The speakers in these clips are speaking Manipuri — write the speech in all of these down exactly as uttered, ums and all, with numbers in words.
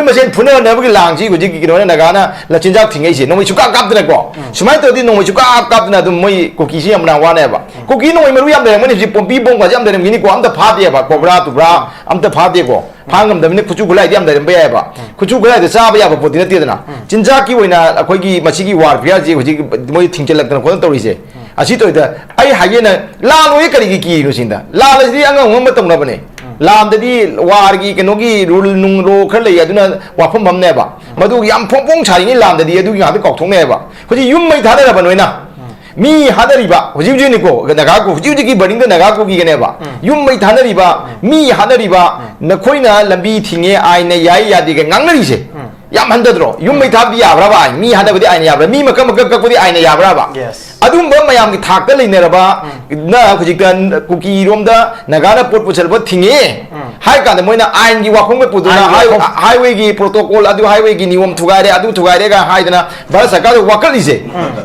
ꯃꯁꯦꯟ ꯐꯨꯅꯅꯕꯒꯤ ꯂꯥꯡꯁꯤ ꯍꯧꯖꯤꯛꯀꯤ ꯀꯩꯅꯣꯅ, ꯅꯥꯒꯥꯅ ꯂꯥꯆꯤꯟꯖꯥꯛ ꯊꯤꯡꯉꯛꯏꯁꯦ, ꯅꯣꯡꯃꯩ ꯁꯨꯡꯀꯥꯞ ꯀꯥꯞꯇꯅꯀꯣ꯫ ꯁꯨꯃꯥꯏꯅ ꯇꯧꯔꯗꯤ ꯅꯣꯡꯃꯩ ꯁꯨꯡꯀꯥꯞ ꯀꯥꯞꯇꯅ ꯑꯗꯨꯝ ꯃꯣꯏ ꯀꯨꯀꯤꯁꯤ ꯌꯥꯝ ꯋꯥꯅꯦꯕ꯫ ꯀꯨꯀꯤ ꯅꯣꯡꯃꯩ ꯃꯔꯨ ꯌꯥꯝ ꯂꯩꯔꯝꯒꯅꯤ ꯍꯧꯖꯤꯛ, ꯄꯣꯝꯄꯤ ꯕꯣꯝꯒꯁꯦ ꯌꯥꯝ ꯂꯩꯔꯝꯒꯅꯤꯀꯣ, ꯑꯝꯇ ꯐꯥꯗꯦꯕ, ꯀꯣꯕ꯭ꯔꯥ ꯇꯨꯕ꯭ꯔꯥ ꯑꯝꯇ ꯐꯥꯗꯦꯀꯣ꯫ ꯐꯥ ꯉꯝꯗꯕꯅꯤꯅ ꯈꯨꯠꯁꯨ ꯈꯨꯠꯂꯥꯏꯗꯤ ꯌꯥꯝ ꯂꯩꯔꯝꯕ ꯌꯥꯏꯑꯕ꯫ ꯈꯨꯠꯁꯨ ꯈꯨꯠꯂꯥꯏꯗꯣ ꯆꯥꯕ ꯌꯥꯕ ꯄꯣꯠꯇꯤ ꯅꯠꯇꯦꯗꯅ꯫ ꯆꯤꯟꯖꯥꯛꯀꯤ ꯑꯣꯏꯅ ꯑꯩꯈꯣꯏꯒꯤ ꯃꯁꯤꯒꯤ ꯋꯥꯔꯐꯤꯌꯥꯔꯁꯤ ꯍꯧꯖꯤꯛ ꯃꯣꯏ ꯊꯤꯡꯖꯤꯜꯂꯛꯇꯅ ꯈꯣꯠꯇꯅ ꯇꯧꯔꯤꯁꯦ꯫ ꯑꯁꯤ ꯇꯧꯔꯤꯗ ꯑꯩ ꯍꯥꯏꯒꯦꯅ, ꯂꯥꯜꯂꯣꯏ ꯀꯔꯤꯒꯤ ꯀꯤꯔꯤꯅꯣ ꯁꯤꯗ? ꯂꯥꯜꯂꯁꯤꯗꯤ ꯑꯉꯝ ꯑꯉꯝꯕ ꯇꯧꯅꯕꯅꯦ꯫ ꯂꯥꯟꯗꯗꯤ ꯋꯥꯔꯒꯤ ꯀꯩꯅꯣꯒꯤ ꯔꯨꯜ ꯅꯨꯡ ꯂꯣ ꯈꯔ ꯂꯩ, ꯑꯗꯨꯅ ꯋꯥꯐꯝ ꯑꯃꯅꯦꯕ꯫ ꯃꯗꯨ ꯌꯥꯝ ꯐꯣꯡ ꯐꯣꯡ ꯁꯥꯔꯤꯉꯩ ꯂꯥꯟꯗꯗꯤ ꯑꯗꯨꯒꯤ ꯉꯥꯛꯇ ꯀꯥꯎꯊꯣꯛꯅꯩꯑꯕ꯫ ꯍꯧꯖꯤꯛ ꯌꯨꯝ ꯃꯩ ꯊꯥꯗꯔꯕ ꯅꯣꯏꯅ꯫ ꯃꯤ ꯍꯥꯠꯅꯔꯤꯕ ꯍꯧꯖꯤꯛ ꯍꯧꯖꯤꯛꯅꯤꯀꯣ, ꯅꯥꯒꯥ ꯀꯨ-, ꯍꯧꯖꯤꯛ ꯍꯧꯖꯤꯛꯀꯤ ꯕꯔꯅꯤꯡꯗ ꯅꯥꯒꯥ ꯀꯨꯀꯤꯒꯅꯦꯕ꯫ ꯌꯨꯝ ꯃꯩ ꯊꯥꯅꯔꯤꯕ, ꯃꯤ ꯍꯥꯠꯅꯔꯤꯕ, ꯅꯈꯣꯏꯅ ꯂꯝꯕꯤ ꯊꯤꯡꯉꯦ, ꯑꯥꯏꯟꯅ ꯌꯥꯏ ꯌꯥꯗꯦꯒ ꯉꯥꯡꯅꯔꯤꯁꯦ꯫ ꯌꯥꯝ ꯍꯟꯊꯗ꯭ꯔꯣ? ꯌꯨꯝ ꯃꯩ ꯊꯥꯕꯗꯤ ꯌꯥꯕ꯭ꯔꯕ ꯑꯥꯏꯟ? ꯃꯤ ꯍꯥꯠꯅꯕꯗꯤ ꯑꯥꯏꯟꯅ ꯌꯥꯕ꯭ꯔꯥ? ꯃꯤ ꯃꯀꯛ ꯃꯀꯛ ꯀꯛꯄꯗꯤ ꯑꯥꯏꯟꯅ ꯌꯥꯕ꯭ꯔꯕ? Yes. ꯑꯗꯨꯝꯕ ꯃꯌꯥꯝꯒꯤ ꯊꯥꯛꯇ ꯂꯩꯅꯔꯕ ꯅ ꯍꯧꯖꯤꯛꯇ ꯀꯨꯀꯤꯔꯣꯝꯗ ꯅꯥꯒꯥꯅ ꯄꯣꯠ ꯄꯨꯁꯜꯂꯄ ꯊꯤꯡꯉꯦ ꯍꯥꯏ ꯀꯥꯟꯗ ꯃꯣꯏꯅ ꯑꯥꯏꯟꯒꯤ ꯋꯥꯐꯝꯒ ꯄꯨꯗꯨꯅ ꯑꯥꯏꯟꯒꯤ ꯍꯥꯏ-, ꯋꯥꯐꯝ꯫ ꯍꯥꯏꯋꯦꯒꯤ ꯄ꯭ꯔꯣꯇꯣꯀꯣꯜ ꯑꯗꯨ, ꯍꯥꯏꯋꯦꯒꯤ ꯅꯤꯌꯣꯝ ꯊꯨꯒꯥꯏꯔꯦ, ꯑꯗꯨ ꯊꯨꯒꯥꯏꯔꯦꯒ ꯍꯥꯏꯗꯅ ꯚꯥꯔꯠ ꯁꯔꯀꯥꯔꯗ ꯋꯥꯀꯠꯂꯤꯁꯦ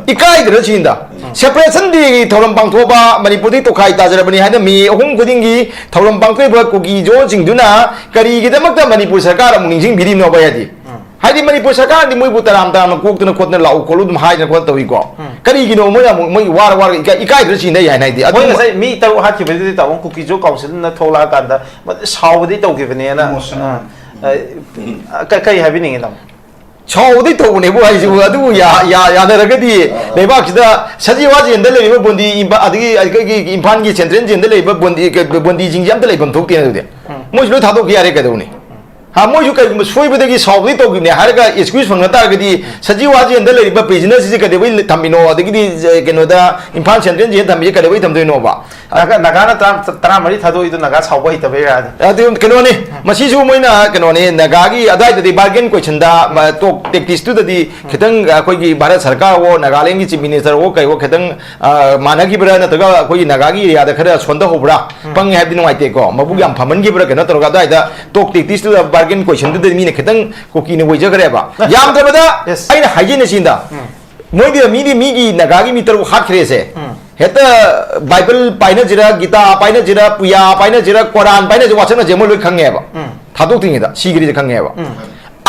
ꯏꯀꯥꯏꯗ꯭ꯔ ꯁꯤꯅꯤꯗ? Separation Day ꯒꯤ ꯊꯧꯔꯝ ꯄꯥꯡꯊꯣꯛꯑꯕ ꯃꯅꯤꯄꯨꯔꯗꯒꯤ ꯇꯣꯈꯥꯏ ꯇꯥꯖꯔꯕꯅꯤ ꯍꯥꯏꯅ ꯃꯦ ꯑꯍꯨꯝ ꯈꯨꯗꯤꯡꯒꯤ ꯊꯧꯔꯝ ꯄꯥꯡꯊꯣꯛꯏꯕ ꯀꯨꯀꯤ ꯖꯣꯟꯁꯤꯡꯗꯨꯅ ꯀꯔꯤꯒꯤꯗꯃꯛꯇ ꯃꯅꯤꯄꯨꯔ ꯁꯔꯀꯥꯔ ꯑꯃꯨꯛ ꯅꯤꯡꯁꯤꯡꯕꯤꯔꯤꯅꯣꯕ ꯍꯥꯏꯗꯤ? ꯍꯥꯏꯗꯤ ꯃꯅꯤꯄꯨꯔ ꯁꯔꯀꯥꯔꯗꯤ ꯃꯣꯏꯕꯨ ꯇꯔꯥꯝ ꯇꯔꯥꯝꯅ ꯀꯣꯛꯇꯅ ꯈꯣꯠꯇꯅ ꯂꯥꯛꯎ ꯈꯣꯠꯂꯨ ꯑꯗꯨꯝ ꯍꯥꯏꯗꯅ ꯈꯣꯠꯇꯅ ꯇꯧꯏꯀꯣ꯫ ꯀꯔꯤꯒꯤꯅꯣ ꯃꯣꯏꯅ ꯑꯃꯨꯛ ꯃꯣꯏ ꯋꯥꯔ ꯋꯥꯔꯒ ꯏꯀꯥꯏ-, ꯏꯀꯥꯏꯗ꯭ꯔ ꯁꯤꯅ ꯌꯥꯏ ꯍꯥꯏꯗꯤ? ꯃꯣꯏ ꯑꯗꯨꯝ ꯉꯁꯥꯏ ꯃꯤ ꯇꯔꯨꯛ ꯍꯥꯠꯈꯤꯕꯗꯨꯗꯤ ꯇꯥꯃꯣ ꯀꯨꯀꯤ ꯖꯣ ꯀꯥꯎꯟꯁꯤꯜꯅ ꯊꯣꯛꯂꯛꯑꯀꯥꯟꯗ ꯁꯥꯎꯕꯗꯤ ꯇꯧꯈꯤꯕꯅꯦꯅ꯫ Emotional. ꯑ, ꯑ, ꯀ-, ꯀꯔꯤ ꯍꯥꯏꯕꯤꯅꯤꯡꯉꯤ ꯇꯥꯃꯣ? ꯁꯥꯎꯕꯗꯤ ꯇꯧꯕꯅꯦꯕꯨ ꯍꯥꯏꯁꯤꯕꯨ, ꯑꯗꯨꯕꯨ ꯌꯥ-, ꯌꯥ-, ꯌꯥꯅꯔꯒꯗꯤ ꯂꯩꯕꯥꯛꯁꯤꯗ ꯁꯖꯤꯋꯥ ꯖꯦꯜꯗ ꯂꯩꯔꯤꯕ ꯕꯣꯟꯗꯤ ꯏꯝꯄꯥ-, ꯑꯗꯒꯤ ꯑꯩꯈꯣꯏꯒꯤ ꯏꯝꯐꯥꯜꯒꯤ ꯁꯦꯟꯇ꯭ꯔꯦꯜ ꯖꯦꯜꯗ ꯂꯩꯔꯤꯕ ꯕꯣꯟꯗꯤ, ꯀ-, ꯕꯣꯟꯗꯤꯁꯤꯡꯁꯦ ꯑꯝꯇ ꯂꯩꯐꯝ ꯊꯣꯛꯇꯦ ꯑꯗꯨꯗꯤ꯫ ꯃꯣꯏꯁꯨ ꯂꯣꯏ ꯊꯥꯗꯣꯛꯈꯤ ꯌꯥꯔꯦ ꯀꯩꯗꯧꯅꯤ? ꯍꯥ, ꯃꯣꯏꯁꯨ ꯀꯔꯤꯒꯨꯝꯕ ꯁꯣꯏꯕꯗꯒꯤ ꯁꯥꯎꯕꯗꯒꯤ ꯇꯧꯈꯤꯕꯅꯦ ꯍꯥꯏꯔꯒ excuse ꯐꯪꯅ ꯇꯥꯔꯒꯗꯤ ꯁꯖꯤꯋꯥ ꯖꯦꯜꯗ ꯂꯩꯔꯤꯕ prisoner ꯁꯤꯡꯁꯦ ꯀꯩꯗꯧꯕꯩ ꯊꯝꯃꯤꯅꯣ? ꯑꯗꯒꯤꯗꯤ, ꯑ, ꯀꯩꯅꯣꯗ ꯏꯝꯐꯥꯜ ꯁꯦꯟꯇ꯭ꯔꯦꯜ ꯖꯦꯜꯗ ꯊꯝꯃꯤꯁꯦ ꯀꯩꯗꯧꯕꯩ ꯊꯝꯗꯣꯏꯅꯣꯕ? ꯅꯥꯒꯥ-, ꯅꯥꯒꯥꯅ ꯇꯔꯥ-, ꯇꯔꯥꯃꯔꯤ ꯊꯥꯗꯣꯛꯏꯗꯣ ꯅꯥꯒꯥ ꯁꯥꯎꯕ ꯍꯩꯇꯕꯩꯔꯥ? ꯑꯗꯨ ꯀꯩꯅꯣꯅꯤ, ꯃꯁꯤꯁꯨ ꯃꯣꯏꯅ ꯀꯩꯅꯣꯅꯤ, ꯅꯥꯒꯥꯒꯤ ꯑꯗꯨꯋꯥꯏꯗꯗꯤ bargain question ꯗ, ꯃ-, talk tactics ꯇꯨꯗꯗꯤ ꯈꯤꯇꯪ ꯑꯩꯈꯣꯏꯒꯤ ꯚꯥꯔꯠ ꯁꯔꯀꯥꯔꯋꯣ, ꯅꯥꯒꯥꯂꯦꯟꯒꯤ chief minister ꯋꯣ ꯀꯩꯋꯣ ꯈꯤꯇꯪ, ꯑ, ꯃꯥꯟꯅꯈꯤꯕ꯭ꯔꯥ ꯅꯠꯇ꯭ꯔꯒ ꯑꯩꯈꯣꯏꯒꯤ ꯅꯥꯒꯥꯒꯤ area ꯗ ꯈꯔ ꯁꯣꯟꯊꯍꯧꯕ꯭ꯔꯥ, ꯄꯪꯉꯦ ꯍꯥꯏꯕꯗꯤ ꯅꯨꯡꯉꯥꯏꯇꯦꯀꯣ, ꯃꯕꯨꯛ ꯌꯥꯝ ꯐꯃꯟꯈꯤꯕ꯭ꯔꯥ ꯀꯩꯅꯣ ꯇꯧꯔꯒ ꯑꯗꯨꯋꯥꯏꯗ talk tactics ꯇꯨꯗ, bargain question ꯗꯨꯗ ꯃꯤꯅ ꯈꯤꯇꯪ ꯀꯨꯀꯤꯅ ꯑꯣꯏꯖꯈ꯭ꯔꯦꯕ꯫ ꯌꯥꯝꯗ꯭ꯔꯕꯗ ꯑꯩꯅ ꯍꯥꯏꯖꯩꯅꯦ ꯁꯤꯗ, ꯃꯣꯏꯗꯤ, ꯃꯤꯗꯤ ꯃꯤꯒꯤ ꯅꯥꯒꯥꯒꯤ ꯃꯤ ꯇꯔꯨꯛ ꯍꯥꯠꯈ꯭ꯔꯦꯁꯦ꯫ ꯍꯦꯛꯇ ꯕꯥꯏꯕꯜ ꯄꯥꯏꯅꯁꯤꯔ, ꯒꯤꯇꯥ ꯄꯥꯏꯅꯁꯤꯔ, ꯄꯨꯌꯥ ꯄꯥꯏꯅꯁꯤꯔ, ꯀꯣꯔꯥꯟ ꯄꯥꯏꯅꯁꯤꯔ, ꯋꯥꯁꯛꯅꯁꯦ ꯃꯣꯏ ꯂꯣꯏ ꯈꯪꯉꯦꯕ꯫ ꯊꯥꯗꯣꯛꯇ꯭ꯔꯤꯉꯩꯗ ꯁꯤꯈ꯭ꯔꯤꯁꯦ ꯈꯪꯉꯦꯕ꯫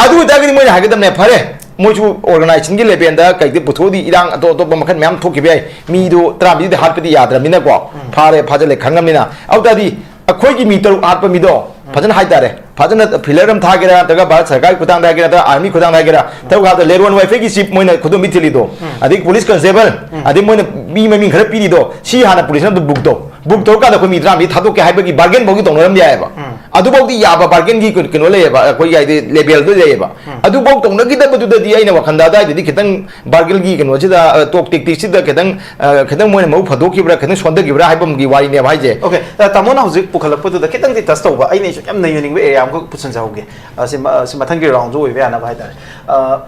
ꯑꯗꯨ ꯑꯣꯏꯇꯥꯔꯒꯗꯤ ꯃꯣꯏꯅ ꯍꯥꯏꯒꯗꯕꯅꯦ, ꯐꯔꯦ, ꯃꯣꯏꯁꯨ organization ꯒꯤ level ꯗ ꯀꯩꯗ ꯄꯨꯊꯣꯛꯑꯗꯤ ꯏꯔꯥꯡ ꯑꯇꯣꯞ ꯑꯇꯣꯞꯄ ꯃꯈꯜ ꯃꯌꯥꯝ ꯊꯣꯛꯈꯤꯕ ꯌꯥꯏ, ꯃꯤꯗꯣ ꯇꯔꯥꯃꯔꯤꯗꯤ ꯍꯥꯠꯄꯗꯤ ꯌꯥꯗ꯭ꯔꯕꯅꯤꯅꯀꯣ, ꯐꯥꯔꯦ, ꯐꯥꯖꯤꯜꯂꯦ, ꯈꯪꯉꯕꯅꯤꯅ꯫ ꯑꯗꯨ ꯇꯥꯔꯗꯤ ꯑꯩꯈꯣꯏꯒꯤ ꯃꯤ ꯇꯔꯨꯛ ꯍꯥꯠꯄ ꯃꯤꯗꯣ ꯐꯖꯅ ꯍꯥꯏꯇꯥꯔꯦ, ꯐꯖꯅ filler ꯑꯃ ꯊꯥꯒꯦꯔꯥ, ꯅꯠꯇ꯭ꯔꯒ ꯚꯥꯔꯠ ꯁꯔꯀꯥꯔꯒꯤ ꯈꯨꯠꯊꯥꯡꯗ ꯍꯥꯏꯒꯦꯔꯥ, ꯅꯠꯇ꯭ꯔꯒ army ꯈꯨꯠꯊꯥꯡꯗ ꯍꯥꯏꯒꯦꯔꯥ, ꯇꯔꯨꯛ ꯍꯥꯠꯄꯗ ꯂꯦꯔꯣꯟ ꯋꯥꯏꯐꯩꯒꯤ chief ꯃꯣꯏꯅ ꯈꯨꯗꯣꯝꯕꯤ ꯊꯤꯜꯂꯤꯗꯣ, ꯑꯗꯒꯤ police constable, ꯑꯗꯩ ꯃꯣꯏꯅ ꯃꯤ ꯃꯃꯤꯡ ꯈꯔ ꯄꯤꯔꯤꯗꯣ, ꯁꯤ ꯍꯥꯟꯅ police ꯅ ꯑꯗꯨ book ꯇꯧ꯫ Book ꯇꯧꯔꯀꯥꯟꯗ ꯑꯩꯈꯣꯏ ꯃꯤ ꯇꯔꯥꯃꯔꯤ ꯊꯥꯗꯣꯛꯀꯦ ꯍꯥꯏꯕꯒꯤ bargain ꯐꯥꯎꯗꯤ ꯇꯧꯅꯔꯝꯕ ꯌꯥꯏꯑꯕ꯫ ꯑꯗꯨꯐꯥꯎꯗꯤ ꯌꯥꯕ bargain ꯒꯤ ꯀꯩꯅꯣ ꯂꯩꯌꯦꯕ, ꯑꯩꯈꯣꯏꯒꯤ ꯍꯥꯏꯗꯤ level ꯗꯣ ꯂꯩꯌꯦꯕ꯫ ꯑꯗꯨꯐꯥꯎ ꯇꯧꯅꯈꯤꯗꯕꯗꯨꯗꯗꯤ ꯑꯩꯅ ꯋꯥꯈꯟꯗ ꯑꯗꯨꯋꯥꯏꯗꯗꯤ ꯈꯤꯇꯪ bargain ꯒꯤ ꯀꯩꯅꯣꯁꯤꯗ, ꯑ, talk tactics ꯁꯤꯗ ꯈꯤꯇꯪ, ꯑ, ꯈꯤꯇꯪ ꯃꯣꯏꯅ ꯃꯕꯨꯛ ꯐꯗꯣꯛꯈꯤꯕ꯭ꯔꯥ, ꯈꯤꯇꯪ ꯁꯣꯟꯊꯈꯤꯕ꯭ꯔꯥ ꯍꯥꯏꯕ ꯑꯃꯒꯤ ꯋꯥꯔꯤꯅꯦꯕ ꯍꯥꯏꯁꯦ꯫ OK, ꯑ, ꯇꯥꯃꯣꯅ ꯍꯧꯖꯤꯛ ꯄꯨꯈꯠꯂꯛꯄꯗꯨꯗ ꯈꯤꯇꯪꯗꯤ touch ꯇꯧꯕ, ꯑꯩꯅ ꯑꯩꯁꯨ ꯌꯥꯝ ꯅꯩꯅꯅꯤꯡꯕ area ꯑꯃꯈꯛ ꯄꯨꯁꯤꯟꯖꯍꯧꯒꯦ꯫ ꯑ, ꯁꯤ ꯃ-, ꯁꯤ ꯃꯊꯪꯒꯤ round ꯁꯨ ꯑꯣꯏꯕ ꯌꯥꯅꯕ ꯍꯥꯏꯇꯥꯔꯦ꯫ ꯑ,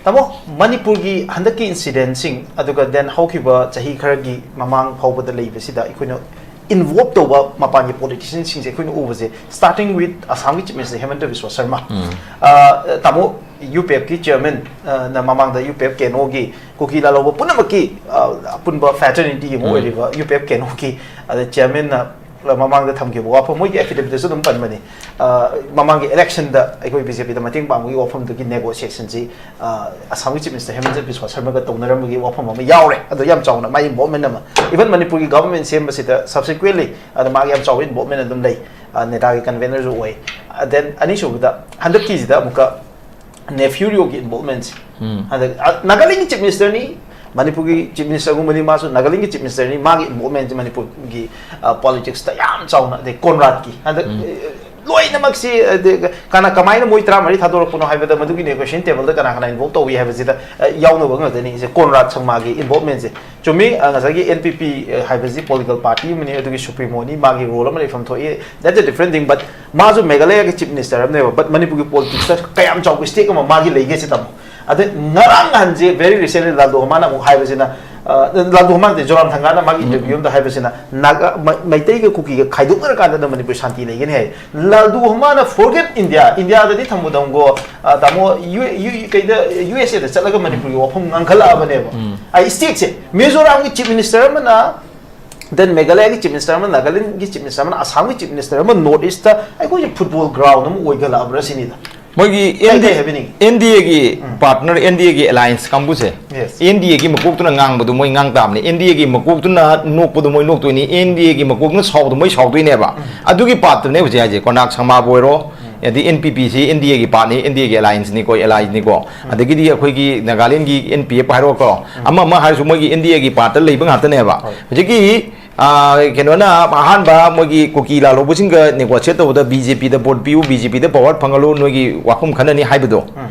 ꯇꯥꯃꯣ, ꯃꯅꯤꯄꯨꯔꯒꯤ ꯍꯟꯗꯛꯀꯤ incident ꯁꯤꯡ, ꯑꯗꯨꯒ then ꯍꯧꯈꯤꯕ ꯆꯍꯤ ꯈꯔꯒꯤ ꯃꯃꯥꯡ ꯐꯥꯎꯕꯗ ꯂꯩꯕꯁꯤꯗ ꯑꯩꯈꯣꯏꯅ involve ꯇꯧꯕ ꯃꯄꯥꯟꯒꯤ politician ꯁꯤꯡꯁꯦ ꯑꯩꯈꯣꯏꯅ ꯎꯕꯁꯦ, starting with ꯑꯁꯥꯝꯒꯤ Chief Minister ꯍꯦꯃꯟꯇ ꯕꯤꯁ꯭ꯋ ꯁꯔꯃ꯫ ꯑ, ꯇꯥꯃꯣ, UPF ꯀꯤ chairman, ꯑ, ꯅ ꯃꯃꯥꯡꯗ UPF KNO ꯒꯤ ꯀꯨꯀꯤ ꯂꯥꯜꯍꯧꯕ ꯄꯨꯝꯅꯃꯛꯀꯤ, ꯑ, ꯑꯄꯨꯟꯕ fraternity ꯑꯃ ꯑꯣꯏꯔꯤꯕ UPF KNO ꯒꯤ, ꯑꯗ chairman ꯅ ꯃꯃꯥꯡꯗ ꯊꯝꯈꯤꯕ ꯋꯥꯐꯝ, ꯃꯣꯏꯒꯤ affidavit ꯇꯁꯨ ꯑꯗꯨꯝ ꯄꯟꯕꯅꯤ꯫ ꯑ, ꯃꯃꯥꯡꯒꯤ election ꯗ ꯑꯩꯈꯣꯏ BJP ꯗ ꯃꯇꯦꯡ ꯄꯥꯡꯕꯒꯤ ꯋꯥꯐꯝꯗꯨꯒꯤ negotiation ꯁꯤ, ꯑ, ꯑꯁꯥꯝꯒꯤ Chief Minister ꯍꯦꯃꯟꯇ ꯕꯤꯁ꯭ꯋ ꯁꯔꯃꯒ ꯇꯧꯅꯔꯝꯕꯒꯤ ꯋꯥꯐꯝ ꯑꯃ ꯌꯥꯎꯔꯦ꯫ ꯑꯗꯣ ꯌꯥꯝ ꯆꯥꯎꯅ ꯃꯥꯒꯤ involvement ꯑꯃ, even ꯃꯅꯤꯄꯨꯔꯒꯤ government ꯁꯦꯝꯕꯁꯤꯗ subsequently ꯑꯗ ꯃꯥꯒꯤ ꯌꯥꯝ ꯆꯥꯎꯕ involvement ꯑꯗꯨꯝ ꯂꯩ꯫ ꯑ, NEDA ꯒꯤ convener ꯁꯨ ꯑꯣꯏ꯫ ꯑ, then ꯑꯅꯤꯁꯨꯕꯗ ꯍꯟꯗꯛꯀꯤꯁꯤꯗ ꯑꯃꯨꯛꯀ ꯅꯦꯐ꯭ꯌꯨ ꯔꯤꯑꯣꯒꯤ involvement ꯁꯦ꯫ ꯍꯟꯗꯛ, ꯑ, ꯅꯥꯒꯥꯂꯦꯟꯒꯤ Chief Minister ꯅꯤ, ꯃꯅꯤꯄꯨꯔꯒꯤ Chief Minister ꯒꯨꯝꯕꯅꯤ, ꯃꯥꯁꯨ ꯅꯥꯒꯥꯂꯦꯟꯒꯤ Chief Minister ꯅꯤ, ꯃꯥꯒꯤ involvement ꯁꯦ ꯃꯅꯤꯄꯨꯔꯒꯤ, ꯑ, politics ꯇ ꯌꯥꯝ ꯆꯥꯎꯅ, ꯑꯗꯩ ꯀꯣꯟꯔꯥꯗꯀꯤ ꯍꯟꯗꯛ, ꯑ, ꯂꯣꯏꯅꯃꯛꯁꯤ, ꯑꯗꯩ ꯀꯅꯥ ꯀꯃꯥꯏꯅ ꯃꯣꯏ ꯇꯔꯥꯃꯔꯤ ꯊꯥꯗꯣꯔꯛꯄꯅꯣ ꯍꯥꯏꯕꯗ, ꯃꯗꯨꯒꯤ negotiation table ꯗ ꯀꯅꯥ ꯀꯅꯥ involve ꯇꯧꯏ ꯍꯥꯏꯕꯁꯤꯗ, ꯑ, ꯌꯥꯎꯅꯕ ꯉꯥꯛꯇꯅꯤ꯫ ꯁꯦ ꯀꯣꯟꯔꯥꯗ ꯁꯪꯃꯥꯒꯤ involvement ꯁꯦ꯫ ꯆꯨꯝꯃꯤ, ꯑ, ꯉꯁꯥꯏꯒꯤ NPP, ꯑ, ꯍꯥꯏꯕꯁꯤ political party ꯑꯃꯅꯤ, ꯑꯗꯨꯒꯤ supremo ꯅꯤ, ꯃꯥꯒꯤ role ꯑꯃ ꯂꯩꯐꯝ ꯊꯣꯛꯏ, that's a different thing, but ꯃꯥꯁꯨ ꯃꯦꯘꯥꯂꯌꯒꯤ Chief Minister ꯑꯃꯅꯦꯕ, but ꯃꯅꯤꯄꯨꯔꯒꯤ politics ꯇ ꯀꯌꯥꯝ ꯆꯥꯎꯕ stake ꯑꯃ ꯃꯥꯒꯤ ꯂꯩꯒꯦ ꯁꯤ ꯇꯥꯃꯣ꯫ ꯑꯗꯩ ꯉꯔꯥꯡ ꯅꯍꯥꯟꯁꯦ, very recently, ꯂꯥꯜꯗꯨ ꯍꯃꯥꯅ ꯑꯃꯨꯛ ꯍꯥꯏꯕꯁꯤꯅ, ꯑ, ꯂꯥꯜꯗꯨ ꯍꯃꯥꯅ ꯅꯠꯇꯦ, ꯖꯣꯔꯥꯝ ꯊꯪꯒꯥꯅ ꯃꯥꯒꯤ interview ꯑꯃꯗ ꯍꯥꯏꯕꯁꯤꯅ, ꯅꯥꯒꯥ-, ꯃ-, ꯃꯩꯇꯩꯒ ꯀꯨꯀꯤꯒ ꯈꯥꯏꯗꯣꯛꯅꯔꯀꯥꯟꯗ ꯃꯅꯤꯄꯨꯔ ꯁꯥꯟꯇꯤ ꯂꯩꯒꯅꯤ ꯍꯥꯏ꯫ ꯂꯥꯜꯗꯨ ꯍꯃꯥꯅ forget India, India ꯗꯗꯤ ꯊꯝꯃꯨꯗꯝꯒꯣ, ꯑ, ꯇꯥꯃꯣ, ꯌꯨ-, ꯌꯨ-, ꯀꯩꯗ, USA ꯗ ꯆꯠꯂꯒ ꯃꯅꯤꯄꯨꯔꯒꯤ ꯋꯥꯐꯝ ꯉꯥꯡꯈꯠꯂꯛꯑꯕꯅꯦꯕ꯫ ꯑꯩ state ꯁꯦ, ꯃꯤꯖꯣꯔꯥꯝꯒꯤ Chief Minister ꯑꯃꯅ, then ꯃꯦꯘꯥꯂꯌꯒꯤ Chief Minister ꯑꯃ, ꯅꯥꯒꯥꯂꯦꯟꯒꯤ Chief Minister ꯑꯃꯅ, ꯑꯁꯥꯝꯒꯤ Chief Minister ꯑꯃ, North East ꯇ ꯑꯩꯈꯣꯏꯁꯦ football ground ꯑꯃ ꯑꯣꯏꯒꯠꯂꯛꯑꯕ꯭ꯔꯥ ꯁꯤꯅꯤꯗ꯫ ꯃꯣꯏꯒꯤ ꯑꯦꯟ ꯗꯤ ꯑꯦꯒꯤ ꯄꯥꯔꯠꯅꯔ, ꯑꯦꯟ ꯗꯤ ꯑꯦꯒꯤ ꯑꯦꯂꯥꯏꯟꯁ ꯀꯥꯡꯕꯨꯁꯦ, ꯑꯦꯟ ꯗꯤ ꯑꯦꯒꯤ ꯃꯀꯣꯛꯇꯨꯅ ꯉꯥꯡꯕꯗꯨ ꯃꯣꯏ ꯉꯥꯡ ꯇꯥꯕꯅꯤ, ꯑꯦꯟ ꯗꯤ ꯑꯦꯒꯤ ꯃꯀꯣꯛꯇꯨꯅ ꯅꯣꯛꯄꯗꯨ ꯃꯣꯏ ꯅꯣꯛꯇꯣꯏꯅꯤ, ꯑꯦꯟ ꯗꯤ ꯑꯦꯒꯤ ꯃꯀꯣꯛꯇꯨꯅ ꯁꯥꯎꯕꯗꯨ ꯃꯣꯏ ꯁꯥꯎꯗꯣꯏꯅꯦꯕ꯫ ꯑꯗꯨꯒꯤ ꯄꯥꯔꯠꯇꯨꯅꯦ ꯍꯧꯖꯤꯛ ꯍꯥꯏꯁꯦ꯫ ꯀꯣꯅꯥꯛ ꯁꯪꯃꯥꯕꯨ ꯑꯣꯏꯔꯣ, ꯑꯗꯩ ꯑꯦꯟ ꯄꯤ ꯄꯤꯁꯤ ꯑꯦꯟ ꯗꯤ ꯑꯦꯒꯤ ꯄꯥꯔꯠꯅꯤ, ꯑꯦꯟ ꯗꯤ ꯑꯦꯒꯤ ꯑꯦꯂꯥꯏꯟꯁꯅꯤꯀꯣ, ꯑꯦꯂꯥꯏꯁꯅꯤꯀꯣ꯫ ꯑꯗꯒꯤꯗꯤ ꯑꯩꯈꯣꯏꯒꯤ ꯅꯥꯒꯥꯂꯦꯟꯒꯤ ꯑꯦꯟ ꯄꯤ ꯑꯦꯐ ꯍꯥꯏꯔꯣꯀꯣ, ꯑꯃ ꯑꯃ ꯍꯥꯏꯔꯁꯨ ꯃꯣꯏꯒꯤ ꯑꯦꯟ ꯗꯤ ꯑꯦꯒꯤ ꯄꯥꯔꯠꯇ ꯂꯩꯕ ꯉꯥꯛꯇꯅꯦꯕ꯫ ꯍꯧꯖꯤꯛꯀꯤ ꯑꯥ, ꯀꯩꯅꯣꯅ ꯑꯍꯥꯟꯕ ꯃꯣꯏꯒꯤ ꯀꯨꯀꯤ ꯂꯥꯜꯍꯧꯕꯁꯤꯡꯒ negotiate ꯇꯧꯕꯗ ꯕꯤ ꯖꯦ ꯄꯤꯗ vote ꯄꯤꯌꯨ, ꯕꯤ ꯖꯦ ꯄꯤꯗ power ꯐꯪꯍꯜꯂꯨ, ꯅꯣꯏꯒꯤ ꯋꯥꯐꯝ ꯈꯟꯅꯅꯤ ꯍꯥꯏꯕꯗꯣ,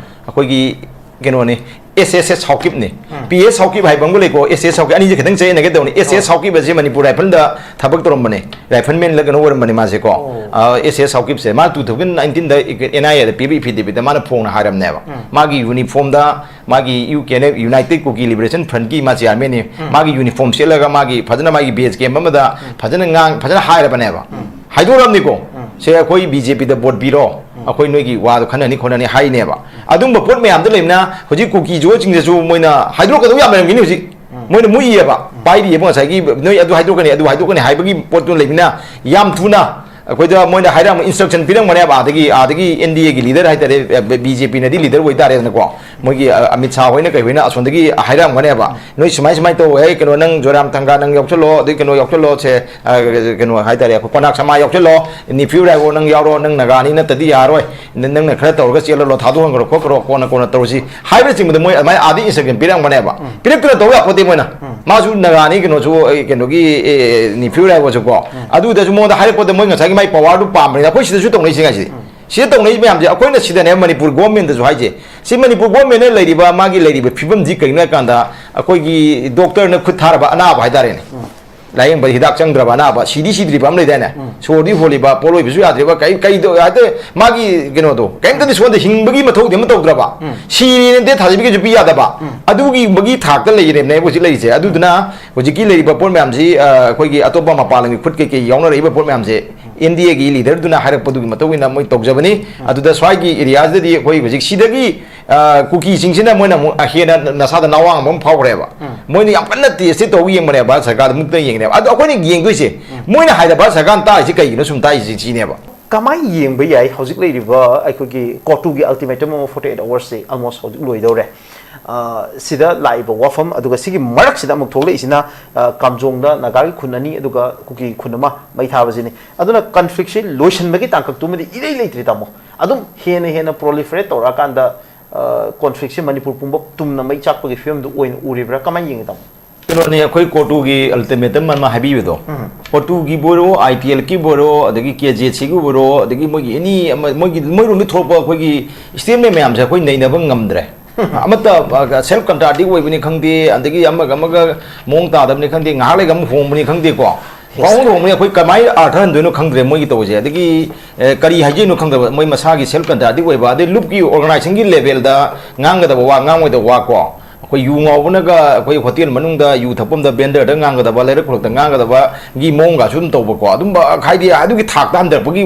ꯑꯩꯈꯣꯏꯒꯤ ꯀꯩꯅꯣꯅꯤ, ꯑꯦꯁ ꯑꯦꯁ ꯑꯦꯁ ꯍꯥꯎꯀꯤꯞꯅꯤ꯫ ꯄꯤ ꯑꯦꯁ ꯍꯥꯎꯀꯤꯞ ꯍꯥꯏꯕ ꯑꯃꯒ ꯂꯩꯀꯣ, ꯑꯦꯁ ꯑꯦꯁ ꯍꯥꯎꯀꯤꯞ, ꯑꯅꯤꯁꯦ ꯈꯤꯇꯪ ꯆꯌꯦꯠꯅꯒꯦ ꯇꯧꯅꯤ꯫ ꯑꯦꯁ ꯑꯦꯁ ꯍꯥꯎꯀꯤꯞ ꯑꯁꯤ ꯃꯅꯤꯄꯨꯔ ꯔꯥꯏꯐꯜꯗ ꯊꯕꯛ ꯇꯧꯔꯝꯕꯅꯦ, ꯔꯥꯏꯐꯜꯃꯦꯟꯂ ꯀꯩꯅꯣ ꯑꯣꯏꯔꯝꯕꯅꯦ ꯃꯥꯁꯦꯀꯣ꯫ ꯑꯥ, ꯑꯦꯁ ꯑꯦꯁ ꯍꯥꯎꯀꯤꯞꯁꯦ ꯃꯥ two thousand nineteenꯗ ꯑꯦꯟ ꯑꯥꯏ ꯑꯦꯗ ꯄꯤꯕ affidavitꯇ ꯃꯥꯅ ꯐꯣꯡꯅ ꯍꯥꯏꯔꯝꯅꯦꯕ꯫ ꯃꯥꯒꯤ ꯌꯨꯅꯤꯐꯣꯔꯝꯗ ꯃꯥꯒꯤ U K N F, United Kuki Liberation Frontꯀꯤ ꯃꯥ ꯆꯤꯌꯥꯔꯃꯦꯟꯅꯤ꯫ ꯃꯥꯒꯤ ꯌꯨꯅꯤꯐꯣꯔꯝ ꯁꯦꯠꯂꯒ ꯃꯥꯒꯤ ꯐꯖꯅ ꯃꯥꯒꯤ ꯕꯦꯁ ꯀꯦꯝꯞ ꯑꯃꯗ ꯐꯖꯅ ꯉꯥꯡ-, ꯐꯖꯅ ꯍꯥꯏꯔꯕꯅꯦꯕ꯫ ꯍꯥꯏꯗꯣꯔꯛꯑꯕꯅꯤꯀꯣ꯫ ꯁꯦ ꯑꯩꯈꯣꯏ ꯕꯤ ꯖꯦ ꯄꯤꯗ ꯚꯣꯠ ꯄꯤꯔꯣ, ꯑꯩꯈꯣꯏ ꯅꯣꯏꯒꯤ ꯋꯥꯗꯣ ꯈꯟꯅꯅꯤ ꯈꯣꯠꯅꯅꯤ ꯍꯥꯏꯅꯦꯕ꯫ ꯑꯗꯨꯝꯕ ꯄꯣꯠ ꯃꯌꯥꯝꯗꯣ ꯂꯩꯕꯅ ꯍꯧꯖꯤꯛ ꯀꯨꯀꯤ ꯖꯣꯁꯤꯡꯗꯁꯨ ꯃꯣꯏꯅ ꯍꯥꯏꯗꯣꯔꯛꯀꯗꯧ ꯌꯥꯝ ꯂꯩꯔꯝꯒꯅꯤ ꯍꯧꯖꯤꯛ꯫ ꯃꯣꯏꯅ ꯃꯨꯛꯏꯌꯦꯕ, ꯄꯥꯏꯔꯤꯑꯕ ꯉꯁꯥꯏꯒꯤ ꯅꯣꯏ ꯑꯗꯨ ꯍꯥꯏꯗꯣꯛꯀꯅꯤ, ꯑꯗꯨ ꯍꯥꯏꯗꯣꯛꯀꯅꯤ ꯍꯥꯏꯕꯒꯤ ꯄꯣꯠꯇꯨ ꯂꯩꯕꯅ ꯌꯥꯝ ꯊꯨꯅ ꯑꯩꯈꯣꯏꯗ ꯃꯣꯏꯅ ꯍꯥꯏꯔꯝꯕ instruction ꯄꯤꯔꯝꯒꯅꯦꯕ, ꯑꯗꯒꯤ ꯑꯥꯗꯒꯤ ꯑꯦꯟ ꯗꯤ ꯑꯦꯒꯤ ꯂꯤꯗꯔ ꯍꯥꯏꯇꯥꯔꯦ, ꯕꯤ ꯖꯦ ꯄꯤꯅꯗꯤ ꯂꯤꯗꯔ ꯑꯣꯏꯇꯥꯔꯦꯗꯅꯀꯣ, ꯃꯣꯏꯒꯤ ꯑ, ꯑꯃꯤꯠ ꯁꯥꯍ ꯍꯣꯏꯅ ꯀꯩ ꯍꯣꯏꯅ ꯑꯁꯣꯝꯗꯒꯤ ꯍꯥꯏꯔꯝꯒꯅꯦꯕ, ꯅꯣꯏ ꯁꯨꯃꯥꯏ ꯁꯨꯃꯥꯏꯅ ꯇꯧ, "ꯍꯦ, ꯀꯩꯅꯣ, ꯅꯪ ꯖꯣꯏꯔꯥꯝ ꯊꯪꯒꯥ ꯅꯪ ꯌꯥꯎꯁꯜꯂꯣ, ꯑꯗꯩ ꯀꯩꯅꯣ ꯌꯥꯎꯁꯜꯂꯣ, ꯁꯦ, ꯑ, ꯀꯩꯅꯣ ꯍꯥꯏꯇꯥꯔꯦ, ꯑꯩꯈꯣꯏ ꯀꯣꯅꯥꯛ ꯁꯃꯥ ꯌꯥꯎꯁꯜꯂꯣ, ꯅꯤꯐꯤꯌꯨ ꯔꯥꯏꯕꯣ ꯅꯪ ꯌꯥꯎꯔꯣ, ꯅꯪ ꯅꯥꯒꯥꯅꯤ ꯅꯠꯇꯗꯤ ꯌꯥꯔꯣꯏ, ꯅ-, ꯅꯪꯅ ꯈꯔ ꯇꯧꯔꯒ ꯆꯦꯜꯍꯜꯂꯣ, ꯊꯥꯗꯣꯛꯍꯟꯈ꯭ꯔꯣ, ꯈꯣꯠꯈ꯭ꯔꯣ, ꯀꯣꯟꯅ ꯀꯣꯟꯅ ꯇꯧꯔꯁꯤ" ꯍꯥꯏꯕꯅꯆꯤꯡꯕꯗ ꯃꯣꯏ ꯑꯗꯨꯃꯥꯏꯅ ꯑꯥꯗꯒꯤ instruction ꯄꯤꯔꯝꯒꯅꯦꯕ꯫ ꯄꯤꯔꯛꯇꯅ ꯇꯧ ꯌꯥꯄꯣꯠꯇꯦ ꯃꯣꯏꯅ꯫ ꯃꯥꯁꯨ ꯅꯥꯒꯥꯅꯤ, ꯀꯩꯅꯣꯁꯨ, ꯑꯩ, ꯀꯩꯅꯣꯒꯤ, ꯑꯦ, ꯅꯤꯐꯤꯌꯨ ꯔꯥꯏꯕꯣꯁꯨꯀꯣ꯫ ꯑꯗꯨꯗꯁꯨ ꯃꯉꯣꯟꯗ ꯍꯥꯏꯔꯛꯄꯗ ꯃꯣꯏ ꯉꯁꯥꯏꯒꯤ ꯃꯥꯏ powerꯗꯨ ꯄꯥꯝꯕꯅꯤꯅ ꯑꯩꯈꯣꯏ ꯁꯤꯗꯁꯨ ꯇꯧꯅꯩꯁꯦ ꯉꯥꯏꯁꯦ꯫ ꯁꯤꯗ ꯇꯧꯅꯩ ꯃꯌꯥꯝꯁꯦ ꯑꯩꯈꯣꯏꯅ ꯁꯤꯗꯅꯦꯕ ꯃꯅꯤꯄꯨꯔ governmentꯇꯁꯨ ꯍꯥꯏꯁꯦ꯫ ꯁꯤ ꯃꯅꯤꯄꯨꯔ governmentꯅ ꯂꯩꯔꯤꯕ, ꯃꯥꯒꯤ ꯂꯩꯔꯤꯕ ꯐꯤꯕꯝꯁꯤ ꯀꯩꯒꯤꯅꯣ ꯍꯥꯏ ꯀꯥꯟꯗ ꯑꯩꯈꯣꯏꯒꯤ doctorꯅ ꯈꯨꯠ ꯊꯥꯔꯕ ꯑꯅꯥꯕ ꯍꯥꯏꯇꯥꯔꯦꯅꯦ꯫ ꯂꯥꯌꯦꯡꯕꯗ ꯍꯤꯗꯥꯛ ꯆꯪꯗ꯭ꯔꯕ ꯑꯅꯥꯕ, ꯁꯤꯗꯤ ꯁꯤꯗ꯭ꯔꯤꯕ ꯑꯃ ꯂꯩꯗꯥꯏꯅꯦ? ꯁꯣꯔꯗꯤ ꯍꯣꯜꯂꯤꯕ, ꯄꯣꯠꯂꯣꯏꯕꯁꯨ ꯌꯥꯗ꯭ꯔꯤꯕ, ꯀꯩ, ꯀꯩꯗꯣ, ꯍꯥꯏꯗꯤ ꯃꯥꯒꯤ ꯀꯩꯅꯣꯗꯣ ꯀꯩꯝꯇꯗꯤ ꯁꯣꯟꯗꯦ, ꯍꯤꯡꯕꯒꯤ ꯃꯊꯧꯗꯤ ꯑꯃ ꯇꯧꯗ꯭ꯔꯕ, ꯁꯤꯔꯦꯅ date ꯊꯥꯖꯤꯟꯕꯤꯒꯁꯨ ꯄꯤ ꯌꯥꯗꯕ, ꯑꯗꯨꯒꯤ ꯊꯥꯛꯇ ꯂꯩꯔꯦꯕꯅꯦ ꯍꯧꯖꯤꯛ ꯂꯩꯔꯤꯁꯦ꯫ ꯑꯗꯨꯗꯨꯅ ꯍꯧꯖꯤꯛꯀꯤ ꯂꯩꯔꯤꯕ ꯄꯣꯠ ꯃꯌꯥꯝꯁꯤ, ꯑ, ꯑꯩꯈꯣꯏꯒꯤ ꯑꯇꯣꯞꯄ ꯃꯄꯥꯟ ꯂꯝꯒꯤ ꯈꯨꯠ ꯀꯩꯀꯩ ꯌꯥꯎꯅꯔꯛꯏꯕ ꯄꯣꯠ ꯃꯌꯥꯝꯁꯦ ꯑꯦꯟ ꯗꯤ ꯑꯦꯒꯤ ꯂꯤꯗꯔꯗꯨꯅ ꯍꯥꯏꯔꯛꯄꯗꯨꯒꯤ ꯃꯇꯨꯡ ꯏꯟꯅ ꯃꯣꯏ ꯇꯧꯖꯕꯅꯤ꯫ ꯑꯗꯨꯗ ꯁ꯭ꯋꯥꯏꯒꯤ ꯑꯦꯔꯤꯌꯥꯁꯤꯗꯗꯤ ꯑꯩꯈꯣꯏ ꯍꯧꯖꯤꯛ ꯁꯤꯗꯒꯤ, ꯑ, ꯀꯨꯀꯤꯁꯤꯡꯁꯤꯅ ꯃꯣꯏꯅ ꯑꯃꯨꯛ ꯍꯦꯟꯅ ꯅꯁꯥꯗ ꯅꯋꯥꯡꯕ ꯑꯃ ꯐꯥꯎꯈ꯭ꯔꯦꯕ꯫ ꯃꯣꯏꯅ ꯌꯥꯝ ꯀꯟꯅ test ꯇꯧꯕ ꯌꯦꯡꯕꯅꯦꯕ, ꯚꯥꯔꯠ ꯁꯔꯀꯥꯔꯗ ꯃꯨꯛꯇ ꯌꯦꯡꯅꯦꯕ꯫ ꯑꯗꯣ ꯑꯩꯈꯣꯏꯅ ꯌꯦꯡꯗꯣꯏꯁꯦ, ꯃꯣꯏꯅ ꯍꯥꯏꯗ ꯚꯥꯔꯠ ꯁꯔꯀꯥꯔꯅ ꯇꯥꯛꯏꯁꯦ ꯀꯩꯒꯤꯅꯣ ꯁꯨꯝ ꯇꯥꯛꯏꯁꯦ ꯁꯤꯅꯦꯕ꯫ ꯀꯃꯥꯏꯅ ꯌꯦꯡꯕ ꯌꯥꯏ ꯍꯧꯖꯤꯛ ꯂꯩꯔꯤꯕ ꯑꯩꯈꯣꯏꯒꯤ ꯀꯣꯇꯨꯒꯤ ultimatum ꯑꯃ forty eight hours ꯁꯦ almost ꯍꯧꯖꯤꯛ ꯂꯣꯏꯗꯧꯔꯦ꯫ ꯑ, ꯁꯤꯗ ꯂꯥꯛꯏꯕ ꯋꯥꯐꯝ, ꯑꯗꯨꯒ ꯁꯤꯒꯤ ꯃꯔꯛꯁꯤꯗ ꯑꯃꯨꯛ ꯊꯣꯛꯂꯛꯏꯁꯤꯅ, ꯑ, ꯀꯥꯝꯖꯣꯡꯗ ꯅꯥꯒꯥꯒꯤ ꯈꯨꯟ ꯑꯅꯤ ꯑꯗꯨꯒ ꯀꯨꯀꯤ ꯈꯨꯟ ꯑꯃ ꯃꯩ ꯊꯥꯕꯁꯤꯅꯤ꯫ ꯑꯗꯨꯅ conflict ꯁꯤ ꯂꯣꯏꯁꯤꯟꯕꯒꯤ ꯇꯥꯡꯀꯛꯇꯨꯃꯗꯤ ꯏꯔꯩ ꯂꯩꯇ꯭ꯔꯤ, ꯇꯥꯃꯣ꯫ ꯑꯗꯨꯝ ꯍꯦꯟꯅ ꯍꯦꯟꯅ proliferate ꯇꯧꯔꯛꯑꯀꯥꯟꯗ, ꯑ, conflict ꯁꯦ ꯃꯅꯤꯄꯨꯔ ꯄꯨꯝꯕ ꯇꯨꯝꯅ ꯃꯩ ꯆꯥꯛꯄꯒꯤ ꯐꯤꯕꯝꯗꯨ ꯑꯣꯏꯅ ꯎꯔꯤꯕ꯭ꯔꯥ? ꯀꯃꯥꯏꯅ ꯌꯦꯡꯉꯤ, ꯇꯥꯃꯣ? ꯀꯩꯅꯣꯅꯤ, ꯑꯩꯈꯣꯏ ꯀꯣꯇꯨꯒꯤ ultimatum ꯑꯃ ꯍꯥꯏꯕꯤꯕꯗꯣ, ꯎꯝ꯫ ꯀꯣꯇꯨꯒꯤꯕꯨ ꯑꯣꯏꯔꯣ, ꯑꯥꯏ ꯇꯤ ꯑꯦꯜꯒꯤꯕꯨ ꯑꯣꯏꯔꯣ, ꯑꯗꯒꯤ ꯀꯦ ꯖꯦ ꯁꯤꯒꯤꯕꯨ ꯑꯣꯏꯔꯣ, ꯑꯗꯒꯤ ꯃꯣꯏꯒꯤ ꯑꯦꯅꯤ ꯑꯃ, ꯃꯣꯏꯒꯤ, ꯃꯣꯏꯔꯣꯝꯗꯒꯤ ꯊꯣꯛꯂꯛꯄ ꯑꯩꯈꯣꯏꯒꯤ statement ꯃꯌꯥꯝꯁꯦ ꯑꯩꯈꯣꯏ ꯅꯩꯅꯕ ꯉꯝꯗ꯭ꯔꯦ꯫ ꯑꯃꯠꯇ, ꯑ, self contradict ꯑꯣꯏꯕꯅꯤ ꯈꯪꯗꯦ, ꯑꯗꯒꯤ ꯑꯃꯒ ꯑꯃꯒ ꯃꯑꯣꯡ ꯇꯥꯗꯕꯅꯤ ꯈꯪꯗꯦ, ꯉꯥꯏꯍꯥꯛ ꯂꯩꯒ ꯑꯃꯨꯛ ꯍꯣꯡꯕꯅꯤ ꯈꯪꯗꯦꯀꯣ꯫ ꯄꯥꯎꯍꯣꯡ ꯍꯣꯡꯕꯅꯤ, ꯑꯩꯈꯣꯏ ꯀꯃꯥꯏꯅ ꯑꯥꯔꯊ ꯍꯟꯗꯣꯏꯅꯣ ꯈꯪꯗ꯭ꯔꯦ ꯃꯣꯏꯒꯤ ꯇꯧꯕꯁꯦ꯫ ꯑꯗꯒꯤ, ꯑꯦ, ꯀꯔꯤ ꯍꯥꯏꯖꯩꯅꯣ ꯈꯪꯗꯕ, ꯃꯣꯏ ꯃꯁꯥꯒꯤ self contradict ꯑꯣꯏꯕ, ꯑꯗꯩ ꯂꯨꯞꯀꯤ organization ꯒꯤ level ꯗ ꯉꯥꯡꯒꯗꯕ ꯋꯥ, ꯉꯥꯡꯉꯣꯏꯗꯕ ꯋꯥ ꯀꯣ꯫ ꯑꯩꯈꯣꯏ ꯌꯨ ꯉꯥꯎꯕꯅꯒ ꯑꯩꯈꯣꯏ ꯍꯣꯇꯦꯜ ꯃꯅꯨꯡꯗ ꯌꯨ ꯊꯛꯐꯝꯗ vendor ꯗ ꯉꯥꯡꯒꯗꯕ, ꯂꯩꯔꯛ ꯈꯨꯂꯛꯇ ꯉꯥꯡꯒꯗꯕꯒꯤ ꯃꯑꯣꯡꯒꯁꯨ ꯑꯗꯨꯝ ꯇꯧꯕꯀꯣ꯫ ꯑꯗꯨꯝꯕ ꯍꯥꯏꯗꯤ ꯑꯗꯨꯒꯤ ꯊꯥꯛꯇ ꯍꯟꯊꯔꯛꯄꯒꯤ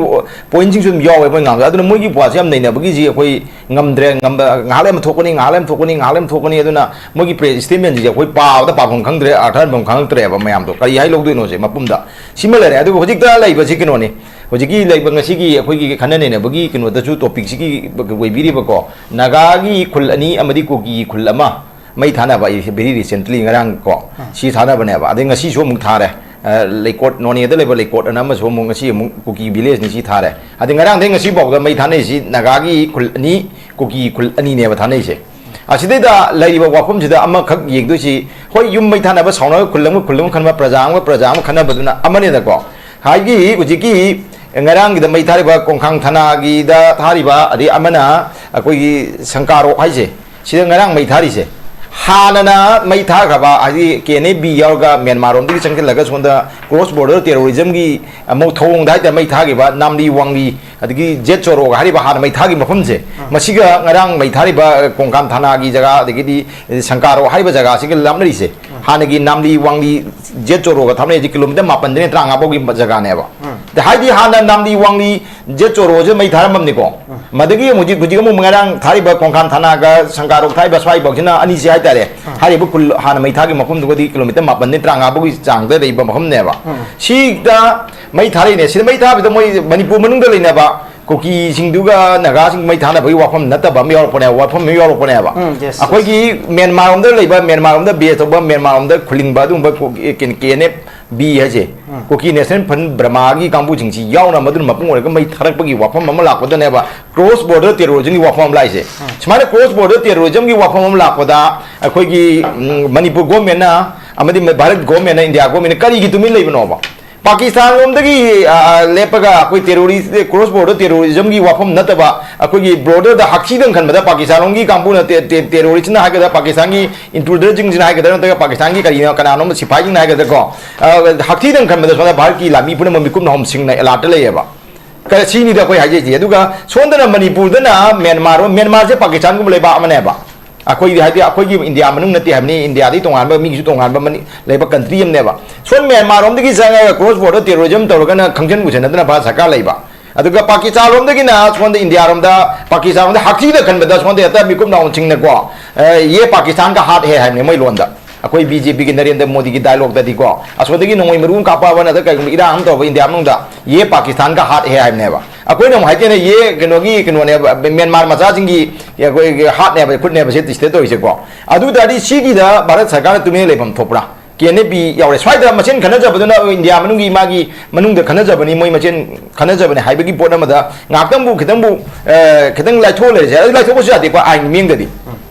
point ꯁꯤꯡꯁꯨ ꯑꯗꯨꯝ ꯌꯥꯎꯋꯦ ꯃꯣꯏ ꯉꯥꯡꯕꯗ꯫ ꯑꯗꯨꯅ ꯃꯣꯏꯒꯤ ꯋꯥꯁꯦ ꯌꯥꯝ ꯅꯩꯅꯕꯒꯤꯁꯤ ꯑꯩꯈꯣꯏ ꯉꯝꯗ꯭ꯔꯦ꯫ ꯉꯝꯕ, ꯉꯥꯏꯍꯥꯛ ꯂꯩ ꯑꯃ ꯊꯣꯛꯀꯅꯤ, ꯉꯥꯏꯍꯥꯛ ꯂꯩ ꯑꯃ ꯊꯣꯛꯀꯅꯤ, ꯉꯥꯏꯍꯥꯛ ꯂꯩ ꯑꯃ ꯊꯣꯛꯀꯅꯤ꯫ ꯑꯗꯨꯅ ꯃꯣꯏꯒꯤ press statement ꯁꯤꯡꯁꯦ ꯑꯩꯈꯣꯏ ꯄꯥꯕꯗ ꯄꯥꯐꯝ ꯈꯪꯗ꯭ꯔꯦ, ꯑꯥꯔꯊ ꯍꯟꯐꯝ ꯈꯪꯉꯛꯇ꯭ꯔꯦꯕ ꯃꯌꯥꯝꯗꯣ꯫ ꯀꯔꯤ ꯍꯥꯏ ꯂꯧꯗꯣꯏꯅꯣꯁꯦ ꯃꯄꯨꯝꯗ꯫ ꯁꯤꯃ ꯂꯩꯔꯦ꯫ ꯑꯗꯨꯒ ꯍꯧꯖꯤꯛꯇ ꯂꯩꯕꯁꯤ ꯀꯩꯅꯣꯅꯤ, ꯍꯧꯖꯤꯛꯀꯤ ꯂꯩꯕ ꯉꯁꯤꯒꯤ ꯑꯩꯈꯣꯏꯒꯤ ꯈꯟꯅ ꯅꯩꯅꯕꯒꯤ ꯀꯩꯅꯣꯗꯁꯨ topic ꯁꯤꯒꯤ ꯑꯣꯏꯕꯤꯔꯤꯕꯀꯣ, ꯅꯥꯒꯥꯒꯤ ꯈꯨꯜ ꯑꯅꯤ ꯑꯃꯗꯤ ꯀꯨꯀꯤꯒꯤ ꯈꯨꯜ ꯑꯃ ꯃꯩ ꯊꯥꯅꯕ, ꯑꯩ very recently ꯉꯔꯥꯡ ꯀꯣ, ꯁꯤ ꯊꯥꯅꯕꯅꯦꯕ꯫ ꯑꯗꯩ ꯉꯁꯤꯁꯨ ꯑꯃꯨꯛ ꯊꯥꯔꯦ꯫ ꯑ, ꯂꯩꯀꯣꯠ, ꯅꯣꯅꯦꯗ ꯂꯩꯕ ꯂꯩꯀꯣꯠ ꯑꯅ ꯑꯃꯁꯨ ꯑꯃꯨꯛ ꯉꯁꯤ ꯑꯃꯨꯛ ꯀꯨꯀꯤ village ꯅꯤ ꯁꯤ ꯊꯥꯔꯦ꯫ ꯑꯗꯩ ꯉꯔꯥꯡꯗꯩ ꯉꯁꯤ ꯐꯥꯎꯗ ꯃꯩ ꯊꯥꯅꯩꯁꯤ ꯅꯥꯒꯥꯒꯤ ꯈꯨꯜ ꯑꯅꯤ, ꯀꯨꯀꯤ ꯈꯨꯜ ꯑꯅꯤꯅꯦꯕ ꯊꯥꯅꯩꯁꯦ꯫ ꯑꯁꯤꯗꯩꯗ ꯂꯩꯔꯤꯕ ꯋꯥꯐꯝꯁꯤꯗ ꯑꯃꯈꯛ ꯌꯦꯡꯗꯣꯏꯁꯤ, ꯍꯣꯏ, ꯌꯨꯝ ꯃꯩ ꯊꯥꯅꯕ ꯁꯥꯎꯅꯕ ꯈꯨꯜ ꯑꯃꯒ ꯈꯨꯜ ꯑꯃ ꯈꯟꯅꯕ, ꯄ꯭ꯔꯖꯥ ꯑꯃꯒ ꯄ꯭ꯔꯖꯥ ꯑꯃ ꯈꯟꯅꯕꯗꯨꯅ ꯑꯃꯅꯦꯅꯀꯣ꯫ ꯍꯥꯏꯗꯤ ꯍꯧꯖꯤꯛꯀꯤ ꯉꯔꯥꯡꯒꯤꯗ ꯃꯩ ꯊꯥꯔꯤꯕ ꯀꯣꯡꯈꯥꯡ ꯊꯅꯥꯒꯤꯗ ꯊꯥꯔꯤꯕ, ꯑꯗꯩ ꯑꯃꯅ ꯑꯩꯈꯣꯏꯒꯤ ꯁꯪꯀꯥꯔꯣꯛ ꯍꯥꯏꯁꯦ, ꯁꯤꯗ ꯉꯔꯥꯡ ꯃꯩ ꯊꯥꯔꯤꯁꯦ, ꯍꯥꯟꯅꯅ ꯃꯩ ꯊꯥꯈ꯭ꯔꯕ, ꯍꯥꯏꯗꯤ ꯀꯦ ꯑꯦꯟ ꯑꯦ ꯕꯤ ꯌꯥꯎꯔꯒ ꯃ꯭ꯌꯥꯟꯃꯥꯔ ꯔꯣꯝꯗꯒꯤ ꯆꯪꯁꯤꯜꯂꯒ ꯁꯣꯝꯗ cross border terrorism ꯒꯤ ꯑꯃꯨꯛ ꯊꯧꯑꯣꯡꯗ ꯍꯥꯏꯇꯥꯔꯦ ꯃꯩ ꯊꯥꯈꯤꯕ ꯅꯥꯝꯂꯤ ꯋꯥꯡꯂꯤ, ꯑꯗꯒꯤ ꯖꯦꯠ ꯆꯣꯔꯣꯒ ꯍꯥꯏꯔꯤꯕ ꯍꯥꯟꯅ ꯃꯩ ꯊꯥꯈꯤꯕ ꯃꯐꯝꯁꯦ, ꯃꯁꯤꯒ ꯉꯔꯥꯡ ꯃꯩ ꯊꯥꯔꯤꯕ ꯀꯣꯡꯀꯥꯝ ꯊꯥꯅꯥꯒꯤ ꯖꯒꯥ, ꯑꯗꯒꯤꯗꯤ ꯁꯪꯀꯥꯔꯣ ꯍꯥꯏꯔꯤꯕ ꯖꯒꯥꯁꯤꯒ ꯂꯥꯞꯅꯔꯤꯁꯦ, ꯍꯥꯟꯅꯒꯤ ꯅꯥꯝꯂꯤ ꯋꯥꯡꯂꯤ ꯖꯦꯠ ꯆꯣꯔꯣꯒ ꯊꯥꯞꯅꯔꯤꯁꯦ ꯀꯤꯂꯣꯃꯤꯇꯔ ꯃꯥꯄꯟꯗꯩꯅ ꯇꯔꯥꯃꯉꯥ ꯐꯥꯎꯒꯤ ꯖꯒꯥꯅꯦꯕ꯫ ꯑꯗ ꯍꯥꯏꯗꯤ ꯍꯥꯟꯅ ꯅꯥꯝꯂꯤ ꯋꯥꯡꯂꯤ ꯖꯦꯠ ꯆꯣꯔꯣꯁꯦ ꯃꯩ ꯊꯥꯔꯝꯃꯕꯅꯤꯀꯣ꯫ ꯃꯗꯒꯤ ꯑꯃꯨꯛ ꯍꯧꯖꯤꯛ, ꯍꯧꯖꯤꯛ ꯑꯃꯨꯛ ꯉꯔꯥꯡ ꯊꯥꯔꯤꯕ ꯈꯣꯡꯈꯥꯟ ꯊꯥꯅꯥꯒ ꯁꯪꯒꯥꯔꯣꯛ ꯊꯥꯔꯤꯕ ꯁ꯭ꯋꯥꯏꯐꯥꯎꯁꯤꯅ ꯑꯅꯤꯁꯤ ꯍꯥꯏꯇꯥꯔꯦ꯫ ꯍꯥꯏꯔꯤꯕ ꯈꯨꯜ ꯍꯥꯟꯅ ꯃꯩ ꯊꯥꯈꯤꯕ ꯃꯐꯝꯗꯨꯒꯗꯤ ꯀꯤꯂꯣꯃꯤꯇꯔ ꯃꯥꯄꯟꯗꯩ ꯇꯔꯥꯃꯉꯥ ꯐꯥꯎꯒꯤ ꯆꯥꯡꯗ ꯂꯩꯕ ꯃꯐꯝꯅꯦꯕ꯫ ꯁꯤꯗ ꯃꯩ ꯊꯥꯔꯛꯏꯅꯦ꯫ ꯁꯤꯗ ꯃꯩ ꯊꯥꯕꯗ ꯃꯣꯏ ꯃꯅꯤꯄꯨꯔ ꯃꯅꯨꯡꯗ ꯂꯩꯅꯕ ꯀꯨꯀꯤꯁꯤꯡꯗꯨꯒ ꯅꯥꯒꯥꯁꯤꯡ ꯃꯩ ꯊꯥꯅꯕꯒꯤ ꯋꯥꯐꯝ ꯅꯠꯇꯕ ꯑꯃ ꯌꯥꯎꯔꯛꯄꯅꯦꯕ, ꯋꯥꯐꯝ ꯑꯃ ꯌꯥꯎꯔꯛꯄꯅꯦꯕ꯫ ꯎꯝ, yes, yes. ꯑꯩꯈꯣꯏꯒꯤ ꯃ꯭ꯌꯥꯟꯃꯥꯔ ꯔꯣꯝꯗ ꯂꯩꯕ, ꯃ꯭ꯌꯥꯟꯃꯥꯔ ꯔꯣꯝꯗ base ꯇꯧꯕ, ꯃ꯭ꯌꯥꯟꯃꯥꯔ ꯔꯣꯝꯗ ꯈꯨꯂꯤꯡꯕ ꯑꯗꯨꯒꯨꯝꯕ ꯀꯦ-, ꯀꯦ-, ꯀꯦ ꯑꯦꯟ ꯑꯦꯐ ꯕꯤ ꯍꯥꯏꯁꯦ, ꯎꯝ꯫ ꯀꯨꯀꯤ ꯅꯦꯁꯅꯦꯜ ꯐ꯭ꯔꯟꯠ ꯕꯔꯃꯥꯒꯤ ꯀꯥꯡꯕꯨꯁꯤꯡꯁꯤ ꯌꯥꯎꯅ ꯃꯗꯨꯅ ꯃꯄꯨꯡ ꯑꯣꯏꯔꯒ ꯃꯩ ꯊꯥꯔꯛꯄꯒꯤ ꯋꯥꯐꯝ ꯑꯃ ꯂꯥꯛꯄꯗꯅꯦꯕ cross border terrorism ꯒꯤ ꯋꯥꯐꯝ ꯑꯃ ꯂꯥꯛꯏꯁꯦ꯫ ꯎꯝ꯫ ꯁꯨꯃꯥꯏꯅ cross border terrorism ꯒꯤ ꯋꯥꯐꯝ ꯑꯃ ꯂꯥꯛꯄꯗ ꯑꯩꯈꯣꯏꯒꯤ, ꯎꯝ, ꯃꯅꯤꯄꯨꯔ ꯒꯣꯔꯃꯦꯟꯅ ꯑꯃꯗꯤ ꯚꯥꯔꯠ ꯒꯣꯔꯃꯦꯟꯅ, ꯏꯟꯗꯤꯌꯥ ꯒꯣꯔꯃꯦꯟꯅ ꯀꯔꯤꯒꯤ ꯇꯨꯃꯤꯟ ꯂꯩꯕꯅꯣꯕ? ꯄꯥꯀꯤꯁꯇꯥꯟ ꯂꯣꯝꯗꯒꯤ, ꯑ, ꯑ, ꯂꯦꯞꯄꯒ ꯑꯩꯈꯣꯏ terrorist, cross border terrorism ꯒꯤ ꯋꯥꯐꯝ ꯅꯠꯇꯕ, ꯑꯩꯈꯣꯏꯒꯤ border ꯗ ꯍꯛꯊꯤꯗꯪ ꯈꯟꯕꯗ ꯄꯥꯀꯤꯁꯇꯥꯟ ꯂꯣꯝꯒꯤ ꯀꯥꯡꯕꯨꯅ ꯇꯦ-, ꯇꯦ-, terrorist ꯅ ꯍꯥꯏꯒꯗ꯭ꯔꯥ, ꯄꯥꯀꯤꯁꯇꯥꯟꯒꯤ intruder ꯁꯤꯡꯁꯤꯅ ꯍꯥꯏꯒꯗ꯭ꯔꯥ, ꯅꯠꯇ꯭ꯔꯒ ꯄꯥꯀꯤꯁꯇꯥꯟꯒꯤ ꯀꯔꯤꯅꯣ, ꯀꯅꯥꯅꯣꯝ ꯁꯤꯐꯥꯏꯁꯤꯡꯅ ꯍꯥꯏꯒꯗ꯭ꯔꯥꯀꯣ, ꯑ, ꯍꯛꯊꯤꯗꯪ ꯈꯟꯕꯗ ꯁꯣꯝꯗ ꯚꯥꯔꯠꯀꯤ ꯂꯥꯟꯃꯤ ꯄꯨꯝꯅꯃꯛ ꯃꯤꯀꯨꯞꯅ ꯍꯣꯝꯁꯤꯡꯅ alert ꯇ ꯂꯩꯌꯦꯕ꯫ ꯀ-, ꯁꯤꯅꯤꯗ ꯑꯩꯈꯣꯏ ꯍꯥꯏꯖꯩꯁꯦ꯫ ꯑꯗꯨꯒ ꯁꯣꯝꯗꯅ ꯃꯅꯤꯄꯨꯔꯗꯅ ꯃ꯭ꯌꯥꯟꯃꯥꯔ, ꯃ꯭ꯌꯥꯟꯃꯥꯔꯁꯦ ꯄꯥꯀꯤꯁꯇꯥꯟꯒꯨꯝꯕ ꯂꯩꯕꯥꯛ ꯑꯃꯅꯦꯕ꯫ ꯑꯩꯈꯣꯏꯗꯤ ꯍꯥꯏꯗꯤ ꯑꯩꯈꯣꯏꯒꯤ ꯏꯟꯗꯤꯌꯥ ꯃꯅꯨꯡ ꯅꯠꯇꯦ ꯍꯥꯏꯕꯅꯤ, ꯏꯟꯗꯤꯌꯥꯗꯒꯤ ꯇꯣꯉꯥꯟꯕ, ꯃꯤꯒꯤꯁꯨ ꯇꯣꯉꯥꯟꯕ ꯃꯅꯤ-, ꯂꯩꯕ country ꯑꯃꯅꯦꯕ꯫ ꯁꯣꯝ ꯃ꯭ꯌꯥꯟꯃꯥꯔ ꯔꯣꯝꯗꯒꯤ ꯆꯪꯉꯒ cross border terrorism ꯇꯧꯔꯒꯅ ꯈꯪꯖꯟ ꯎꯁꯟꯅꯗꯅ ꯚꯥꯔꯠ ꯁꯔꯀꯥꯔ ꯂꯩꯕ꯫ ꯑꯗꯨꯒ ꯄꯥꯀꯤꯁꯇꯥꯟ ꯔꯣꯝꯗꯒꯤꯅ ꯁꯣꯝꯗ ꯏꯟꯗꯤꯌꯥ ꯔꯣꯝꯗ, ꯄꯥꯀꯤꯁꯇꯥꯟ ꯔꯣꯝꯗ ꯍꯛꯊꯤꯗ ꯈꯟꯕꯗ ꯁꯣꯝꯗ ꯍꯦꯛꯇ ꯃꯤꯀꯨꯞ ꯅꯥꯎꯟꯁꯤꯡꯅꯀꯣ, ꯑ, "ꯌꯦ ꯄꯥꯀꯤꯁꯇꯥꯟ ꯀꯥ ꯍꯥꯠ ꯍꯦ" ꯍꯥꯏꯕꯅꯦ ꯃꯣꯏ ꯂꯣꯟꯗ꯫ ꯑꯩꯈꯣꯏ ꯕꯤ ꯖꯦ ꯄꯤꯒꯤ ꯅꯔꯦꯟꯗ꯭ꯔ ꯃꯣꯗꯤꯒꯤ dialogue ꯇꯗꯤꯀꯣ, ꯑꯁꯣꯝꯗꯒꯤ ꯅꯣꯡꯃꯩ ꯃꯔꯨ ꯑꯃ ꯀꯥꯞꯄꯛꯑꯕ ꯅꯠꯇ꯭ꯔꯒ ꯀꯩꯒꯨꯝꯕ ꯏꯔꯥꯡ ꯑꯃ ꯇꯧꯔꯕ ꯏꯟꯗꯤꯌꯥ ꯃꯅꯨꯡꯗ "ꯌꯦ ꯄꯥꯀꯤꯁꯇꯥꯟ ꯀꯥ ꯍꯥꯠ ꯍꯦ" ꯍꯥꯏꯕꯅꯦꯕ꯫ ꯑꯩꯈꯣꯏꯅ ꯑꯃꯨꯛ ꯍꯥꯏꯗꯦꯅ, "ꯌꯦ ꯀꯩꯅꯣꯒꯤ ꯀꯩꯅꯣꯅꯦꯕ, ꯃ꯭ꯌꯥꯟꯃꯥꯔ ꯃꯆꯥꯁꯤꯡꯒꯤ ꯑꯩꯈꯣꯏꯒꯤ ꯍꯥꯠꯅꯦꯕ, ꯈꯨꯠꯅꯦꯕ ꯁꯤ ꯁꯤꯗ ꯇꯧꯔꯤꯁꯦꯀꯣ"꯫ ꯑꯗꯨ ꯇꯥꯔꯗꯤ ꯁꯤꯒꯤꯗ ꯚꯥꯔꯠ ꯁꯔꯀꯥꯔꯅ ꯇꯨꯃꯤꯟꯅ ꯂꯩꯐꯝ ꯊꯣꯛꯄ꯭ꯔꯥ? ꯀꯦ ꯑꯦꯟ ꯑꯦ ꯄꯤ ꯌꯥꯎꯔꯦ꯫ ꯁ꯭ꯋꯥꯏꯗ ꯃꯁꯦꯟ ꯈꯟꯅꯖꯕꯗꯨꯅ ꯏꯟꯗꯤꯌꯥ ꯃꯅꯨꯡꯒꯤ ꯃꯥꯒꯤ ꯃꯅꯨꯡꯗ ꯈꯟꯅꯖꯕꯅꯤ, ꯃꯣꯏ ꯃꯁꯦꯟ ꯈꯟꯅꯖꯕꯅꯤ ꯍꯥꯏꯕꯒꯤ ꯄꯣꯠ ꯑꯃꯗ ꯉꯥꯏꯍꯥꯛꯇꯪꯕꯨ ꯈꯤꯇꯪꯕꯨ, ꯑ, ꯈꯤꯇꯪ ꯂꯥꯏꯊꯣꯛꯑ ꯂꯩꯔꯁꯦ꯫ ꯑꯗꯨ ꯂꯥꯏꯊꯣꯛꯄꯁꯨ ꯌꯥꯗꯦꯀꯣ ꯑꯥꯏꯟꯒꯤ ꯃꯤꯡꯗꯗꯤ꯫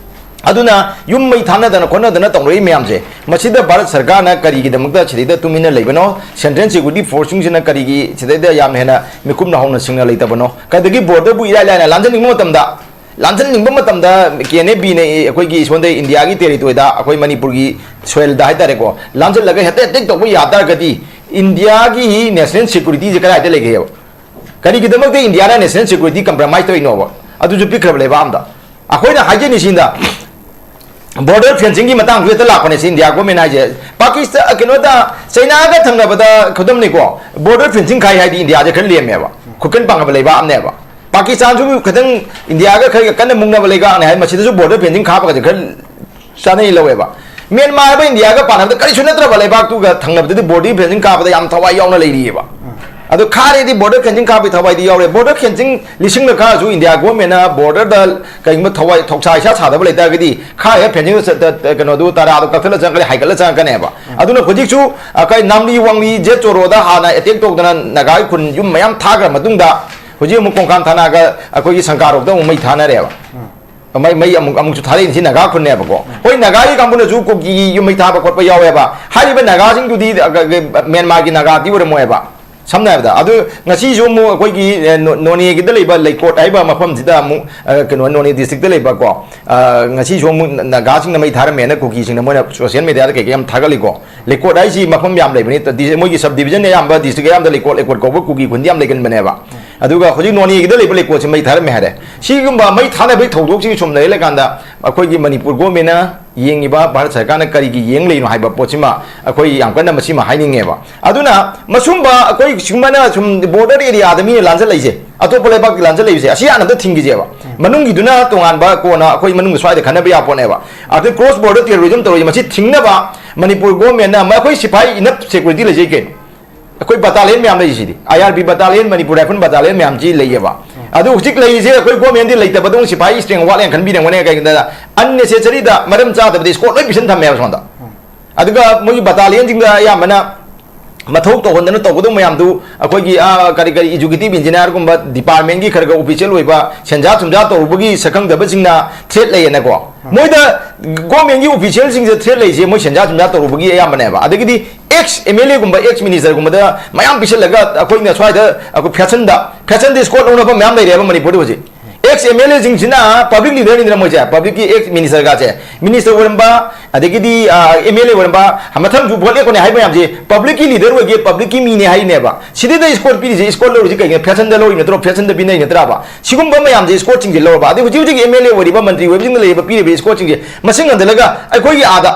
ꯑꯗꯨꯅ ꯌꯨꯝ ꯃꯩ ꯊꯥꯅꯗꯅ ꯈꯣꯠꯅꯗꯅ ꯇꯧꯅꯔꯤ ꯃꯌꯥꯝꯁꯦ, ꯃꯁꯤꯗ ꯚꯥꯔꯠ ꯁꯔꯀꯥꯔꯅ ꯀꯔꯤꯒꯤꯗꯃꯛꯇ ꯁꯤꯗꯩꯗ ꯇꯨꯃꯤꯟꯅ ꯂꯩꯕꯅꯣ? Central Security Force ꯁꯤꯡꯁꯤꯅ ꯀꯔꯤꯒꯤ ꯁꯤꯗꯩꯗ ꯌꯥꯝꯅ ꯍꯦꯟꯅ ꯃꯤꯀꯨꯞ ꯅꯥꯍꯧꯅ ꯁꯤꯡꯅ ꯂꯩꯇꯕꯅꯣ? ꯀꯩꯗꯒꯤ border ꯕꯨ ꯏꯔꯥꯏ ꯂꯥꯏꯅ ꯂꯥꯟꯖꯟꯅꯤꯡꯕ ꯃꯇꯝꯗ, ꯂꯥꯟꯖꯟꯅꯤꯡꯕ ꯃꯇꯝꯗ ꯀꯦ ꯑꯦꯟ ꯑꯦ ꯕꯤꯅ ꯑꯩꯈꯣꯏꯒꯤ ꯁꯣꯝꯗ ꯏꯟꯗꯤꯌꯥꯒꯤ territory ꯗ, ꯑꯩꯈꯣꯏ ꯃꯅꯤꯄꯨꯔꯒꯤ soil ꯗ ꯍꯥꯏꯇꯥꯔꯦꯀꯣ, ꯂꯥꯟꯖꯜꯂꯒ ꯍꯦꯛꯇ attack ꯇꯧꯕ ꯌꯥ ꯇꯥꯔꯒꯗꯤ ꯏꯟꯗꯤꯌꯥꯒꯤ national security ꯁꯦ ꯀꯗꯥꯏꯗ ꯂꯩꯒꯦꯕ? ꯀꯔꯤꯒꯤꯗꯃꯛꯇ ꯏꯟꯗꯤꯌꯥꯅ national security compromise ꯇꯧꯔꯤꯅꯣꯕ? ꯑꯗꯨꯁꯨ ꯄꯤꯛꯈ꯭ꯔꯕ ꯂꯩꯕꯥꯛ ꯑꯃꯗ꯫ ꯑꯩꯈꯣꯏꯅ ꯍꯥꯏꯖꯅꯤꯡꯉꯤꯁꯤꯅ, border fencing ꯒꯤ ꯃꯇꯥꯡꯁꯨ ꯍꯦꯛꯇ ꯂꯥꯛꯄꯅꯦ ꯁꯤ ꯏꯟꯗꯤꯌꯥ ꯒꯣꯔꯃꯦꯟ ꯍꯥꯏꯁꯦ꯫ ꯄꯥꯀꯤꯁꯇꯥꯟ, ꯀꯩꯅꯣꯗ, ꯆꯩꯅꯥꯒ ꯊꯪꯅꯕꯗ ꯈꯨꯗꯝꯅꯤꯀꯣ, border fencing ꯈꯥꯏ ꯍꯥꯏꯗꯤ ꯏꯟꯗꯤꯌꯥꯁꯦ ꯈꯔ ꯂꯦꯝꯃꯦꯕ, ꯈꯨꯠꯀꯟ ꯄꯥꯡꯒꯕ ꯂꯩꯕꯥꯛ ꯑꯃꯅꯦꯕ꯫ ꯄꯥꯀꯤꯁꯇꯥꯟꯁꯨ ꯈꯤꯇꯪ ꯏꯟꯗꯤꯌꯥꯒ ꯈꯔ ꯀꯟꯅ ꯃꯨꯛꯅꯕ ꯂꯩꯕꯥꯛꯅꯦ ꯍꯥꯏ, ꯃꯁꯤꯗꯁꯨ ꯕꯣꯔꯗꯔ ꯐꯦꯟꯁꯤꯡ ꯈꯥꯞꯄꯒꯁꯦ ꯈꯔ ꯆꯥꯅꯩ ꯂꯧꯋꯦꯕ꯫ ꯃ꯭ꯌꯥꯟꯃꯥꯔ ꯍꯥꯏꯕ ꯏꯟꯗꯤꯌꯥꯒ ꯄꯥꯅꯕꯗ ꯀꯔꯤꯁꯨ ꯅꯠꯇ꯭ꯔꯕ ꯂꯩꯕꯥꯛꯇꯨꯒ ꯊꯪꯅꯕꯗꯗꯤ ꯕꯣꯔꯗꯔ ꯐꯦꯟꯁꯤꯡ ꯈꯥꯞꯄꯗ ꯌꯥꯝ ꯊꯋꯥꯏ ꯌꯥꯎꯅ ꯂꯩꯔꯤꯑꯕ꯫ ꯑꯗꯣ ꯈꯥꯔꯦꯗꯤ ꯕꯣꯔꯗꯔ ꯐꯦꯟꯁꯤꯡ ꯈꯥꯞꯄꯒꯤ ꯊꯋꯥꯏꯗꯤ ꯌꯥꯎꯔꯦ꯫ ꯕꯣꯔꯗꯔ ꯐꯦꯟꯁꯤꯡ ꯂꯤꯁꯤꯡꯅ ꯈꯥꯔꯁꯨ ꯏꯟꯗꯤꯌꯥ ꯒꯣꯔꯃꯦꯟꯅ ꯕꯣꯔꯗꯔꯗ ꯀꯔꯤꯒꯨꯝꯕ ꯊꯋꯥꯏ ꯊꯧꯁꯥ ꯏꯁꯥ ꯁꯥꯗꯕ ꯂꯩꯇꯥꯔꯒꯗꯤ ꯈꯥꯔꯤꯕ ꯐꯦꯟꯁꯤꯡꯗꯣ ꯆ-, ꯇ-, ꯇ-, ꯀꯩꯅꯣꯗꯨ ꯇꯔꯥꯗꯣ ꯀꯛꯊꯠꯂ ꯆꯪꯉꯛꯀꯅꯤ, ꯍꯥꯏꯒꯠꯂ ꯆꯪꯉꯛꯀꯅꯦꯕ꯫ ꯑꯗꯨꯅ ꯍꯧꯖꯤꯛꯁꯨ ꯑꯩꯈꯣꯏ ꯅꯥꯝꯂꯤ ꯋꯥꯡꯂꯤ ꯖꯦꯠ ꯆꯣꯔꯣꯗ ꯍꯥꯟꯅ ꯑꯦꯇꯦꯛ ꯇꯧꯗꯅ ꯅꯥꯒꯥꯒꯤ ꯈꯨꯟ ꯌꯨꯝ ꯃꯌꯥꯝ ꯊꯥꯈ꯭ꯔ ꯃꯇꯨꯡꯗ ꯍꯧꯖꯤꯛ ꯑꯃꯨꯛ ꯀꯣꯡꯀꯥꯟ ꯊꯥꯅꯒ ꯑꯩꯈꯣꯏꯒꯤ ꯁꯪꯀꯥꯔꯣꯛꯇ ꯑꯃꯨꯛ ꯃꯩ ꯊꯥꯅꯔꯦꯕ꯫ ꯃꯩ, ꯃꯩ ꯑꯃꯨꯛ, ꯑꯃꯨꯛꯁꯨ ꯊꯥꯔꯛꯏꯅꯤ ꯁꯤ ꯅꯥꯒꯥ ꯈꯨꯟꯅꯦꯕꯀꯣ꯫ ꯍꯣꯏ, ꯅꯥꯒꯥꯒꯤ ꯀꯥꯡꯕꯨꯅꯁꯨ ꯀꯨꯀꯤꯒꯤ ꯌꯨꯝ ꯃꯩ ꯊꯥꯕ ꯈꯣꯠꯄ ꯌꯥꯎꯋꯦꯕ꯫ ꯍꯥꯏꯔꯤꯕ ꯅꯥꯒꯥꯁꯤꯡꯗꯨꯗꯤ, ꯑ, ꯒ-, ꯒ-, ꯃ꯭ꯌꯥꯟꯃꯥꯔꯒꯤ ꯅꯥꯒꯥꯗꯤ ꯑꯣꯏꯔꯝꯃꯣꯏꯕ꯫ ꯁꯝꯅ ꯍꯥꯏꯔꯕꯗ, ꯑꯗꯨ ꯉꯁꯤꯁꯨ ꯑꯃꯨꯛ ꯑꯩꯈꯣꯏꯒꯤ, ꯑ, ꯅꯣ-, ꯅꯣꯅꯦꯒꯤꯗ ꯂꯩꯕ ꯂꯩꯀꯣꯠ ꯍꯥꯏꯕ ꯃꯐꯝꯁꯤꯗ ꯑꯃꯨꯛ, ꯑ, ꯀꯩꯅꯣ, ꯅꯣꯅꯦ ꯗꯤꯁꯇ꯭ꯔꯤꯛꯇ ꯂꯩꯕꯀꯣ, ꯑ, ꯉꯁꯤꯁꯨ ꯑꯃꯨꯛ ꯅ-, ꯅꯥꯒꯥꯁꯤꯡꯅ ꯃꯩ ꯊꯥꯔꯝꯃꯦꯅ ꯀꯨꯀꯤꯁꯤꯡꯅ ꯃꯣꯏꯅ ꯁꯣꯁꯤꯌꯦꯜ ꯃꯤꯗꯤꯌꯥꯗ ꯀꯩꯀꯩ ꯌꯥꯝ ꯊꯥꯒꯠꯂꯤꯀꯣ꯫ ꯂꯩꯀꯣꯠ ꯍꯥꯏꯁꯤ ꯃꯐꯝ ꯌꯥꯝ ꯂꯩꯕꯅꯤ, ꯗꯤ-, ꯃꯣꯏꯒꯤ ꯁꯕ ꯗꯤꯕꯤꯖꯟ ꯑꯌꯥꯝꯕ, ꯗꯤꯁꯇ꯭ꯔꯤꯛ ꯑꯌꯥꯝꯕꯗ ꯂꯩꯀꯣꯠ, ꯂꯩꯀꯣꯠ ꯀꯧꯕ ꯀꯨꯀꯤ ꯈꯨꯟꯗꯤ ꯌꯥꯝ ꯂꯩꯒꯟꯕꯅꯦꯕ꯫ ꯑꯗꯨꯒ ꯍꯧꯖꯤꯛ ꯅꯣꯅꯦꯒꯤꯗ ꯂꯩꯕ ꯂꯩꯀꯣꯠꯁꯤ ꯃꯩ ꯊꯥꯔꯝꯃꯦ ꯍꯥꯏꯔꯦ꯫ ꯁꯤꯒꯨꯝꯕ ꯃꯩ ꯊꯥꯅꯕꯒꯤ ꯊꯧꯗꯣꯛꯁꯤꯡ ꯁꯨꯝ ꯂꯩꯔꯀꯥꯟꯗ ꯑꯩꯈꯣꯏꯒꯤ ꯃꯅꯤꯄꯨꯔ ꯒꯣꯔꯃꯦꯟꯅ ꯌꯦꯡꯉꯤꯕ, ꯚꯥꯔꯠ ꯁꯔꯀꯥꯔꯅ ꯀꯔꯤꯒꯤ ꯌꯦꯡ ꯂꯩꯔꯤꯅꯣ ꯍꯥꯏꯕ ꯄꯣꯠꯁꯤꯃ ꯑꯩꯈꯣꯏ ꯌꯥꯝ ꯀꯟꯅ ꯃꯁꯤꯃ ꯍꯥꯏꯅꯤꯡꯉꯦꯕ꯫ ꯑꯗꯨꯅ ꯃꯁꯨꯝꯕ ꯑꯩꯈꯣꯏ ꯁꯨꯃꯥꯏꯅ ꯁꯨꯝ ꯕꯣꯔꯗꯔ ꯑꯦꯔꯤꯌꯥꯗ ꯃꯤꯅ ꯂꯥꯟꯖꯜꯂꯛꯏꯁꯦ, ꯑꯇꯣꯞꯄ ꯂꯩꯕꯥꯛꯀꯤ ꯂꯥꯟꯖꯜꯂꯛꯏꯁꯦ, ꯑꯁꯤ ꯍꯥꯟꯅ ꯑꯝꯇ ꯊꯤꯡꯈꯤꯁꯦꯕ꯫ ꯃꯅꯨꯡꯒꯤꯗꯨꯅ ꯇꯣꯉꯥꯟꯕ, ꯀꯣꯟꯅ ꯑꯩꯈꯣꯏ ꯃꯅꯨꯡꯗ ꯁ꯭ꯋꯥꯏꯗ ꯈꯟꯅꯕ ꯌꯥꯕ ꯄꯣꯠꯅꯦꯕ꯫ ꯑꯗꯩ ꯀ꯭ꯔꯣꯁ ꯕꯣꯔꯗꯔ ꯇꯦꯔꯣꯔꯤꯖꯝ ꯇꯧꯔꯤꯁꯦ, ꯃꯁꯤ ꯊꯤꯡꯅꯕ ꯃꯅꯤꯄꯨꯔ ꯒꯣꯔꯃꯦꯟꯅ, ꯑꯩꯈꯣꯏ ꯁꯤꯐꯥꯏ ꯏꯅꯐ ꯁꯦꯀ꯭ꯌꯨꯔꯤꯇꯤ ꯂꯩꯖꯩ ꯀꯩꯅꯣ꯫ ꯑꯩꯈꯣꯏ ꯕꯇꯥꯂꯤꯌꯟ ꯃꯌꯥꯝ ꯂꯩꯔꯤꯁꯤꯗꯤ, ꯑꯥꯏ ꯑꯥꯔ ꯕꯤ ꯕꯇꯥꯂꯤꯌꯟ, ꯃꯅꯤꯄꯨꯔ ꯔꯥꯏꯐꯜ ꯕꯇꯥꯂꯤꯌꯟ ꯃꯌꯥꯝꯁꯤ ꯂꯩꯌꯦꯕ꯫ ꯑꯗꯨ ꯍꯧꯖꯤꯛ ꯂꯩꯔꯤꯁꯦ ꯑꯩꯈꯣꯏ ꯒꯣꯔꯃꯦꯟꯗꯤ ꯂꯩꯇꯕꯗꯧꯅ ꯁꯤꯐꯥꯏ ꯏꯁꯇ꯭ꯔꯦꯡ ꯋꯥꯠꯂꯦꯅ ꯈꯟꯕꯤꯔꯝꯒꯅꯤ꯫ ꯀꯩꯒꯤꯅꯣꯗ, ꯑꯟꯅꯦꯁꯦꯁꯔꯤꯗ, ꯃꯔꯝ ꯆꯥꯗꯕꯗ ꯏꯁꯀꯣꯔꯠ ꯂꯣꯏ ꯄꯤꯁꯟ ꯊꯝꯃꯦꯕ ꯁꯣꯝꯗ꯫ ꯑꯗꯨꯒ ꯃꯣꯏꯒꯤ ꯕꯇꯥꯂꯤꯌꯟꯁꯤꯡꯗ ꯑꯌꯥꯝꯕꯅ ꯃꯊꯧ ꯇꯧꯍꯟꯗꯅ ꯇꯧꯒꯗꯧꯕ ꯃꯌꯥꯝꯗꯨ ꯑꯩꯈꯣꯏꯒꯤ, ꯑꯥ, ꯀꯔꯤ ꯀꯔꯤ ꯑꯦꯖꯨꯀꯦꯇꯤꯚ ꯏꯟꯖꯤꯅꯤꯌꯥꯔꯒꯨꯝꯕ ꯗꯤꯄꯥꯔꯠꯃꯦꯟꯒꯤ ꯈꯔ ꯈꯔ ꯑꯣꯐꯤꯁꯤꯌꯦꯜ ꯑꯣꯏꯕ ꯁꯦꯟꯖꯥ ꯊꯨꯝꯖꯥ ꯇꯧꯔꯨꯕꯒꯤ ꯁꯛꯈꯪꯗꯕꯁꯤꯡꯅ ꯊ꯭ꯔꯦꯠ ꯂꯩꯌꯦꯅꯀꯣ꯫ ꯃꯣꯏꯗ ꯒꯣꯔꯃꯦꯟꯒꯤ ꯑꯣꯐꯤꯁꯤꯌꯦꯜꯁꯤꯡꯁꯦ ꯊ꯭ꯔꯦꯠ ꯂꯩꯁꯦ ꯃꯣꯏ ꯁꯦꯟꯖꯥ ꯊꯨꯝꯖꯥ ꯇꯧꯔꯨꯕꯒꯤ ꯑꯌꯥꯝꯕꯅꯦꯕ꯫ ꯑꯗꯒꯤꯗꯤ ꯑꯦꯛꯁ ꯑꯦꯝ ꯑꯦꯜ ꯑꯦꯒꯨꯝꯕ, ꯑꯦꯛꯁ ꯃꯤꯅꯤꯁꯇꯔꯒꯨꯝꯕꯗ ꯃꯌꯥꯝ ꯄꯤꯁꯜꯂꯒ ꯑꯩꯈꯣꯏꯅ ꯁ꯭ꯋꯥꯏꯗ ꯑꯩꯈꯣꯏ ꯐꯦꯁꯟꯗ, ꯐꯦꯁꯟꯗ ꯏꯁꯀꯣꯔꯠ ꯂꯧꯅꯐꯝ ꯃꯌꯥꯝ ꯂꯩꯔꯦꯕ ꯃꯅꯤꯄꯨꯔꯗ ꯍꯧꯖꯤꯛ꯫ ꯑꯦꯛꯁ ꯑꯦꯝ ꯑꯦꯜ ꯑꯦꯁꯤꯡꯁꯤꯅ ꯄꯕ꯭ꯂꯤꯛ ꯂꯤꯗꯔꯅꯤꯗꯅ ꯃꯣꯏꯁꯦ, ꯄꯕ꯭ꯂꯤꯛꯀꯤ ꯑꯦꯛꯁ ꯃꯤꯅꯤꯁꯇꯔꯒꯁꯦ, ꯃꯤꯅꯤꯁꯇꯔ ꯑꯣꯏꯔꯝꯕ, ꯑꯗꯒꯤꯗꯤ, ꯑ, ꯑꯦꯝ ꯑꯦꯜ ꯑꯦ ꯑꯣꯏꯔꯝꯕ, ꯃꯊꯪꯁꯨ ꯚꯣꯠ ꯂꯦꯞꯀꯅꯤ ꯍꯥꯏꯕ ꯃꯌꯥꯝꯁꯦ ꯄꯕ꯭ꯂꯤꯛꯀꯤ ꯂꯤꯗꯔ ꯑꯣꯏꯒꯦ, ꯄꯕ꯭ꯂꯤꯛꯀꯤ ꯃꯤꯅꯦ ꯍꯥꯏꯅꯦꯕ꯫ ꯁꯤꯗꯩꯗ ꯏꯁꯀꯣꯔꯠ ꯄꯤꯔꯤꯁꯦ, ꯏꯁꯀꯣꯔꯠ ꯂꯧꯔꯤꯁꯦ ꯀꯩꯒꯤꯅꯣ? ꯐꯦꯁꯟꯗ ꯂꯧꯔꯤ ꯅꯠꯇ꯭ꯔꯣ? ꯐꯦꯁꯟꯗ ꯄꯤꯅꯩ ꯅꯠꯇ꯭ꯔꯕ? ꯁꯤꯒꯨꯝꯕ ꯃꯌꯥꯝꯁꯦ, ꯏꯁꯀꯣꯔꯠꯁꯤꯡꯁꯦ ꯂꯧꯔꯕ, ꯑꯗꯩ ꯍꯧꯖꯤꯛ ꯍꯧꯖꯤꯛ ꯑꯦꯝ ꯑꯦꯜ ꯑꯦ ꯑꯣꯏꯔꯤꯕ, ꯃꯟꯇ꯭ꯔꯤ ꯑꯣꯏꯕꯁꯤꯡꯅ ꯂꯩꯔꯤꯕ, ꯄꯤꯔꯤꯕ ꯏꯁꯀꯣꯔꯠꯁꯤꯡꯁꯦ ꯃꯁꯤꯡ ꯍꯟꯊꯜꯂꯒ ꯑꯩꯈꯣꯏꯒꯤ ꯑꯥꯗ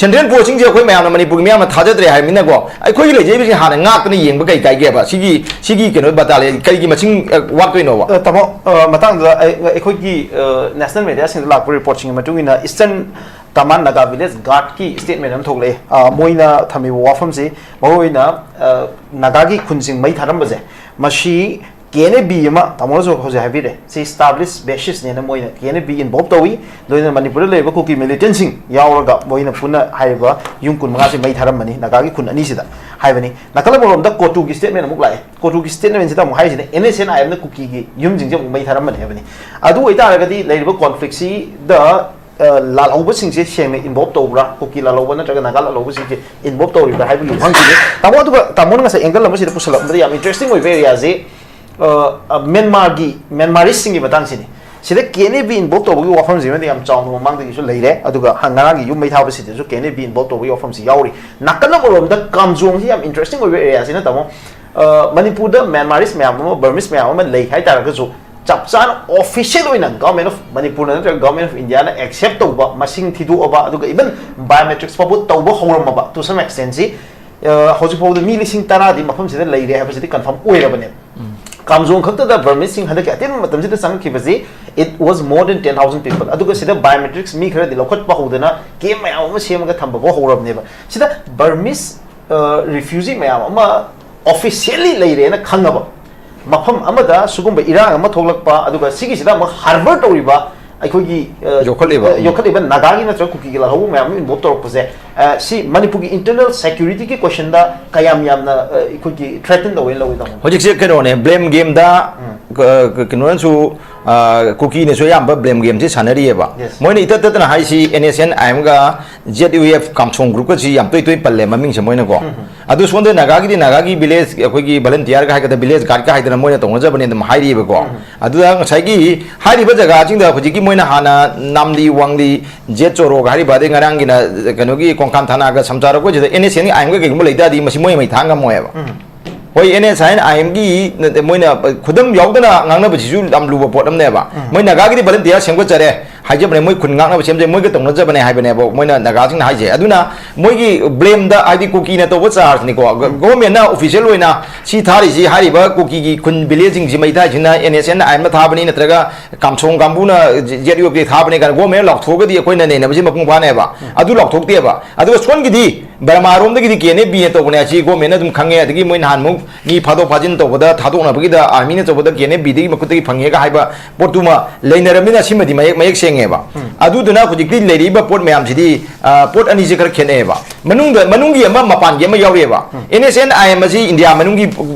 ꯁꯦꯟꯇ꯭ꯔꯦꯜ ꯐꯣꯔꯁꯁꯤꯡꯁꯦ ꯑꯩꯈꯣꯏ ꯃꯌꯥꯝꯅ, ꯃꯅꯤꯄꯨꯔꯒꯤ ꯃꯤꯌꯥꯝꯅ ꯊꯥꯖꯗ꯭ꯔꯦ ꯍꯥꯏꯔꯃꯤꯅꯀꯣ, ꯑꯩꯈꯣꯏꯒꯤ ꯂꯩꯖꯔꯤꯕꯁꯤꯡ ꯍꯥꯟꯅ ꯉꯥꯛꯇꯅ ꯌꯦꯡꯕ ꯀꯩ ꯀꯥꯏꯒꯦꯕ? ꯁꯤꯒꯤ, ꯁꯤꯒꯤ ꯀꯩꯅꯣ ꯕꯇꯥꯂꯤꯌꯟ ꯀꯔꯤꯒꯤ ꯃꯁꯤꯡ, ꯑ, ꯋꯥꯠꯇꯣꯏꯅꯣꯕ? ꯑ, ꯇꯥꯃꯣ, ꯑ, ꯃꯇꯥꯡꯗ ꯑꯩ, ꯑꯩꯈꯣꯏꯒꯤ, ꯑ, ꯅꯦꯁꯅꯦꯜ ꯃꯦꯗꯤꯌꯥꯁꯤꯡꯗ ꯂꯥꯛꯄ ꯔꯤꯄꯣꯔꯠꯁꯤꯡꯒꯤ ꯃꯇꯨꯡ ꯏꯟꯅ, ꯏꯁꯇꯔꯟ ꯀꯃꯥꯟ ꯅꯥꯒꯥ ꯚꯤꯂꯦꯖ ꯒꯥꯔꯗꯀꯤ ꯁ꯭ꯇꯦꯠꯃꯦꯟ ꯑꯃ ꯊꯣꯛꯂꯛꯑꯦ꯫ ꯑ, ꯃꯣꯏꯅ ꯊꯝꯃꯤꯕ ꯋꯥꯐꯝꯁꯤ, ꯃꯔꯨꯑꯣꯏꯅ, ꯑ, ꯅꯥꯒꯥꯒꯤ ꯈꯨꯟꯁꯤꯡ ꯃꯩ ꯊꯥꯔꯝꯕꯁꯦ, ꯃꯁꯤ ꯀꯦ ꯑꯦꯟ ꯑꯦ ꯕꯤ ꯑꯃ, ꯇꯥꯃꯣꯅꯁꯨ ꯍꯧꯖꯤꯛ ꯍꯥꯏꯕꯤꯔꯦ, ꯁꯤ ꯏꯁꯇꯥꯕ꯭ꯂꯤꯁ ꯕꯦꯁꯤꯁꯅꯦꯅ ꯃꯣꯏꯅ ꯀꯦ ꯑꯦꯟ ꯑꯦ ꯕꯤ ꯏꯟꯚꯣꯜꯕ ꯇꯧꯏ, ꯂꯣꯏꯅꯅ ꯃꯅꯤꯄꯨꯔꯗ ꯂꯩꯔꯤꯕ ꯀꯨꯀꯤ ꯃꯤꯂꯤꯇꯦꯟꯁꯤꯡ ꯌꯥꯎꯔꯒ ꯃꯣꯏꯅ ꯄꯨꯟꯅ ꯍꯥꯏꯔꯤꯕ ꯌꯨꯝ ꯀꯨꯟꯃꯉꯥꯁꯤ ꯃꯩ ꯊꯥꯔꯝꯕꯅꯤ ꯅꯥꯒꯥꯒꯤ ꯈꯨꯟ ꯑꯅꯤꯁꯤꯗ ꯍꯥꯏꯕꯅꯤ꯫ ꯅꯥꯀꯜ ꯑꯃꯔꯣꯝꯗ ꯀꯣꯇꯨꯒꯤ ꯁ꯭ꯇꯦꯠꯃꯦꯟ ꯑꯃꯨꯛ ꯂꯥꯛꯑꯦ꯫ ꯀꯣꯇꯨꯒꯤ ꯁ꯭ꯇꯦꯠꯃꯦꯟꯁꯤꯗ ꯑꯃꯨꯛ ꯍꯥꯏꯔꯤꯁꯤꯅ ꯑꯦꯟ ꯑꯦꯁ ꯑꯦꯟ ꯑꯥꯏ ꯑꯦꯝꯅ ꯀꯨꯀꯤꯒꯤ ꯌꯨꯝꯁꯤꯡꯁꯦ ꯑꯃꯨꯛ ꯃꯩ ꯊꯥꯔꯝꯕꯅꯤ ꯍꯥꯏꯕꯅꯤ꯫ ꯑꯗꯨ ꯑꯣꯏꯇꯥꯔꯒꯗꯤ ꯂꯩꯔꯤꯕ ꯀꯣꯟꯐ꯭ꯂꯤꯛꯁꯤꯗ, ꯑ, ꯂꯥꯜꯍꯧꯕꯁꯤꯡꯁꯦ ꯁꯦꯡꯅ ꯏꯟꯚꯣꯜꯕ ꯇꯧꯕ꯭ꯔꯥ, ꯀꯨꯀꯤ ꯂꯥꯜꯍꯧꯕ ꯅꯠꯇ꯭ꯔꯒ ꯅꯥꯒꯥ ꯂꯥꯜꯍꯧꯕꯁꯤꯡꯁꯦ ꯏꯟꯚꯣꯜꯕ ꯇꯧꯔꯤꯕ꯭ꯔꯥ ꯍꯥꯏꯕꯒꯤ ꯋꯥꯍꯪꯁꯤꯅꯤ꯫ ꯇꯥꯃꯣ, ꯑꯗꯨꯒ ꯇꯥꯃꯣꯅ ꯉꯁꯥꯏ ꯑꯦꯡꯒꯜ ꯑꯃꯁꯤꯗ ꯄꯨꯁꯜꯂꯛꯄꯗ ꯌꯥꯝ ꯏꯟꯇꯔꯦꯁꯇꯤꯡ ꯑꯣꯏꯕ ꯑꯦꯔꯤꯌꯥꯁꯤ, ꯑ, ꯑ, ꯃ꯭ꯌꯥꯟꯃꯥꯔꯒꯤ, ꯃ꯭ꯌꯥꯟꯃꯥꯔꯤꯁꯁꯤꯡꯒꯤ ꯃꯇꯥꯡꯁꯤꯅꯤ꯫ ꯁꯤꯗ ꯀꯦ ꯑꯦꯟ ꯑꯦ ꯕꯤ ꯏꯟꯚꯣꯜꯕ ꯇꯧꯕꯒꯤ ꯋꯥꯐꯝꯁꯤꯃꯗꯤ ꯌꯥꯝ ꯆꯥꯎꯅ ꯃꯃꯥꯡꯗꯒꯤꯁꯨ ꯂꯩꯔꯦ꯫ ꯑꯗꯨꯒ ꯍ-, ꯉꯔꯥꯡꯒꯤ ꯌꯨꯝ ꯃꯩ ꯊꯥꯕꯁꯤꯗꯁꯨ ꯀꯦ ꯑꯦꯟ ꯑꯦ ꯕꯤ ꯏꯟꯚꯣꯜꯕ ꯇꯧꯕꯒꯤ ꯋꯥꯐꯝꯁꯤ ꯌꯥꯎꯔꯤ꯫ ꯅꯥꯀꯜ ꯑꯃꯔꯣꯝꯗ ꯀꯥꯝꯖꯣꯡꯁꯤ ꯌꯥꯝ ꯏꯟꯇꯔꯦꯁꯇꯤꯡ ꯑꯣꯏꯕ ꯑꯦꯔꯤꯌꯥꯁꯤꯅ, ꯇꯥꯃꯣ, ꯑ, ꯃꯅꯤꯄꯨꯔꯗ ꯃ꯭ꯌꯥꯟꯃꯥꯔꯤꯁ ꯃꯌꯥꯝ ꯑꯃ, ꯕꯔꯃꯤꯁ ꯃꯌꯥꯝ ꯑꯃ ꯂꯩ ꯍꯥꯏꯇꯥꯔꯒꯁꯨ, ꯆꯞ ꯆꯥꯅ ꯑꯣꯐꯤꯁꯤꯌꯦꯜ ꯑꯣꯏꯅ ꯒꯚꯔꯟꯃꯦꯟ ꯑꯣꯐ ꯃꯅꯤꯄꯨꯔꯅ ꯅꯠꯇ꯭ꯔꯒ ꯒꯚꯔꯟꯃꯦꯟ ꯑꯣꯐ ꯏꯟꯗꯤꯌꯥꯅ ꯑꯦꯛꯁꯦꯞ ꯇꯧꯕ, ꯃꯁꯤꯡ ꯊꯤꯗꯣꯛꯑꯕ, ꯑꯗꯨꯒ ꯏꯚꯟ ꯕꯥꯏꯑꯣꯃꯦꯇ꯭ꯔꯤꯛꯁ ꯐꯥꯎꯕ ꯇꯧꯕ ꯍꯧꯔꯝꯃꯕ, to some extent ꯁꯤ, ꯑ, ꯍꯧꯖꯤꯛ ꯐꯥꯎꯕꯗ ꯃꯤ ꯂꯤꯁꯤꯡ ꯇꯔꯥꯗꯤ ꯃꯐꯝꯁꯤꯗ ꯂꯩꯔꯦ ꯍꯥꯏꯕꯁꯤꯗꯤ ꯀꯟꯐꯥꯔꯝ ꯑꯣꯏꯔꯕꯅꯦꯕ꯫ ꯀꯥꯝꯖꯣꯡ ꯈꯛꯇꯗ ꯕꯔꯃꯤꯁꯁꯤꯡ ꯍꯟꯗꯛꯀꯤ ꯑꯇꯦꯟꯕ ꯃꯇꯝꯁꯤꯗ ꯆꯪꯉꯛꯈꯤꯕꯁꯤ, it was more than ten thousand people꯫ ꯑꯗꯨꯒ ꯁꯤꯗ ꯕꯥꯏꯑꯣꯃꯦꯇ꯭ꯔꯤꯛꯁ ꯃꯤ ꯈꯔꯗꯤ ꯂꯧꯈꯠꯄ ꯍꯧꯗꯅ ꯀꯦꯝ ꯃꯌꯥꯝ ꯑꯃ ꯁꯦꯝꯃꯒ ꯊꯝꯕ ꯐꯥꯎ ꯍꯧꯔꯕꯅꯦꯕ꯫ ꯁꯤꯗ ꯕꯔꯃꯤꯁ, ꯑ, ꯔꯤꯐ꯭ꯌꯨꯖꯤ ꯃꯌꯥꯝ ꯑꯃ ꯑꯣꯐꯤꯁꯤꯌꯦꯜꯂꯤ ꯂꯩꯔꯦꯅ ꯈꯪꯉꯕ ꯃꯐꯝ ꯑꯃꯗ ꯁꯤꯒꯨꯝꯕ ꯏꯔꯥꯡ ꯑꯃ ꯊꯣꯛꯂꯛꯄ, ꯑꯗꯨꯒ ꯁꯤꯒꯤꯁꯤꯗ ꯑꯃꯨꯛ ꯍꯥꯔꯕꯔ ꯇꯧꯔꯤꯕ ꯑꯩꯈꯣꯏꯒꯤ, ꯑ, ꯌꯣꯛꯈꯠꯂꯤꯕ꯫ ꯑ, ꯌꯣꯛꯈꯠꯂꯤꯕ ꯅꯥꯒꯥꯒꯤ ꯅꯠꯇ꯭ꯔꯒ ꯀꯨꯀꯤꯒꯤ ꯂꯥꯜꯍꯧꯕ ꯃꯌꯥꯝ ꯑꯃ ꯏꯟꯚꯣꯜꯕ ꯇꯧꯔꯛꯄꯁꯦ, ꯑ, ꯁꯤ ꯃꯅꯤꯄꯨꯔꯒꯤ ꯏꯟꯇꯔꯅꯦꯜ ꯁꯦꯀ꯭ꯌꯨꯔꯤꯇꯤꯒꯤ ꯀꯣꯏꯁꯟꯗ ꯀꯌꯥꯝ ꯌꯥꯝꯅ, ꯑ, ꯑꯩꯈꯣꯏꯒꯤ ꯊ꯭ꯔꯦꯇꯟ ꯇꯧꯋꯦꯅ ꯂꯧꯏ, ꯇꯥꯃꯣ? ꯍꯧꯖꯤꯛꯁꯦ ꯀꯩꯅꯣꯅꯦ, ꯕ꯭ꯂꯦꯝ ꯒꯦꯝꯗ, ꯎꯝ꯫ ꯀ-, ꯀ-, ꯀꯩꯅꯣꯅꯁꯨ, ꯑ, ꯀꯨꯀꯤꯅꯁꯨ ꯑꯌꯥꯝꯕ ꯕ꯭ꯂꯦꯝ ꯒꯦꯝꯁꯤ ꯁꯥꯟꯅꯔꯤꯑꯕ꯫ Yes꯫ ꯃꯣꯏꯅ ꯏꯇꯠ ꯇꯠꯇꯅ ꯍꯥꯏꯁꯤ ꯑꯦꯟ ꯑꯦꯁ ꯑꯦꯟ ꯑꯥꯏ ꯑꯦꯝꯒ ꯖꯦꯠ ꯌꯨ ꯑꯦꯐ ꯀꯥꯝꯁꯣꯡ ꯒ꯭ꯔꯨꯞꯀꯁꯤ ꯌꯥꯝ ꯇꯣꯏ ꯇꯣꯏ ꯄꯜꯂꯦ ꯃꯃꯤꯡꯁꯦ ꯃꯣꯏꯅꯀꯣ꯫ ꯎꯝ꯫ ꯑꯗꯨ ꯁꯣꯝꯗ ꯅꯥꯒꯥꯒꯤꯗꯤ ꯅꯥꯒꯥꯒꯤ ꯚꯤꯂꯦꯖ, ꯑꯩꯈꯣꯏꯒꯤ ꯚꯣꯂꯟꯇꯤꯌꯥꯔꯒ ꯍꯥꯏꯒꯗ꯭ꯔꯥ, ꯚꯤꯂꯦꯖ ꯒꯥꯔꯗꯀ ꯍꯥꯏꯗꯅ ꯃꯣꯏꯅ ꯇꯧꯅꯖꯕꯅꯦ ꯑꯗꯨꯝ ꯍꯥꯏꯔꯤꯑꯕꯀꯣ꯫ ꯎꯝ꯫ ꯑꯗꯨꯗ ꯉꯁꯥꯏꯒꯤ ꯍꯥꯏꯔꯤꯕ ꯖꯒꯥꯁꯤꯡꯗ ꯍꯧꯖꯤꯛꯀꯤ ꯃꯣꯏꯅ ꯍꯥꯟꯅ ꯅꯥꯝꯂꯤ, ꯋꯥꯡꯂꯤ, ꯖꯦꯠ ꯆꯣꯔꯣꯒ ꯍꯥꯏꯔꯤꯕ, ꯑꯗꯩ ꯉꯔꯥꯡꯒꯤꯅ ꯀꯩꯅꯣꯒꯤ ꯀꯣꯡꯈꯥꯝ ꯊꯥꯅꯥꯒ ꯁꯝꯆꯥꯔꯣꯛꯄꯁꯤꯗ ꯑꯦꯟ ꯑꯦꯁ ꯑꯦꯟꯒꯤ ꯑꯥꯏꯟꯒ ꯀꯩꯒꯨꯝꯕ ꯂꯩꯇꯥꯔꯗꯤ ꯃꯁꯤ ꯃꯣꯏ ꯃꯩ ꯊꯥ ꯉꯝꯃꯣꯏꯕ꯫ ꯎꯝ꯫ ꯍꯣꯏ, ꯑꯦꯟ ꯑꯦꯁ ꯑꯥꯏ ꯑꯦꯟ ꯑꯥꯏ ꯑꯦꯝꯒꯤ ꯈꯨꯗꯝ ꯌꯥꯎꯗꯅ ꯉꯥꯡꯅꯕꯁꯤꯁꯨ ꯌꯥꯝ ꯂꯨꯕ ꯄꯣꯠ ꯑꯃꯅꯦꯕ꯫ ꯃꯣꯏ ꯅꯥꯒꯥꯒꯤꯗꯤ ꯚꯣꯂꯟꯇꯤꯌꯥꯔ ꯁꯦꯝꯒꯠꯆꯔꯦ ꯍꯥꯏꯖꯕꯅꯦ, ꯃꯣꯏ ꯈꯨꯟ ꯉꯥꯛꯅꯕ ꯁꯦꯝꯖꯩ, ꯃꯣꯏꯒ ꯇꯧꯅꯖꯕꯅꯦ ꯍꯥꯏꯕꯅꯦꯕ ꯃꯣꯏꯅ ꯅꯥꯒꯥꯁꯤꯡꯅ ꯍꯥꯏꯁꯦ꯫ ꯑꯗꯨꯅ ꯃꯣꯏꯒꯤ ꯕ꯭ꯂꯦꯝꯗ, ꯍꯥꯏꯗꯤ ꯀꯨꯀꯤꯅ ꯇꯧꯕ ꯆꯥꯔꯖꯅꯤꯀꯣ꯫ ꯒ-, ꯒꯣꯔꯃꯦꯟꯅ ꯑꯣꯐꯤꯁꯤꯌꯦꯜ ꯑꯣꯏꯅ ꯁꯤ ꯊꯥꯔꯤꯁꯤ, ꯍꯥꯏꯔꯤꯕ ꯀꯨꯀꯤꯒꯤ ꯈꯨꯟ ꯚꯤꯂꯦꯖꯁꯤꯡꯁꯤ ꯃꯩ ꯊꯥꯏꯁꯤꯅ ꯑꯦꯟ ꯑꯦꯁ ꯑꯦꯟ ꯑꯥꯏ ꯑꯦꯝꯅ ꯊꯥꯕꯅꯤ, ꯅꯠꯇ꯭ꯔꯒ ꯀꯥꯝꯁꯣꯡ ꯀꯥꯡꯕꯨꯅ ꯖꯦ-, ꯖꯦꯠ ꯌꯨ ꯑꯦꯐꯇ ꯊꯥꯕꯅꯤ ꯀꯥꯏꯅ ꯒꯣꯔꯃꯦꯟꯅ ꯂꯥꯎꯊꯣꯛꯑꯒꯗꯤ ꯑꯩꯈꯣꯏꯅ ꯅꯩꯅꯕꯁꯤ ꯃꯄꯨꯡ ꯐꯥꯅꯦꯕ꯫ ꯑꯗꯨ ꯂꯥꯎꯊꯣꯛꯇꯦꯕ꯫ ꯑꯗꯨꯒ ꯁꯣꯝꯒꯤꯗꯤ ꯕꯔꯃꯥꯔꯣꯝꯗꯒꯤꯗꯤ ꯀꯦ ꯑꯦꯟ ꯑꯦꯐ ꯕꯤꯅ ꯇꯧꯕꯅꯦ, ꯑꯁꯤ ꯒꯣꯔꯃꯦꯟꯅ ꯑꯗꯨꯝ ꯈꯪꯉꯦ꯫ ꯑꯗꯒꯤ ꯃꯣꯏ ꯅꯍꯥꯟꯃꯨꯛ ꯃꯤ ꯐꯥꯗꯣꯛ ꯐꯥꯖꯤꯟ ꯇꯧꯕꯗ, ꯊꯥꯗꯣꯛꯅꯕꯒꯤꯗ ꯑꯥꯔꯃꯤꯅ ꯇꯧꯕꯗ ꯀꯦ ꯑꯦꯟ ꯑꯦꯐ ꯕꯤꯗꯒꯤ ꯃꯈꯨꯠꯇꯒꯤ ꯐꯪꯉꯦꯒ ꯍꯥꯏꯕ ꯄꯣꯠꯇꯨꯃ ꯂꯩꯅꯔꯕꯅꯤꯅ ꯁꯤꯃꯗꯤ ꯃꯌꯦꯛ, ꯃꯌꯦꯛ ꯁꯦꯡꯉꯦꯕ꯫ ꯑꯗꯨꯗꯨꯅ ꯍꯧꯖꯤꯛꯇꯤ ꯂꯩꯔꯤꯕ ꯄꯣꯠ ꯃꯌꯥꯝꯁꯤꯗꯤ, ꯑ, ꯄꯣꯠ ꯑꯅꯤꯁꯦ ꯈꯔ ꯈꯦꯠꯅꯩꯌꯦꯕ꯫ ꯃꯅꯨꯡꯗ, ꯃꯅꯨꯡꯒꯤ ꯑꯃ, ꯃꯄꯥꯟꯒꯤ ꯑꯃ ꯌꯥꯎꯔꯤꯑꯕ꯫ N S N I M ꯑꯁꯤ ꯏꯟꯗꯤꯌꯥ ꯃꯅꯨꯡꯒꯤ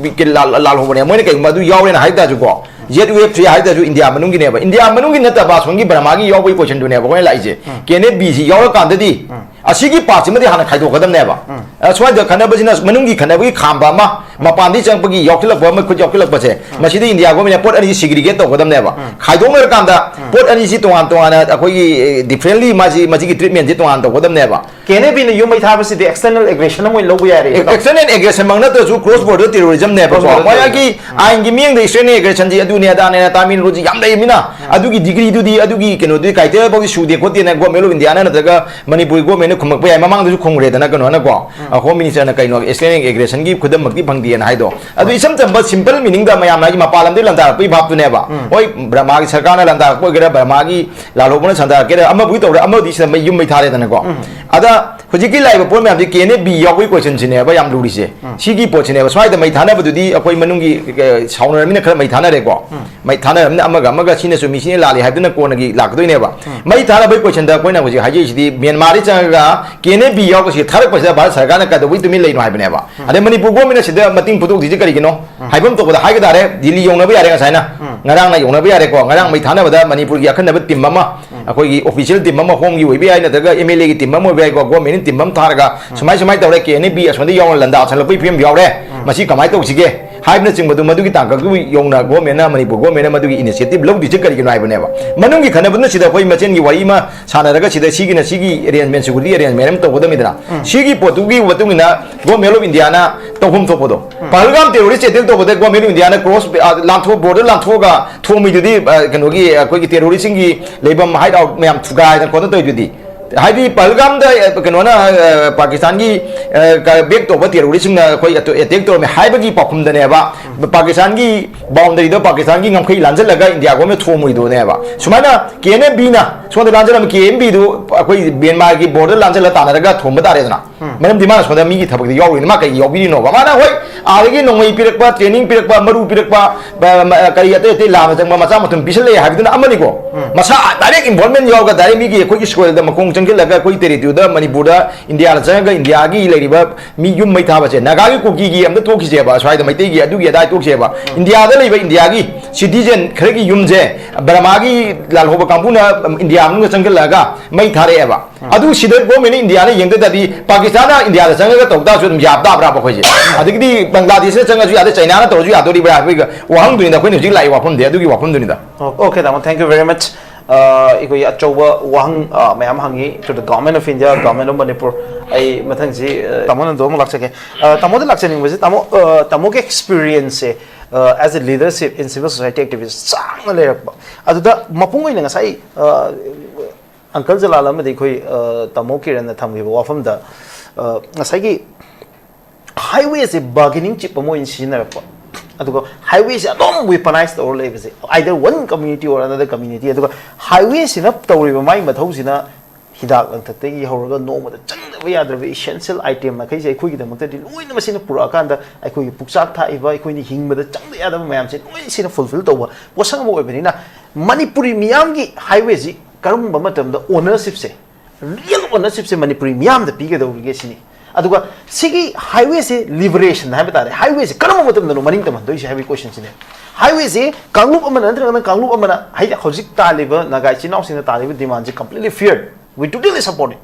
ꯂꯥꯜ-, ꯂꯥꯜꯍꯧꯕꯅꯦ꯫ ꯃꯣꯏꯅ ꯀꯩꯒꯨꯝꯕ ꯑꯗꯨ ꯌꯥꯎꯔꯦꯅ ꯍꯥꯏ ꯇꯥꯔꯁꯨꯀꯣ, ꯖꯦꯠ ꯌꯨ ꯑꯦꯐ ꯊ꯭ꯔꯤ ꯍꯥꯏ ꯇꯥꯔꯁꯨ ꯏꯟꯗꯤꯌꯥ ꯃꯅꯨꯡꯒꯤꯅꯦꯕ꯫ ꯏꯟꯗꯤꯌꯥ ꯃꯅꯨꯡꯒꯤ ꯅꯠꯇꯕ ꯑꯁꯣꯝꯒꯤ ꯕꯔꯃꯥꯒꯤ ꯌꯥꯎꯕꯒꯤ ꯀꯣꯏꯁꯟꯗꯨꯅꯦꯕ ꯑꯩꯈꯣꯏꯅ ꯂꯥꯛꯏꯁꯦ꯫ ꯀꯦ ꯑꯦꯟ ꯑꯦꯐ ꯕꯤꯁꯤ ꯌꯥꯎꯔꯀꯥꯟꯗꯗꯤ ꯑꯁꯤꯒꯤ ꯄꯥꯔꯠꯁꯤꯃꯗꯤ ꯍꯥꯟꯅ ꯈꯥꯏꯗꯣꯛꯀꯗꯕꯅꯦꯕ꯫ ꯑ, ꯁ꯭ꯋꯥꯏꯗ ꯈꯠꯅꯕꯁꯤꯅ ꯃꯅꯨꯡꯒꯤ ꯈꯠꯅꯕꯒꯤ ꯈꯥꯝꯕ ꯑꯃ, ꯃꯄꯥꯟꯗꯒꯤ ꯆꯪꯉꯛꯄꯒꯤ ꯌꯥꯎꯁꯤꯜꯂꯛꯄ ꯑꯃ, ꯈꯨꯠ ꯌꯥꯎꯁꯤꯜꯂꯛꯄꯁꯦ, ꯃꯁꯤꯗꯤ ꯏꯟꯗꯤꯌꯥ ꯒꯣꯔꯃꯦꯟꯅ ꯄꯣꯠ ꯑꯅꯤꯁꯤ ꯁꯤꯒ꯭ꯔꯤꯒꯦꯠ ꯇꯧꯒꯗꯕꯅꯦꯕ꯫ ꯈꯥꯏꯗꯣꯛꯅꯔꯀꯥꯟꯗ ꯄꯣꯠ ꯑꯅꯤꯁꯤ ꯇꯣꯉꯥꯟ ꯇꯣꯉꯥꯟꯅ ꯑꯩꯈꯣꯏꯒꯤ, ꯑꯦ, ꯗꯤꯐ꯭ꯔꯦꯟꯂꯤ ꯃꯥꯁꯤ, ꯃꯁꯤꯒꯤ ꯇ꯭ꯔꯤꯠꯃꯦꯟꯁꯤ ꯇꯣꯉꯥꯟ ꯇꯧꯒꯗꯕꯅꯦꯕ꯫ ꯀꯦ ꯑꯦꯟ ꯑꯦꯐ ꯕꯤꯅ ꯌꯨꯝ ꯃꯩ ꯊꯥꯕꯁꯤꯗꯤ ꯑꯦꯛꯁꯇꯔꯅꯦꯜ ꯑꯦꯒ꯭ꯔꯦꯁꯟ ꯑꯃ ꯑꯣꯏꯅ ꯂꯧꯕ ꯌꯥꯔꯦ꯫ ꯑꯦꯛꯁꯇꯔꯅꯦꯜ ꯑꯦꯒ꯭ꯔꯦꯁꯟꯃꯛ ꯅꯠꯇ꯭ꯔꯁꯨ ꯀ꯭ꯔꯣꯁ ꯕꯣꯔꯗꯔ ꯇꯦꯔꯣꯔꯤꯖꯝꯅꯦꯕꯀꯣ꯫ Cross border ꯃꯣꯏꯒꯤ terrorism. ꯑꯥꯏꯟꯒꯤ ꯃꯤꯠꯌꯦꯡꯗ ꯑꯦꯛꯁꯇꯔꯅꯦꯜ ꯑꯦꯒ꯭ꯔꯦꯁꯟꯁꯤ ꯑꯗꯨꯅꯦ ꯑꯗꯥꯅꯦꯅ ꯇꯥꯃꯤꯜ ꯔꯨꯜꯁꯤ ꯌꯥꯝ ꯂꯩꯃꯤꯅ, ꯑꯗꯨꯒꯤ ꯗꯤꯒ꯭ꯔꯤꯗꯨꯗꯤ, ꯑꯗꯨꯒꯤ ꯀꯩꯅꯣꯗꯨꯗꯤ ꯀ꯭ꯔꯥꯏꯇꯦꯔꯤꯌꯥ ꯐꯥꯎꯗꯤ ꯁꯨꯗꯦ ꯈꯣꯠꯇꯦꯅ ꯒꯣꯔꯃꯦꯟ ꯑꯣꯐ ꯏꯟꯗꯤꯌꯥꯅ ꯅꯠꯇ꯭ꯔꯒ ꯃꯅꯤꯄꯨꯔꯒꯤ ꯒꯣꯔꯃꯦꯟꯅ ꯈꯨꯝꯃꯛꯄ ꯌꯥꯏ꯫ ꯃꯃꯥꯡꯗꯁꯨ ꯈꯨꯝꯈ꯭ꯔꯦꯗꯅ ꯀꯩꯅꯣꯅꯀꯣ, ꯑ, ꯍꯣꯝ ꯃꯤꯅꯤꯁꯇꯔꯅ ꯀꯩꯅꯣ ꯑꯦꯛꯁꯇꯔꯅꯦꯜ ꯑꯦꯒ꯭ꯔꯦꯁꯟꯒꯤ ꯈꯨꯗꯝꯃꯛꯇꯤ ꯐꯪꯗꯦꯅ ꯍꯥꯏꯗꯣ꯫ ꯑꯗꯨ ꯏꯆꯝ ꯆꯝꯕ ꯁꯤꯝꯄꯜ ꯃꯤꯅꯤꯡꯗ ꯃꯌꯥꯝꯅ ꯍꯥꯏꯗꯤ ꯃꯄꯥꯟ ꯂꯝꯗꯒꯤ ꯂꯥꯟꯗꯥꯔꯛꯄꯒꯤ ꯚꯥꯞꯇꯨꯅꯦꯕ꯫ ꯍꯣꯏ, ꯕꯔꯃꯥꯒꯤ ꯁꯔꯀꯥꯔꯅ ꯂꯥꯟꯗꯥꯔꯛꯄ ꯑꯣꯏꯒꯦꯔꯥ, ꯕꯔꯃꯥꯒꯤ ꯂꯥꯜꯍꯧꯕꯅ ꯁꯟꯗꯥꯔꯛꯀꯦꯔꯥ, ꯑꯃꯕꯨꯗꯤ ꯇꯧꯔꯦ, ꯑꯃꯗꯤ ꯁꯤꯗ ꯃꯩ, ꯌꯨꯝ ꯃꯩ ꯊꯥꯔꯦꯗꯅꯀꯣ꯫ ꯑꯗ ꯍꯧꯖꯤꯛꯀꯤ ꯂꯥꯛꯏꯕ ꯄꯣꯠ ꯃꯌꯥꯝꯁꯤ ꯀꯦ ꯑꯦꯟ ꯑꯦꯐ ꯕꯤ ꯌꯥꯎꯕꯒꯤ ꯀꯣꯏꯁꯟꯁꯤꯅꯦꯕ ꯌꯥꯝ ꯂꯨꯔꯤꯁꯦ꯫ ꯁꯤꯒꯤ ꯄꯣꯠꯁꯤꯅꯦꯕ꯫ ꯁ꯭ꯋꯥꯏꯗ ꯃꯩ ꯊꯥꯅꯕꯗꯨꯗꯤ ꯑꯩꯈꯣꯏ ꯃꯅꯨꯡꯒꯤ, ꯑꯦ, ꯁꯥꯎꯅꯔꯕꯅꯤꯅ ꯈꯔ ꯃꯩ ꯊꯥꯅꯔꯦꯀꯣ꯫ ꯃꯩ ꯊꯥꯅꯔꯕꯅꯤꯅ ꯑꯃꯒ ꯑꯃꯒ ꯁꯤꯅ ꯆꯨꯝꯃꯤ, ꯁꯤꯅ ꯂꯥꯜꯂꯤ ꯍꯥꯏꯕꯗꯨꯅ ꯀꯣꯟꯅꯒꯤ ꯂꯥꯛꯀꯗꯣꯏꯅꯦꯕ꯫ ꯃꯩ ꯊꯥꯅꯕꯒꯤ ꯀꯣꯏꯁꯟꯗ ꯑꯩꯈꯣꯏꯅ ꯍꯧꯖꯤꯛ ꯍꯥꯏꯖꯔꯤꯁꯤꯗꯤ ꯃ꯭ꯌꯥꯟꯃꯥꯔꯗꯒꯤ ꯆꯪꯉꯒ ꯀꯦ ꯑꯦꯟ ꯑꯦꯐ ꯕꯤ ꯌꯥꯎꯔꯒ ꯁꯤ ꯊꯥꯔꯛꯄꯁꯤꯗ ꯚꯥꯔꯠ ꯁꯔꯀꯥꯔꯅ ꯀꯩꯗꯧꯕꯩ ꯇꯨꯃꯤꯟ ꯂꯩꯅꯣ ꯍꯥꯏꯕꯅꯦꯕ꯫ ꯑꯗꯩ ꯃꯅꯤꯄꯨꯔ ꯒꯣꯔꯃꯦꯟꯅ ꯁꯤꯗ ꯃꯇꯦꯡ ꯄꯨꯊꯣꯛꯇ꯭ꯔꯤꯁꯤ ꯀꯔꯤꯒꯤꯅꯣ? ꯍꯥꯏꯐꯝ ꯊꯣꯛꯄꯗ ꯍꯥꯏꯒ ꯇꯥꯔꯦ, ꯗꯤꯜꯂꯤ ꯌꯧꯅꯕ ꯌꯥꯔꯦ ꯉꯁꯥꯏꯅ꯫ ꯉꯔꯥꯡꯅ ꯌꯧꯅꯕ ꯌꯥꯔꯦꯀꯣ꯫ ꯉꯔꯥꯡ ꯃꯩ ꯊꯥꯅꯕꯗ ꯃꯅꯤꯄꯨꯔꯒꯤ ꯑꯈꯟꯅꯕ ꯇꯤꯝ ꯑꯃ, ꯑꯩꯈꯣꯏꯒꯤ ꯑꯣꯐꯤꯁꯤꯌꯦꯜ ꯇꯤꯝ ꯑꯃ, ꯍꯣꯝꯒꯤ ꯑꯣꯏꯕ ꯌꯥꯏ, ꯅꯠꯇ꯭ꯔꯒ ꯑꯦꯝ ꯑꯦꯜ ꯑꯦꯒꯤ ꯇꯤꯝ ꯑꯃ ꯑꯣꯏꯕ ꯌꯥꯏꯀꯣ, ꯒꯣꯔꯃꯦꯟꯒꯤ ꯇꯤꯝ ꯑꯃ ꯊꯥꯔꯒ ꯁꯨꯃꯥꯏ ꯁꯨꯃꯥꯏ ꯇꯧꯔꯦ, ꯀꯦ ꯑꯦꯟ ꯑꯦꯐ ꯕꯤ ꯑꯁꯣꯝꯗ ꯌꯥꯎꯅ ꯂꯥꯟꯗꯥꯁꯜꯂꯛꯄꯒꯤ ꯐꯤꯕꯝ ꯌꯥꯎꯔꯦ, ꯃꯁꯤ ꯀꯃꯥꯏꯅ ꯇꯧꯁꯤꯒꯦ? ꯍꯥꯏꯕꯅꯆꯤꯡꯕꯗꯨ, ꯃꯗꯨꯒꯤ ꯇꯥꯡꯀꯛꯇꯨ ꯌꯧꯅ ꯒꯣꯔꯃꯦꯟꯅ, ꯃꯅꯤꯄꯨꯔ ꯒꯣꯔꯃꯦꯟꯅ ꯃꯗꯨꯒꯤ ꯏꯅꯤꯁꯤꯌꯦꯇꯤꯚ ꯂꯧꯗ꯭ꯔꯤꯁꯦ ꯀꯔꯤꯒꯤꯅꯣ ꯍꯥꯏꯕꯅꯦꯕ꯫ ꯃꯅꯨꯡꯒꯤ ꯈꯟꯅꯕꯗꯨꯅ ꯁꯤꯗ ꯑꯩꯈꯣꯏ ꯃꯆꯤꯟꯒꯤ ꯋꯥꯔꯤ ꯑꯃ ꯁꯥꯟꯅꯔꯒ ꯁꯤꯗ ꯁꯤꯒꯤꯅ ꯁꯤꯒꯤ ꯑꯦꯔꯦꯟꯖꯃꯦꯟ, ꯁꯦꯀ꯭ꯌꯨꯔꯤꯇꯤ ꯑꯦꯔꯦꯟꯖꯃꯦꯟ ꯑꯃ ꯇꯧꯒꯗꯕꯅꯤꯗꯅ꯫ ꯁꯤꯒꯤ ꯄꯣꯠꯇꯨꯒꯤ ꯃꯇꯨꯡ ꯏꯟꯅ ꯒꯣꯔꯃꯦꯟ ꯑꯣꯐ ꯏꯟꯗꯤꯌꯥꯅ ꯇꯧꯐꯝ ꯊꯣꯛꯄꯗꯣ, ꯄꯍꯜꯒꯥꯝ ꯇꯦꯔꯣꯔꯤꯁ ꯑꯦꯇꯦꯛ ꯇꯧꯕꯗ ꯒꯣꯔꯃꯦꯟ ꯑꯣꯐ ꯏꯟꯗꯤꯌꯥꯅ ꯀ꯭ꯔꯣꯁ, ꯂꯥꯟꯊꯣꯛ ꯕꯣꯔꯗꯔ ꯂꯥꯟꯊꯣꯛꯑꯒ ꯊꯣꯡꯃꯤꯗꯨꯗꯤ, ꯑ, ꯀꯩꯅꯣꯒꯤ ꯑꯩꯈꯣꯏꯒꯤ ꯇꯦꯔꯣꯔꯤꯁꯁꯤꯡꯒꯤ ꯂꯩꯐꯝ, ꯍꯥꯏꯠ ꯑꯥꯎꯠ ꯃꯌꯥꯝ ꯊꯨꯒꯥꯏꯗꯅ ꯈꯣꯠꯇꯅ ꯇꯧꯔꯤꯗꯨꯗꯤ꯫ ꯍꯥꯏꯗꯤ ꯄꯍꯜꯒꯥꯝꯗ, ꯑ, ꯀꯩꯅꯣꯅ, ꯑ, ꯄꯥꯀꯤꯁꯇꯥꯟꯒꯤ, ꯑ, ꯕꯦꯛ ꯇꯧꯕ ꯇꯦꯔꯣꯔꯤꯁꯁꯤꯡꯅ ꯑꯩꯈꯣꯏ ꯑꯦꯇꯦꯛ ꯇꯧꯔꯝꯃꯦ ꯍꯥꯏꯕꯒꯤ ꯄꯥꯎꯈꯨꯝꯗꯅꯦꯕ ꯄꯥꯀꯤꯁꯇꯥꯟꯒꯤ ꯕꯥꯎꯟꯗꯔꯤꯗꯣ ꯄꯥꯀꯤꯁꯇꯥꯟꯒꯤ ꯉꯝꯈꯩ ꯂꯥꯟꯖꯜꯂꯒ ꯏꯟꯗꯤꯌꯥ ꯒꯣꯔꯃꯦꯟ ꯊꯣꯡꯉꯨꯏꯗꯣꯅꯦꯕ꯫ ꯁꯨꯃꯥꯏꯅ ꯀꯦ ꯑꯦꯟ ꯑꯦꯐ ꯕꯤꯅ ꯁꯣꯝꯗ ꯂꯥꯟꯖꯜꯂꯝꯃꯤ, ꯀꯦ ꯑꯦꯟ ꯕꯤꯗꯨ ꯑꯩꯈꯣꯏ ꯃ꯭ꯌꯥꯟꯃꯥꯔꯒꯤ ꯕꯣꯔꯗꯔ ꯂꯥꯟꯖꯜꯂ ꯇꯥꯟꯅꯔꯒ ꯊꯣꯝꯕ ꯇꯥꯔꯦꯗꯅ꯫ ꯃꯔꯝꯗꯤ ꯃꯥꯅ ꯁꯣꯝꯗ ꯃꯤꯒꯤ ꯊꯕꯛꯇ ꯌꯥꯎꯔꯤꯅꯤ, ꯃꯥ ꯀꯩꯒꯤ ꯌꯥꯎꯕꯤꯔꯤꯅꯣꯕ? ꯃꯥꯅ ꯍꯣꯏ ꯑꯥꯗꯒꯤ ꯅꯣꯡꯃꯩ ꯄꯤꯔꯛꯄ, ꯇ꯭ꯔꯦꯅꯤꯡ ꯄꯤꯔꯛꯄ, ꯃꯔꯨ ꯄꯤꯔꯛꯄ, ꯕ-, ꯃ-, ꯀꯔꯤ ꯑꯇꯩ ꯑꯇꯩ ꯂꯥꯟꯅ ꯆꯪꯕ ꯃꯆꯥ ꯃꯊꯨꯝ ꯄꯤꯁꯜꯂꯛꯑꯦ ꯍꯥꯏꯕꯗꯨꯅ ꯑꯃꯅꯤꯀꯣ꯫ ꯃꯁꯥ ꯗꯥꯏꯔꯦꯛ ꯏꯟꯚꯣꯜꯃꯦꯟ ꯌꯥꯎꯔꯒ ꯗꯥꯏꯔꯦꯛ ꯃꯤꯒꯤ ꯑꯩꯈꯣꯏꯒꯤ ꯁꯣꯏꯜꯗ ꯃꯈꯣꯡ ꯆꯪꯁꯤꯜꯂꯒ ꯑꯩꯈꯣꯏ ꯇꯦꯔꯤꯇꯣꯔꯤꯗ, ꯃꯅꯤꯄꯨꯔꯗ ꯏꯟꯗꯤꯌꯥꯗ ꯆꯪꯉꯒ ꯏꯟꯗꯤꯌꯥꯒꯤ ꯂꯩꯔꯤꯕ ꯃꯤ ꯌꯨꯝ ꯃꯩ ꯊꯥꯕꯁꯦ, ꯅꯥꯒꯥꯒꯤ ꯀꯨꯀꯤꯒꯤ ꯑꯝꯇ ꯊꯣꯛꯈꯤꯁꯦꯕ, ꯁ꯭ꯋꯥꯏꯗ ꯃꯩꯇꯩꯒꯤ ꯑꯗꯨꯒꯤ ꯑꯗꯥꯏ ꯊꯣꯛꯈꯤꯁꯦꯕ꯫ ꯏꯟꯗꯤꯌꯥꯗ ꯂꯩꯕ ꯏꯟꯗꯤꯌꯥꯒꯤ ꯁꯤꯇꯤꯖꯦꯟ ꯈꯔꯒꯤ ꯌꯨꯝꯁꯦ ꯕꯔꯃꯥꯒꯤ ꯂꯥꯜꯍꯧꯕ ꯀꯥꯡꯕꯨꯅ ꯏꯟꯗꯤꯌꯥ ꯃꯅꯨꯡꯗ ꯆꯪꯁꯤꯜꯂꯛꯑꯒ ꯃꯩ ꯊꯥꯔꯛꯑꯦꯕ꯫ ꯑꯗꯨ ꯁꯤꯗ ꯒꯣꯔꯃꯦꯟꯅ ꯏꯟꯗꯤꯌꯥꯅ ꯌꯦꯡꯗ ꯇꯥꯔꯗꯤ ꯄꯥꯀꯤꯁꯇꯥꯟꯅ ꯏꯟꯗꯤꯌꯥꯗ ꯆꯪꯉꯒ ꯇꯧ ꯇꯥꯔꯁꯨ ꯑꯗꯨꯝ ꯌꯥꯕ ꯇꯥꯕ꯭ꯔꯥꯕ ꯑꯩꯈꯣꯏꯁꯦ? ꯑꯗꯒꯤꯗꯤ ꯕꯪꯒ꯭ꯂꯥꯗꯦꯁꯅ ꯆꯪꯉꯁꯨ ꯌꯥꯗꯦ, ꯆꯩꯅꯥꯅ ꯇꯧꯔꯁꯨ ꯌꯥꯗꯣꯔꯤꯕ꯭ꯔꯥ ꯍꯥꯏꯕꯒꯤ ꯋꯥꯍꯪꯗꯨꯅꯤꯗ ꯑꯩꯈꯣꯏꯅ ꯍꯧꯖꯤꯛ ꯂꯥꯛꯏ ꯋꯥꯐꯝꯗꯤ, ꯑꯗꯨꯒꯤ ꯋꯥꯐꯝꯗꯨꯅꯤꯗ꯫ ꯑꯣꯀꯦ, ꯇꯥꯃꯣ, thank you very much꯫ ꯑ, ꯑꯩꯈꯣꯏꯒꯤ ꯑꯆꯧꯕ ꯋꯥꯍꯪ, ꯑ, ꯃꯌꯥꯝ ꯍꯪꯉꯤ to the Government of India, Government of Manipur꯫ ꯑꯩ ꯃꯊꯪꯁꯤ, ꯑ, ꯇꯥꯃꯣ ꯅꯟꯗꯣ ꯑꯃꯨꯛ ꯂꯥꯛꯆꯒꯦ꯫ ꯑ, ꯇꯥꯃꯣꯗ ꯂꯥꯛꯆꯅꯤꯡꯕꯁꯤ, ꯇꯥꯃꯣ, ꯑ, ꯇꯥꯃꯣꯒꯤ ꯑꯦꯛꯁꯄꯤꯔꯤꯌꯦꯟꯁꯁꯦ, ꯑ, as a leadership in civil society activist ꯁꯥꯡꯅ ꯂꯩꯔꯛꯄ, ꯑꯗꯨꯗ ꯃꯄꯨꯡ ꯑꯣꯏꯅ ꯉꯁꯥꯏ, ꯑ, ꯑꯪꯀꯜ ꯖꯂꯥꯜ ꯑꯃꯗꯤ ꯑꯩꯈꯣꯏ, ꯑ, ꯇꯥꯃꯣ ꯀꯤꯔꯟꯅ ꯊꯝꯈꯤꯕ ꯋꯥꯐꯝꯗ, ꯑ, ꯉꯁꯥꯏꯒꯤ ꯍꯥꯏꯋꯦꯁꯦ ꯕꯥꯔꯒꯦꯅꯤꯡ ꯆꯤꯞ ꯑꯃ ꯑꯣꯏꯅ ꯁꯤꯖꯤꯟꯅꯔꯛꯄ, ꯑꯗꯨꯒ ꯍꯥꯏꯋꯦꯁꯦ ꯑꯗꯨꯝ ꯋꯦꯄꯅꯥꯏꯁ ꯇꯧꯔ ꯂꯩꯕꯁꯦ, either one community or another community, ꯑꯗꯨꯒ ꯍꯥꯏꯋꯦꯁꯤꯅ ꯇꯧꯔꯤꯕ ꯃꯥꯏ ꯃꯊꯧꯁꯤꯅ ꯍꯤꯗꯥꯛ ꯂꯥꯡꯊꯛꯇꯒꯤ ꯍꯧꯔꯒ ꯅꯣꯡꯃꯗ ꯆꯪꯗꯕ ꯌꯥꯗ꯭ꯔꯕ ꯏꯁꯦꯟꯁꯤꯌꯦꯜ ꯑꯥꯏꯇꯦꯝ ꯃꯈꯩꯁꯦ ꯑꯩꯈꯣꯏꯒꯤꯗꯃꯛꯇꯗꯤ ꯂꯣꯏꯅ ꯃꯁꯤꯅ ꯄꯨꯔꯛꯑꯀꯥꯟꯗ ꯑꯩꯈꯣꯏꯒꯤ ꯄꯨꯛꯆꯥꯛ ꯊꯥꯛꯏꯕ, ꯑꯩꯈꯣꯏꯅ ꯍꯤꯡꯕꯗ ꯆꯪꯗ ꯌꯥꯗꯕ ꯃꯌꯥꯝꯁꯦ ꯂꯣꯏꯅ ꯁꯤꯅ ꯐꯨꯜꯐꯤꯜ ꯇꯧꯕ ꯄꯣꯠꯁꯛ ꯑꯃ ꯑꯣꯏꯕꯅꯤꯅ, ꯃꯅꯤꯄꯨꯔꯤ ꯃꯤꯌꯥꯝꯒꯤ ꯍꯥꯏꯋꯦꯁꯤ ꯀꯔꯝꯕ ꯃꯇꯝꯗ ꯑꯣꯅꯔꯁꯤꯞꯁꯦ, ꯔꯤꯌꯦꯜ ꯑꯣꯅꯔꯁꯤꯞꯁꯦ ꯃꯅꯤꯄꯨꯔꯤ ꯃꯤꯌꯥꯝꯗ ꯄꯤꯒꯗꯧꯔꯤꯒꯦ ꯁꯤꯅꯤ꯫ ꯑꯗꯨꯒ ꯁꯤꯒꯤ ꯍꯥꯏꯋꯦꯁꯦ ꯂꯤꯕꯔꯦꯁꯟ ꯍꯥꯏꯕ ꯇꯥꯔꯦ, ꯍꯥꯏꯋꯦꯁꯦ ꯀꯔꯝꯕ ꯃꯇꯝꯗꯅꯣ ꯃꯅꯤꯡ ꯇꯝꯍꯟꯗꯣꯏꯁꯦ ꯍꯥꯏꯕꯒꯤ ꯀꯣꯏꯁꯟꯁꯤꯅꯦ꯫ ꯍꯥꯏꯋꯦꯁꯦ ꯀꯥꯡꯂꯨꯞ ꯑꯃꯅ ꯅꯠꯇ꯭ꯔꯒꯅ ꯀꯥꯡꯂꯨꯞ ꯑꯃꯅ, ꯍꯥꯏꯗꯤ ꯍꯧꯖꯤꯛ ꯇꯥꯜꯂꯤꯕ ꯅꯥꯒꯥ ꯏꯆꯤꯟ ꯏꯅꯥꯎꯁꯤꯡꯅ ꯇꯥꯜꯂꯤꯕ ꯗꯤꯃꯥꯟꯁꯦ completely fair, we totally support it꯫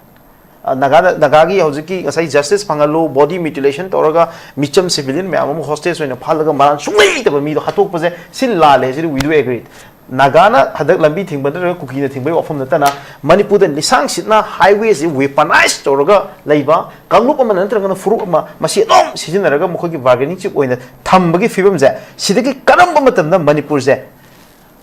ꯅꯥꯒꯥꯗ, ꯅꯥꯒꯥꯒꯤ ꯍꯧꯖꯤꯛꯀꯤ ꯉꯁꯥꯏ ꯖꯁꯇꯤꯁ ꯐꯪꯍꯜꯂꯨ, ꯕꯣꯗꯤ ꯃ꯭ꯌꯨꯇꯤꯂꯦꯁꯟ ꯇꯧꯔꯒ ꯃꯤꯆꯝ ꯁꯤꯚꯤꯂꯤꯌꯟ ꯃꯌꯥꯝ ꯑꯃ ꯍꯣꯁꯇꯦꯖ ꯑꯣꯏꯅ ꯐꯥꯜꯂꯒ ꯃꯔꯥꯟ ꯁꯨꯡꯂꯩ ꯂꯩꯇꯕ ꯃꯤꯗꯣ ꯍꯥꯠꯇꯣꯛꯄꯁꯦ, ꯁꯤ ꯂꯥꯜꯂꯦ, ꯁꯤꯗꯤ ꯋꯤ ꯗꯨ ꯑꯦꯒ꯭ꯔꯤ꯫ ꯅꯥꯒꯥꯅ ꯍꯟꯗꯛ ꯂꯝꯕꯤ ꯊꯤꯡꯕ ꯅꯠꯇ꯭ꯔꯒ ꯀꯨꯀꯤꯅ ꯊꯤꯡꯕꯒꯤ ꯋꯥꯐꯝ ꯅꯠꯇꯅ, ꯃꯅꯤꯄꯨꯔꯗ ꯂꯤꯁꯥꯡ ꯁꯤꯠꯅ ꯍꯥꯏꯋꯦꯁꯤ ꯋꯦꯄꯅꯥꯏꯁ ꯇꯧꯔꯒ ꯂꯩꯕ ꯀꯥꯡꯂꯨꯞ ꯑꯃ ꯅꯠꯇ꯭ꯔꯒꯅ ꯐꯨꯔꯨꯞ ꯑꯃ, ꯃꯁꯤ ꯑꯗꯨꯝ ꯁꯤꯖꯤꯟꯅꯔꯒ ꯃꯈꯣꯏꯒꯤ ꯕꯥꯔꯒꯦꯅꯤꯡ ꯆꯤꯞ ꯑꯣꯏꯅ ꯊꯝꯕꯒꯤ ꯐꯤꯕꯝꯁꯦ, ꯁꯤꯗꯒꯤ ꯀꯔꯝꯕ ꯃꯇꯝꯗ ꯃꯅꯤꯄꯨꯔꯁꯦ,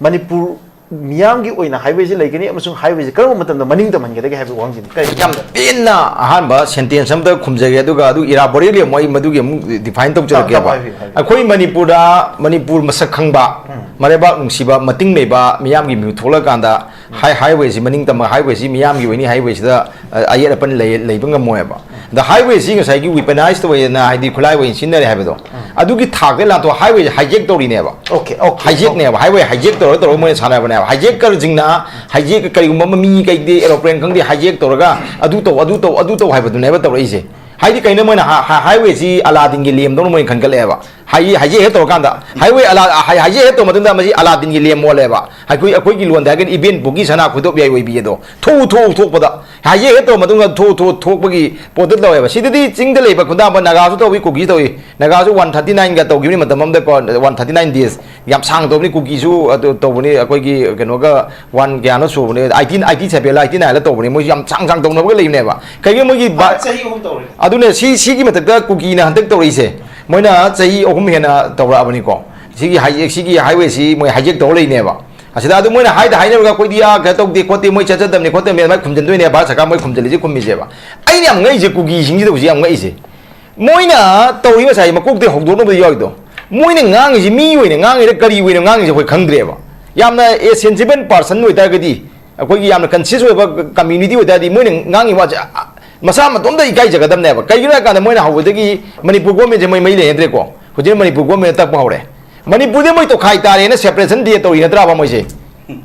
ꯃꯅꯤꯄꯨꯔ ꯃꯤꯌꯥꯝꯒꯤ ꯑꯣꯏꯅ ꯍꯥꯏꯋꯦꯁꯤ ꯂꯩꯒꯅꯤ ꯑꯃꯁꯨꯡ ꯍꯥꯏꯋꯦꯁꯤ ꯀꯔꯝꯕ ꯃꯇꯝꯗ ꯃꯅꯤꯡ ꯇꯝꯍꯟꯒꯗꯒꯦ ꯍꯥꯏꯕꯒꯤ ꯋꯥꯍꯪꯁꯤꯅꯤ꯫ ꯀꯔꯤ ꯌꯥꯝ ꯄꯦꯟꯅ ꯑꯍꯥꯟꯕ ꯁꯦꯟꯇꯦꯟꯁ ꯑꯃꯇ ꯈꯨꯝꯖꯒꯦ, ꯑꯗꯨꯒ ꯑꯗꯨ ꯏꯔꯥꯕꯣꯔꯦꯂꯤ ꯑꯃꯨꯛ ꯑꯩ ꯃꯗꯨꯒꯤ ꯑꯃꯨꯛ ꯗꯤꯐꯥꯏꯟ ꯇꯧꯖꯔꯛꯀꯦꯕ꯫ ꯇꯞꯅ ꯍꯥꯏꯕꯤꯌꯨ, ꯍꯥꯏꯕꯤꯌꯨ꯫ ꯑꯩꯈꯣꯏ ꯃꯅꯤꯄꯨꯔꯗ, ꯃꯅꯤꯄꯨꯔ ꯃꯁꯛ ꯈꯪꯕ, ꯎꯝ꯫ ꯃꯔꯩꯕꯥꯛ ꯅꯨꯡꯁꯤꯕ, ꯃꯇꯤꯡ ꯂꯩꯕ ꯃꯤꯌꯥꯝꯒꯤ ꯃꯤꯍꯨꯠ ꯊꯣꯛꯂꯛꯑꯀꯥꯟꯗ ꯍꯥꯏ-, ꯍꯥꯏꯋꯦꯁꯤ ꯃꯅꯤꯡ ꯇꯝꯕ, ꯍꯥꯏꯋꯦꯁꯤ ꯃꯤꯌꯥꯝꯒꯤ ꯑꯣꯏꯅꯤ, ꯍꯥꯏꯋꯦꯁꯤꯗ, ꯑ, ꯑꯌꯦꯠ ꯑꯄꯟ ꯂꯩ-, ꯂꯩꯕ ꯉꯝꯃꯣꯏꯕ꯫ ꯑꯗ ꯍꯥꯏꯋꯦꯁꯤ ꯉꯁꯥꯏꯒꯤ ꯋꯤꯄꯅꯥꯏꯁ ꯑꯣꯏꯅ, ꯍꯥꯏꯗꯤ ꯈꯨꯠꯂꯥꯏ ꯑꯣꯏꯅ ꯁꯤꯖꯤꯟꯅꯔꯦ ꯍꯥꯏꯕꯗꯣ, ꯑꯗꯨꯒꯤ ꯊꯥꯛꯇ ꯂꯥꯟꯊꯣꯛ ꯍꯥꯏꯋꯦꯁꯤ ꯍꯥꯏꯖꯦꯛ ꯇꯧꯔꯤꯅꯦꯕ꯫ ꯑꯣꯀꯦ, ꯑꯣꯀꯦ, ꯍꯥꯏꯖꯦꯛꯅꯦꯕ, ꯍꯥꯏꯋꯦ ꯍꯥꯏꯖꯦꯛ ꯇꯧꯔ ꯇꯧꯔꯒ ꯃꯣꯏꯅ ꯁꯥꯟꯅꯕꯅꯦꯕ꯫ ꯍꯥꯏꯖꯦꯛꯀꯔꯁꯤꯡꯅ ꯍꯥꯏꯖꯦꯛ, ꯀꯔꯤꯒꯨꯝꯕ ꯑꯃ ꯃꯤ ꯀꯩꯗꯤ ꯑꯦꯔꯣꯄ꯭ꯂꯦꯟ ꯈꯪꯗꯦ ꯍꯥꯏꯖꯦꯛ ꯇꯧꯔꯒ ꯑꯗꯨ ꯇꯧ, ꯑꯗꯨ ꯇꯧ, ꯑꯗꯨ ꯇꯧ ꯍꯥꯏꯕꯗꯨꯅꯦꯕ ꯇꯧꯔꯛꯏꯁꯦ꯫ ꯍꯥꯏꯗꯤ ꯀꯩꯅꯣ ꯃꯣꯏꯅ ꯍꯥ-, ꯍꯥ-, ꯍꯥꯏꯋꯦꯁꯤ ꯑꯂꯥꯗꯤꯟꯒꯤ ꯂꯦꯝꯗꯧꯅ ꯃꯣꯏꯅ ꯈꯟꯒꯠꯂꯛꯑꯦꯕ꯫ ꯍꯥꯏ-, ꯍꯥꯏꯖꯦꯛ ꯍꯦꯛ ꯇꯧꯔꯀꯥꯟꯗ, ꯍꯥꯏꯋꯦ ꯑꯂꯥ-, ꯍꯥꯏ-, ꯍꯥꯏꯖꯦꯛ ꯍꯦꯛ ꯇꯧꯔ ꯃꯇꯨꯡꯗ ꯃꯁꯤ ꯑꯂꯥꯗꯤꯟꯒꯤ ꯂꯦꯝ ꯑꯣꯜꯂꯦꯕ꯫ ꯑꯩꯈꯣꯏ, ꯑꯩꯈꯣꯏꯒꯤ ꯂꯣꯟꯗ ꯍꯥꯏꯔꯒꯗꯤ ꯏꯕꯦꯟ ꯄꯣꯛꯀꯤ ꯁꯅꯥ ꯈꯣꯏꯗꯣꯞ ꯌꯥꯏ ꯑꯣꯏꯕꯤ ꯑꯗꯣ꯫ ꯊꯣꯛꯎ, ꯊꯣꯛꯎ ꯊꯣꯛꯄꯗ꯫ ꯍꯥꯏꯖꯦꯛ ꯍꯦꯛ ꯇꯧꯔ ꯃꯇꯨꯡꯗ ꯊꯣꯛꯎ, ꯊꯣꯛꯎ ꯊꯣꯛꯄꯒꯤ ꯄꯣꯠꯇꯨ ꯇꯧꯋꯦꯕ꯫ ꯁꯤꯗꯗꯤ ꯆꯤꯡꯗ ꯂꯩꯕ ꯈꯨꯟꯗꯥꯕ ꯅꯥꯒꯥꯁꯨ ꯇꯧꯏ, ꯀꯨꯀꯤꯁꯨ ꯇꯧꯏ꯫ ꯅꯥꯒꯥꯁꯨ ꯋꯥꯟ ꯊꯥꯔꯇꯤ ꯅꯥꯏꯟꯒ ꯇꯧꯈꯤꯕꯅꯤ ꯃꯇꯝ ꯑꯃꯗꯀꯣ, ꯋꯥꯟ ꯊꯥꯔꯇꯤ ꯅꯥꯏꯟ ꯗꯦꯖ꯫ ꯌꯥꯝ ꯁꯥꯡ ꯇꯧꯕꯅꯤ, ꯀꯨꯀꯤꯁꯨ ꯑꯗꯨ ꯇꯧꯕꯅꯤ, ꯑꯩꯈꯣꯏꯒꯤ ꯀꯩꯅꯣꯒ ꯋꯥꯟ ꯀꯌꯥꯅꯣ ꯁꯨꯕꯅꯤ, ꯑꯥꯏꯇꯤ, ꯑꯥꯏꯇꯤ ꯁꯦꯚꯦꯟꯂ, ꯑꯥꯏꯇꯤ ꯅꯥꯏꯟꯂ ꯇꯧꯕꯅꯤ꯫ ꯃꯣꯏꯁꯨ ꯌꯥꯝ ꯁꯥꯡ ꯁꯥꯡ ꯇꯧꯅꯕꯒ ꯂꯩꯕꯅꯦꯕ꯫ ꯀꯩꯒꯤꯅꯣ ꯃꯣꯏꯒꯤ ꯕꯥ-, ꯍꯟꯗꯛ ꯆꯍꯤ ꯑꯍꯨꯝ ꯇꯧꯔꯦ꯫ ꯑꯗꯨꯅꯦ, ꯁꯤ, ꯁꯤꯒꯤ ꯃꯊꯛꯇ ꯀꯨꯀꯤꯅ ꯍꯟꯗꯛ ꯇꯧꯔꯛꯏꯁꯦ, ꯃꯣꯏꯅ ꯆꯍꯤ ꯑꯍꯨꯝ ꯍꯦꯟꯅ ꯇꯧꯔꯛꯑꯕꯅꯤꯀꯣ꯫ ꯁꯤꯒꯤ ꯍꯥꯏ-, ꯁꯤꯒꯤ ꯍꯥꯏꯋꯦꯁꯤ ꯃꯣꯏ ꯍꯥꯏꯖꯦꯛ ꯇꯧꯔ ꯂꯩꯅꯦꯕ꯫ ꯑꯁꯤꯗ ꯑꯗꯨ ꯃꯣꯏꯅ ꯍꯥꯏꯗ ꯍꯥꯏꯅꯔꯒ ꯑꯩꯈꯣꯏꯗꯤ ꯑꯥ ꯀꯩꯅꯣ ꯇꯧꯗꯦ ꯈꯣꯠꯇꯦ, ꯃꯣꯏ ꯆꯠꯆꯗꯕꯅꯤ ꯈꯣꯠꯇꯕꯅꯤ ꯑꯗꯨꯃꯥꯏꯅ ꯈꯨꯝꯖꯤꯟꯗꯣꯏꯅꯦ, ꯚꯥꯔꯠ ꯁꯔꯀꯥꯔ ꯃꯣꯏ ꯈꯨꯝꯖꯤꯜꯂꯤꯁꯦ ꯈꯨꯝꯃꯤꯁꯦꯕ꯫ ꯑꯩꯅ ꯌꯥꯝ ꯉꯛꯏꯁꯦ ꯀꯨꯀꯤꯁꯤꯡꯁꯤꯗ ꯍꯧꯖꯤꯛ ꯌꯥꯝ ꯉꯛꯏꯁꯦ꯫ ꯃꯣꯏꯅ ꯇꯧꯔꯤ ꯉꯁꯥꯏ ꯃꯀꯣꯛꯇꯩ ꯍꯧꯗꯣꯛꯅꯕꯗ ꯌꯥꯎꯔꯤꯗꯣ꯫ ꯃꯣꯏꯅ ꯉꯥꯡꯉꯤꯁꯤ ꯃꯤ ꯑꯣꯏꯅ ꯉꯥꯡꯉꯤꯔ ꯀꯔꯤ ꯑꯣꯏꯅ ꯉꯥꯡꯉꯤꯁꯦ ꯑꯩꯈꯣꯏ ꯈꯪꯗ꯭ꯔꯦꯕ꯫ ꯌꯥꯝꯅ ꯑꯦ ꯁꯦꯟꯁꯤꯕꯜ ꯄꯥꯔꯁꯟ ꯑꯣꯏꯇꯥꯔꯒꯗꯤ, ꯑꯩꯈꯣꯏꯒꯤ ꯌꯥꯝꯅ ꯀꯟꯁꯤꯌꯁ ꯑꯣꯏꯕ ꯀꯝꯃ꯭ꯌꯨꯅꯤꯇꯤ ꯑꯣꯏꯇꯥꯔꯗꯤ ꯃꯣꯏꯅ ꯉꯥꯡꯉꯤ ꯋꯥꯁꯦ, ꯑ, ꯑ, ꯃꯁꯥ ꯃꯇꯣꯝꯇ ꯏꯀꯥꯏꯖꯒꯗꯕꯅꯦꯕ꯫ ꯀꯩꯒꯤꯅꯣ ꯍꯥꯏ ꯀꯥꯟꯗ ꯃꯣꯏꯅ ꯍꯧꯕꯗꯒꯤ ꯃꯅꯤꯄꯨꯔ ꯒꯣꯔꯃꯦꯟꯁꯦ ꯃꯣꯏ ꯃꯩ ꯂꯩꯅꯗ꯭ꯔꯦꯀꯣ꯫ ꯍꯧꯖꯤꯛ ꯃꯅꯤꯄꯨꯔ ꯒꯣꯔꯃꯦꯟꯅ ꯇꯛꯄ ꯍꯧꯔꯦ꯫ ꯃꯅꯤꯄꯨꯔꯗꯤ ꯃꯣꯏ ꯇꯣꯈꯥꯏ ꯇꯥꯔꯦꯅ ꯁꯦꯄꯔꯦꯁꯟ ꯗꯦ ꯇꯧꯔꯤ ꯅꯠꯇ꯭ꯔꯥꯕ ꯃꯣꯏꯁꯦ?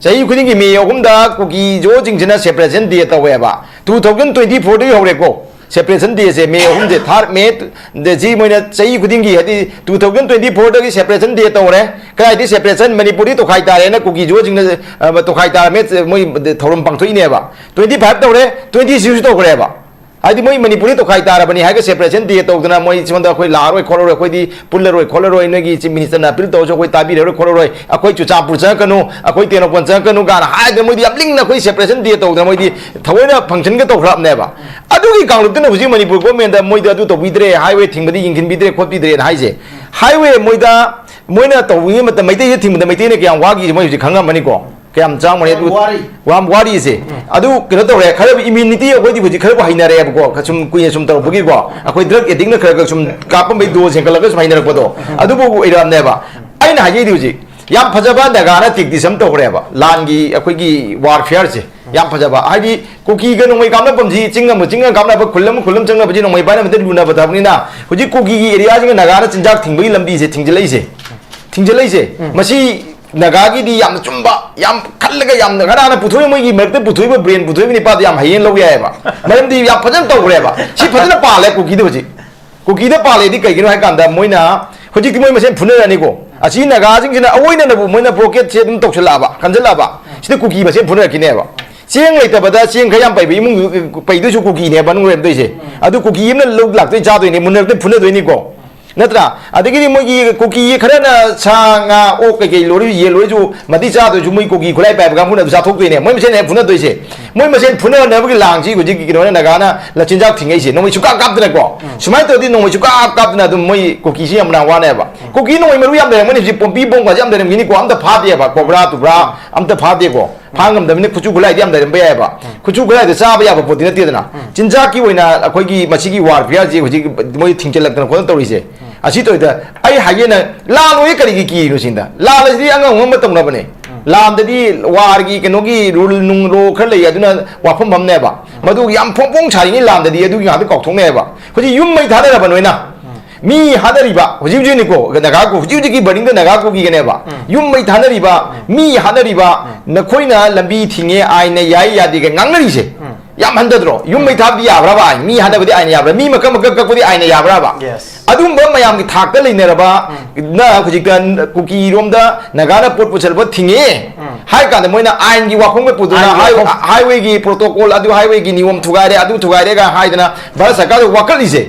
ꯆꯍꯤ ꯈꯨꯗꯤꯡꯒꯤ ꯃꯦ ꯑꯍꯨꯝꯗ ꯀꯨꯀꯤ ꯖꯣꯁꯤꯡꯁꯤꯅ ꯁꯦꯄꯔꯦꯁꯟ ꯗꯦ ꯇꯧꯋꯦꯕ꯫ ꯇꯨ ꯊꯥꯎꯖꯟ ꯇ꯭ꯋꯦꯟꯇꯤ ꯐꯣꯔꯗꯒꯤ ꯍꯧꯔꯦꯀꯣ꯫ ꯁꯦꯄꯔꯦꯁꯟ ꯗꯦꯁꯦ ꯃꯦ ꯑꯍꯨꯝꯁꯦ, ꯊꯥꯔꯠ ꯃꯦ, ꯁꯤ ꯃꯣꯏꯅ ꯆꯍꯤ ꯈꯨꯗꯤꯡꯒꯤ, ꯍꯥꯏꯗꯤ ꯇꯨ ꯊꯥꯎꯖꯟ ꯇ꯭ꯋꯦꯟꯇꯤ ꯐꯣꯔꯗꯒꯤ ꯁꯦꯄꯔꯦꯁꯟ ꯗꯦ ꯇꯧꯔꯦ꯫ ꯀꯗꯥꯏꯗꯤ ꯁꯦꯄꯔꯦꯁꯟ, ꯃꯅꯤꯄꯨꯔꯗꯤ ꯇꯣꯈꯥꯏ ꯇꯥꯔꯦꯅ ꯀꯨꯀꯤ ꯖꯣꯁꯤꯡꯅ, ꯑ, ꯇꯣꯈꯥꯏ ꯇꯥꯔꯝꯃꯦ, ꯃꯣꯏ ꯊꯧꯔꯝ ꯄꯥꯡꯊꯣꯛꯏꯅꯦꯕ꯫ ꯇ꯭ꯋꯦꯟꯇꯤ ꯐꯥꯏꯚ ꯇꯧꯔꯦ, ꯇ꯭ꯋꯦꯟꯇꯤ ꯁꯤꯛꯁ ꯇꯧꯈ꯭ꯔꯦꯕ꯫ ꯍꯥꯏꯗꯤ ꯃꯣꯏ ꯃꯅꯤꯄꯨꯔꯗꯤ ꯇꯣꯈꯥꯏ ꯇꯥꯔꯕꯅꯤ ꯍꯥꯏꯔꯒ separation day ꯇꯧꯗꯅ ꯃꯣꯏ ꯁꯣꯝꯗ ꯑꯩꯈꯣꯏ ꯂꯥꯛꯑꯔꯣꯏ ꯈꯣꯠꯂꯔꯣꯏ, ꯑꯩꯈꯣꯏꯗꯤ ꯄꯨꯜꯂꯔꯣꯏ ꯈꯣꯠꯂꯔꯣꯏ, ꯅꯣꯏꯒꯤ chief minister ꯅ appeal ꯇꯧꯔꯁꯨ ꯑꯩꯈꯣꯏ ꯇꯥꯕꯤꯔꯔꯣꯏ ꯈꯣꯠꯂꯔꯣꯏ, ꯑꯩꯈꯣꯏ ꯆꯨꯔꯆꯥꯟꯄꯨꯔ ꯆꯪꯉꯛꯀꯅꯨ, ꯑꯩꯈꯣꯏ ꯇꯦꯡꯅꯧꯄꯜ ꯆꯪꯉꯛꯀꯅꯨ ꯀꯥꯏꯅ ꯍꯥꯏꯗꯅ ꯃꯣꯏꯗꯤ ꯌꯥꯝ ꯂꯤꯡꯅ ꯑꯩꯈꯣꯏ separation day ꯇꯧꯗꯅ ꯃꯣꯏꯗꯤ ꯊꯑꯣꯏꯅ function ꯒ ꯇꯧꯈ꯭ꯔꯕꯅꯦꯕ꯫ ꯑꯗꯨꯒꯤ ꯀꯥꯡꯂꯨꯞꯇꯨꯅ ꯍꯧꯖꯤꯛ ꯃꯅꯤꯄꯨꯔ government ꯗ ꯃꯣꯏꯗ ꯑꯗꯨ ꯇꯧꯕꯤꯗ꯭ꯔꯦ, highway ꯊꯤꯡꯕꯗꯤ ꯌꯦꯡꯁꯤꯟꯕꯤꯗ꯭ꯔꯦ ꯈꯣꯠꯄꯤꯗ꯭ꯔꯦꯅ ꯍꯥꯏꯁꯦ꯫ Highway ꯃꯣꯏꯗ, ꯃꯣꯏꯅ ꯇꯧꯕꯤꯉꯩ ꯃꯇꯝ ꯃꯩꯇꯩꯁꯦ ꯊꯤꯡꯕꯗ ꯃꯩꯇꯩꯅ ꯀꯌꯥꯝ ꯋꯥꯈꯤꯁꯦ ꯃꯣꯏ ꯍꯧꯖꯤꯛ ꯈꯪꯉꯝꯃꯅꯤꯀꯣ꯫ ꯀꯌꯥꯝ ꯆꯥꯎꯔꯝꯒꯅꯤ ꯌꯥꯝ ꯑꯗꯨ ꯋꯥꯔꯤ꯫ ꯌꯥꯝ ꯋꯥꯔꯤꯁꯦ꯫ ꯑꯗꯨ ꯀꯩꯅꯣ ꯇꯧꯔꯦ, ꯈꯔꯕꯨ immunity ꯑꯩꯈꯣꯏꯗꯤ ꯍꯧꯖꯤꯛ ꯈꯔꯕꯨ ꯍꯩꯅꯔꯛꯑꯦꯕꯀꯣ, ꯈ-, ꯁꯨꯝ ꯀꯨꯏꯅ ꯁꯨꯝ ꯇꯧꯔꯛꯄꯒꯤꯀꯣ, ꯑꯩꯈꯣꯏ drug addict ꯅ ꯈꯔ ꯈꯔ ꯁꯨꯝ ꯀꯥꯞꯄꯝꯕꯩ dose ꯍꯦꯟꯒꯠꯂꯒ ꯁꯨꯝ ꯍꯩꯅꯔꯛꯄꯗꯣ, ꯑꯗꯨꯕꯨ ꯑꯣꯏꯔꯛꯑꯕꯅꯦꯕ꯫ ꯑꯩꯅ ꯍꯥꯏꯖꯩꯗꯤ ꯍꯧꯖꯤꯛ ꯌꯥꯝ ꯐꯖꯕ ꯅꯥꯒꯥꯅ tactics ꯑꯃ ꯇꯧꯈ꯭ꯔꯦꯕ, ꯂꯥꯟꯒꯤ ꯑꯩꯈꯣꯏꯒꯤ warfare ꯁꯦ꯫ ꯌꯥꯝ ꯐꯖꯕ ꯍꯥꯏꯗꯤ ꯀꯨꯀꯤꯒ ꯅꯣꯡꯃꯩ ꯀꯥꯞꯅꯐꯝꯁꯤ ꯆꯤꯡ ꯑꯃ ꯆꯤꯡ ꯑꯃ ꯀꯥꯞꯅꯕ, ꯈꯨꯜ ꯑꯃ ꯈꯨꯜ ꯑꯃ ꯆꯪꯅꯕꯁꯤ ꯅꯣꯡꯃꯩ ꯄꯥꯏꯅꯕꯗ ꯂꯨꯅꯕ ꯊꯕꯛꯅꯤꯅ, ꯍꯧꯖꯤꯛ ꯀꯨꯀꯤꯒꯤ area ꯁꯤꯡꯒ ꯅꯥꯒꯥꯅ ꯆꯤꯟꯖꯥꯛ ꯊꯤꯡꯕꯒꯤ ꯂꯝꯕꯤꯁꯦ ꯊꯤꯡꯖꯤꯜꯂꯛꯏꯁꯦ꯫ ꯊꯤꯡꯖꯤꯜꯂꯛꯏꯁꯦ꯫ ꯎꯝ꯫ ꯃꯁꯤ ꯅꯥꯒꯥꯒꯤꯗꯤ ꯌꯥꯝꯅ ꯆꯨꯝꯕ, ꯌꯥꯝ ꯈꯜꯂꯒ ꯌꯥꯝꯅ ꯀꯅꯥꯅ ꯄꯨꯊꯣꯛꯏ, ꯃꯣꯏꯒꯤ ꯃꯔꯛꯇ ꯄꯨꯊꯣꯛꯏꯕ brain ꯄꯨꯊꯣꯛꯏꯕ ꯅꯤꯄꯥꯗꯣ ꯌꯥꯝ ꯍꯩꯌꯦꯅ ꯂꯧ ꯌꯥꯏꯑꯕ꯫ ꯃꯔꯝꯗꯤ ꯌꯥꯝ ꯐꯖꯅ ꯇꯧꯈ꯭ꯔꯦꯕ꯫ ꯁꯤ ꯐꯖꯅ ꯄꯥꯜꯂꯦ ꯀꯨꯀꯤꯗ ꯍꯧꯖꯤꯛ꯫ ꯀꯨꯀꯤꯗ ꯄꯥꯜꯂꯦꯗꯤ ꯀꯩꯒꯤꯅꯣ ꯍꯥꯏ ꯀꯥꯟꯗ ꯃꯣꯏꯅ ꯍꯧꯖꯤꯛꯇꯤ ꯃꯣꯏ ꯃꯁꯦꯟ ꯐꯨꯅꯔꯅꯤꯀꯣ꯫ ꯑꯁꯤ ꯅꯥꯒꯥꯁꯤꯡꯁꯤꯅ ꯑꯑꯣꯏꯅꯅꯕꯨ ꯃꯣꯏꯅ blockade ꯁꯦ ꯑꯗꯨꯝ ꯇꯧꯁꯜꯂꯛꯑꯕ, ꯀꯟꯁꯤꯜꯂꯛꯑꯕ꯫ ꯁꯤꯗ ꯀꯨꯀꯤ ꯃꯁꯦꯟ ꯐꯨꯅꯔꯛꯈꯤꯅꯦꯕ꯫ ꯆꯦꯡ ꯂꯩꯇꯕꯗ ꯆꯦꯡ ꯈꯔ ꯌꯥꯝ ꯄꯩꯕ ꯏꯃꯨꯡ ꯄꯩꯗꯣꯏꯁꯨ ꯀꯨꯀꯤꯅꯦꯕ ꯃꯅꯨꯡ ꯂꯩꯔꯝꯗꯣꯏꯁꯦ꯫ ꯑꯗꯨ ꯀꯨꯀꯤ ꯑꯃꯅ ꯂꯧ ꯂꯥꯛꯇꯣꯏ ꯆꯥꯗꯣꯏꯅꯦ, ꯃꯨꯟꯅꯔꯛꯇꯣꯏ ꯐꯨꯅꯗꯣꯏꯅꯤꯀꯣ꯫ ꯅꯠꯇ꯭ꯔꯥ? ꯑꯗꯒꯤꯗꯤ ꯃꯣꯏꯒꯤ ꯀꯨꯀꯤ ꯈꯔꯅ ꯁꯥ, ꯉꯥ, ꯑꯣꯛ ꯀꯩꯀꯩ ꯂꯣꯏꯔꯁꯨ, ꯌꯦꯟ ꯂꯣꯏꯔꯁꯨ, ꯃꯇꯤ ꯆꯥꯗꯣꯏꯁꯨ ꯃꯣꯏ ꯀꯨꯀꯤ ꯈꯨꯠꯂꯥꯏ ꯄꯥꯏꯕ ꯀꯥꯡꯕꯨꯅ ꯑꯗꯨ ꯆꯥꯊꯣꯛꯇꯣꯏꯅꯦ꯫ ꯃꯣꯏ ꯃꯁꯦꯟ ꯍꯦꯛ ꯐꯨꯅꯗꯣꯏꯁꯦ꯫ ꯃꯣꯏ ꯃꯁꯦꯟ ꯐꯨꯅꯅꯕꯒꯤ ꯂꯥꯡꯁꯤ ꯍꯧꯖꯤꯛ ꯀꯩꯅꯣꯅ ꯅꯥꯒꯥꯅ ꯂ-, ꯆꯤꯟꯖꯥꯛ ꯊꯤꯡꯉꯛꯏꯁꯦ꯫ ꯅꯣꯡꯃꯩ ꯁꯨꯀꯥꯞ ꯀꯥꯞꯇꯅꯀꯣ꯫ ꯁꯨꯃꯥꯏꯅ ꯇꯧꯔꯗꯤ ꯅꯣꯡꯃꯩ ꯁꯨꯀꯥꯞ ꯀꯥꯞꯇꯅ ꯑꯗꯨꯝ ꯃꯣꯏ ꯀꯨꯀꯤꯁꯤ ꯌꯥꯝ ꯃꯅꯥ ꯋꯥꯅꯦꯕ꯫ ꯀꯨꯀꯤ ꯅꯣꯡꯃꯩ ꯃꯔꯨ ꯌꯥꯝ ꯂꯩꯔꯝꯒꯅꯤ ꯍꯧꯖꯤꯛ, ꯄꯣꯝꯄꯤ ꯕꯣꯝꯒꯁꯦ ꯌꯥꯝ ꯂꯩꯔꯝꯒꯅꯤꯀꯣ꯫ ꯑꯝꯇ ꯐꯥꯗꯦꯕ, ꯀꯣꯕ꯭ꯔꯥ ꯇꯨꯕ꯭ꯔꯥ ꯑꯝꯇ ꯐꯥꯗꯦꯀꯣ꯫ ꯐꯥ ꯉꯝꯗꯕꯅꯤꯅ ꯈꯨꯠꯁꯨ ꯈꯨꯠꯂꯥꯏꯗꯤ ꯌꯥꯝ ꯂꯩꯔꯝꯕ ꯌꯥꯏꯑꯕ꯫ ꯈꯨꯠꯁꯨ ꯈꯨꯠꯂꯥꯏꯗꯣ ꯆꯥꯕ ꯌꯥꯕ ꯄꯣꯠꯇꯤ ꯅꯠꯇꯦꯗꯅ꯫ ꯆꯤꯟꯖꯥꯛꯀꯤ ꯑꯣꯏꯅ ꯑꯩꯈꯣꯏꯒꯤ ꯃꯁꯤꯒꯤ warfare ꯁꯦ ꯍꯧꯖꯤꯛ ꯃꯣꯏ ꯊꯤꯡꯖꯤꯜꯂꯛꯇꯅ ꯈꯣꯠꯇꯅ ꯇꯧꯔꯤꯁꯦ꯫ ꯑꯁꯤ ꯇꯧꯔꯤꯗ ꯑꯩ ꯍꯥꯏꯒꯦꯅ, ꯂꯥꯜꯂꯣꯏ ꯀꯔꯤꯒꯤ ꯀꯤꯔꯤꯅꯣ ꯁꯤꯗ? ꯂꯥꯜꯂꯁꯤꯗꯤ ꯑꯉꯝ ꯑꯉꯝꯕ ꯇꯧꯅꯕꯅꯦ꯫ ꯂꯥꯟꯗꯗꯤ war ꯒꯤ ꯀꯩꯅꯣꯒꯤ rule ꯅꯨꯡ law ꯈꯔ ꯂꯩ, ꯑꯗꯨꯅ ꯋꯥꯐꯝ ꯑꯃꯅꯦꯕ꯫ ꯃꯗꯨ ꯌꯥꯝ ꯐꯣꯡ ꯐꯣꯡ ꯁꯥꯔꯤꯉꯩ ꯂꯥꯟꯗꯗꯤ ꯑꯗꯨꯒꯤ ꯉꯥꯛꯇ ꯀꯥꯎꯊꯣꯛꯅꯩꯑꯕ꯫ ꯍꯧꯖꯤꯛ ꯌꯨꯝ ꯃꯩ ꯊꯥꯗꯔꯕ ꯅꯣꯏꯅ꯫ ꯃꯤ ꯍꯥꯠꯅꯔꯤꯕ, ꯍꯧꯖꯤꯛ ꯍꯧꯖꯤꯛꯅꯤꯀꯣ, ꯅꯥꯒꯥ ꯀꯨ-, ꯍꯧꯖꯤꯛ ꯍꯧꯖꯤꯛꯀꯤ ꯕꯔꯅꯤꯡꯗ ꯅꯥꯒꯥ ꯀꯨꯀꯤꯒꯅꯦꯕ, ꯌꯨꯝ ꯃꯩ ꯊꯥꯅꯔꯤꯕ, ꯃꯤ ꯍꯥꯠꯅꯔꯤꯕ, ꯅꯈꯣꯏꯅ ꯂꯝꯕꯤ ꯊꯤꯡꯉꯦ, ꯑꯥꯏꯟꯅ ꯌꯥꯏ ꯌꯥꯗꯦꯒ ꯉꯥꯡꯅꯔꯤꯁꯦ꯫ ꯌꯥꯝ ꯍꯟꯊꯗ꯭ꯔꯣ? ꯌꯨꯝ ꯃꯩ ꯊꯥꯕꯗꯤ ꯌꯥꯕ꯭ꯔꯕ ꯑꯥꯏꯟ? ꯃꯤ ꯍꯥꯠꯅꯕꯗꯤ ꯑꯥꯏꯟ ꯌꯥꯕ꯭ꯔꯥ? ꯃꯤ ꯃꯀꯛ ꯃꯀꯛ ꯀꯛꯄꯗꯤ ꯑꯥꯏꯟꯅ ꯌꯥꯕ꯭ꯔꯕ? Yes. ꯑꯗꯨꯝꯕ ꯃꯌꯥꯝꯒꯤ ꯊꯥꯛꯇ ꯂꯩꯅꯔꯕ ꯅ ꯍꯧꯖꯤꯛꯇ ꯀꯨꯀꯤꯔꯣꯝꯗ ꯅꯥꯒꯥꯅ ꯄꯣꯠ ꯄꯨꯁꯜꯂꯛꯄ ꯊꯤꯡꯉꯦ꯫ ꯍꯥꯏ ꯀꯥꯟꯗ ꯃꯣꯏꯅ ꯑꯥꯏꯟꯒꯤ ꯋꯥꯐꯝꯒ ꯄꯨꯗꯨꯅ, ꯑꯥꯏꯟꯒꯤ ꯍꯥꯏ-, ꯋꯥꯐꯝ꯫ ꯍꯥꯏꯋꯦꯒꯤ protocol ꯑꯗꯨ, ꯍꯥꯏꯋꯦꯒꯤ ꯅꯤꯌꯣꯝ ꯊꯨꯒꯥꯏꯔꯦ, ꯑꯗꯨ ꯊꯨꯒꯥꯏꯔꯦꯒ ꯍꯥꯏꯗꯅ ꯚꯥꯔꯠ ꯁꯔꯀꯥꯔꯗ ꯋꯥꯀꯠꯂꯤꯁꯦ,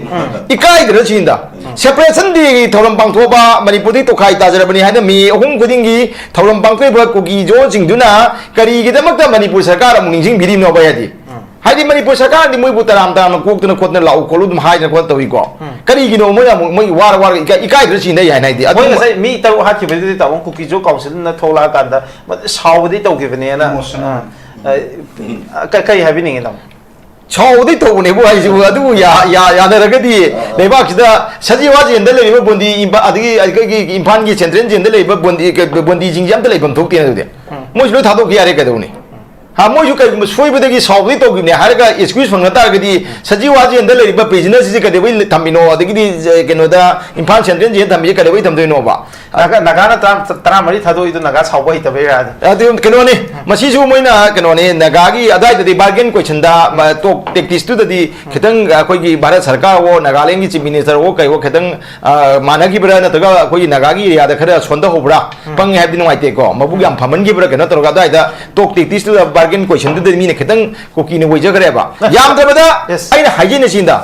ꯏꯀꯥꯏꯗ꯭ꯔ ꯁꯤꯅꯤꯗ? Separation Day ꯊꯧꯔꯝ ꯄꯥꯡꯊꯣꯛꯑꯕ, ꯃꯅꯤꯄꯨꯔꯗꯤ ꯇꯣꯈꯥꯏ ꯇꯥꯖꯔꯕꯅꯤ ꯍꯥꯏꯅ ꯃꯦ ꯑꯍꯨꯝ ꯈꯨꯗꯤꯡꯒꯤ ꯊꯧꯔꯝ ꯄꯥꯡꯊꯣꯛꯏꯕ ꯀꯨꯀꯤ ꯖꯣꯟꯁꯤꯡꯗꯨꯅ ꯀꯔꯤꯒꯤꯗꯃꯛꯇ ꯃꯅꯤꯄꯨꯔ ꯁꯔꯀꯥꯔ ꯑꯃꯨꯛ ꯅꯤꯡꯁꯤꯡꯕꯤꯔꯤꯅꯣꯕ ꯍꯥꯏꯗꯤ? ꯍꯥꯏꯗꯤ ꯃꯅꯤꯄꯨꯔ ꯁꯔꯀꯥꯔꯗꯤ ꯃꯣꯏꯕꯨ ꯇꯔꯥꯝ ꯇꯔꯥꯝꯅ ꯀꯣꯛꯇꯅ ꯈꯣꯠꯇꯅ ꯂꯥꯛꯎ ꯈꯣꯠꯂꯨ ꯑꯗꯨꯝ ꯍꯥꯏꯗꯅ ꯈꯣꯠꯇꯅ ꯇꯧꯏꯀꯣ꯫ ꯀꯔꯤꯒꯤꯅꯣ ꯃꯣꯏꯅ ꯑꯃꯨꯛ ꯃꯣꯏ ꯋꯥꯔ ꯋꯥꯔꯒ ꯏꯀꯥꯏ-, ꯏꯀꯥꯏꯗ꯭ꯔ ꯁꯤꯅ ꯌꯥꯏ ꯍꯥꯏꯗꯤ? ꯃꯣꯏ ꯑꯗꯨꯝ ꯉꯁꯥꯏ ꯃꯤ ꯇꯔꯨꯛ ꯍꯥꯠꯈꯤꯕꯗꯨꯗꯤ ꯇꯥꯃꯣ ꯀꯨꯀꯤ ꯖꯣ ꯀꯥꯎꯟꯁꯤꯜꯅ ꯊꯣꯛꯂꯛꯑꯀꯥꯟꯗ ꯃ-, ꯁꯥꯎꯕꯗꯤ ꯇꯧꯈꯤꯕꯅꯦꯅ꯫ Emotional. ꯑ, ꯑ, ꯀ-, ꯀꯔꯤ ꯍꯥꯏꯕꯤꯅꯤꯡꯉꯤ ꯇꯥꯃꯣ? ꯁꯥꯎꯕꯗꯤ ꯇꯧꯕꯅꯦꯕꯨ ꯍꯥꯏꯁꯤꯕꯨ, ꯑꯗꯨꯕꯨ ꯌꯥ-, ꯌꯥ-, ꯌꯥꯅꯔꯒꯗꯤ ꯂꯩꯕꯥꯛꯁꯤꯗ ꯁꯖꯤꯋꯥ ꯖꯦꯟꯗ ꯂꯩꯔꯤꯕ ꯕꯣꯟꯗꯤ ꯏꯝꯄꯥ-, ꯑꯗꯒꯤ ꯑꯩꯈꯣꯏꯒꯤ ꯏꯝꯐꯥꯜꯒꯤ ꯁꯦꯟꯇ꯭ꯔꯦꯜ ꯖꯦꯟꯗ ꯂꯩꯔꯤꯕ ꯕꯣꯟꯗꯤ, ꯕꯣꯟꯗꯤꯁꯤꯡꯁꯦ ꯑꯝꯇ ꯂꯩꯐꯝ ꯊꯣꯛꯇꯦ ꯑꯗꯨꯗꯤ꯫ ꯃꯣꯏꯁꯨ ꯂꯣꯏ ꯊꯥꯗꯣꯛꯈꯤ ꯌꯥꯔꯦ ꯀꯩꯗꯧꯅꯤ? ꯍꯥ, ꯃꯣꯏꯁꯨ ꯀꯩꯒꯨꯝꯕ ꯁꯣꯏꯕꯗꯒꯤ ꯁꯥꯎꯕꯗꯤ ꯇꯧꯈꯤꯕꯅꯦ ꯍꯥꯏꯔꯒ excuse ꯐꯪꯅ ꯇꯥꯔꯒꯗꯤ ꯁꯖꯤꯋꯥ ꯖꯦꯟꯗ ꯂꯩꯔꯤꯕ prisoner ꯁꯤꯡꯁꯦ ꯀꯩꯗꯧꯕꯩ ꯊꯝꯃꯤꯅꯣ? ꯑꯗꯒꯤꯗꯤ, ꯑ, ꯀꯩꯅꯣꯗ ꯏꯝꯐꯥꯜ ꯁꯦꯟꯇ꯭ꯔꯦꯜ ꯖꯦꯟꯗ ꯊꯝꯃꯤꯁꯦ ꯀꯩꯗꯧꯕꯩ ꯊꯝꯗꯣꯏꯅꯣꯕ? ꯅꯥꯒꯥ-, ꯅꯥꯒꯥꯅ ꯇꯔꯥ-, ꯇꯔꯥꯃꯔꯤ ꯊꯥꯗꯣꯛꯏꯗꯣ ꯅꯥꯒꯥ ꯁꯥꯎꯕ ꯍꯩꯇꯕꯩꯔꯥ? ꯑꯗꯨ ꯀꯩꯅꯣꯅꯤ, ꯃꯁꯤꯁꯨ ꯃꯣꯏꯅ ꯀꯩꯅꯣꯅꯤ, ꯅꯥꯒꯥꯒꯤ ꯑꯗꯥꯏꯗꯗꯤ bargain question ꯗ, ꯃ, talk tactics ꯇꯨꯗꯗꯤ ꯈꯤꯇꯪ ꯑꯩꯈꯣꯏꯒꯤ ꯚꯥꯔꯠ ꯁꯔꯀꯥꯔ ꯑꯣ ꯅꯥꯒꯥꯂꯦꯟꯒꯤ chief minister ꯑꯣ ꯀꯩ ꯑꯣ ꯈꯤꯇꯪ, ꯑ, ꯃꯥꯟꯅꯈꯤꯕ꯭ꯔꯥ ꯅꯠꯇ꯭ꯔꯒ ꯑꯩꯈꯣꯏꯒꯤ ꯅꯥꯒꯥꯒꯤ area ꯗ ꯈꯔ ꯁꯣꯟꯊꯍꯧꯕ꯭ꯔꯥ? ꯄꯪꯉꯦ ꯍꯥꯏꯕꯗꯤ ꯅꯨꯡꯉꯥꯏꯇꯦꯀꯣ, ꯃꯕꯨꯛ ꯌꯥꯝ ꯐꯃꯟꯈꯤꯕ꯭ꯔꯥ ꯀꯩꯅꯣ ꯇꯧꯔꯒ ꯑꯗꯥꯏꯗ talk tactics ꯇꯨꯗ bargain question ꯗꯨꯗꯗꯤ ꯃꯤꯅ ꯈꯤꯇꯪ ꯀꯨꯀꯤꯅ ꯑꯣꯏꯖꯈ꯭ꯔꯦꯕ꯫ ꯌꯥꯝꯗ꯭ꯔꯕꯗ Yes. ꯑꯩꯅ ꯍꯥꯏꯖꯩꯅꯦ ꯁꯤꯗ,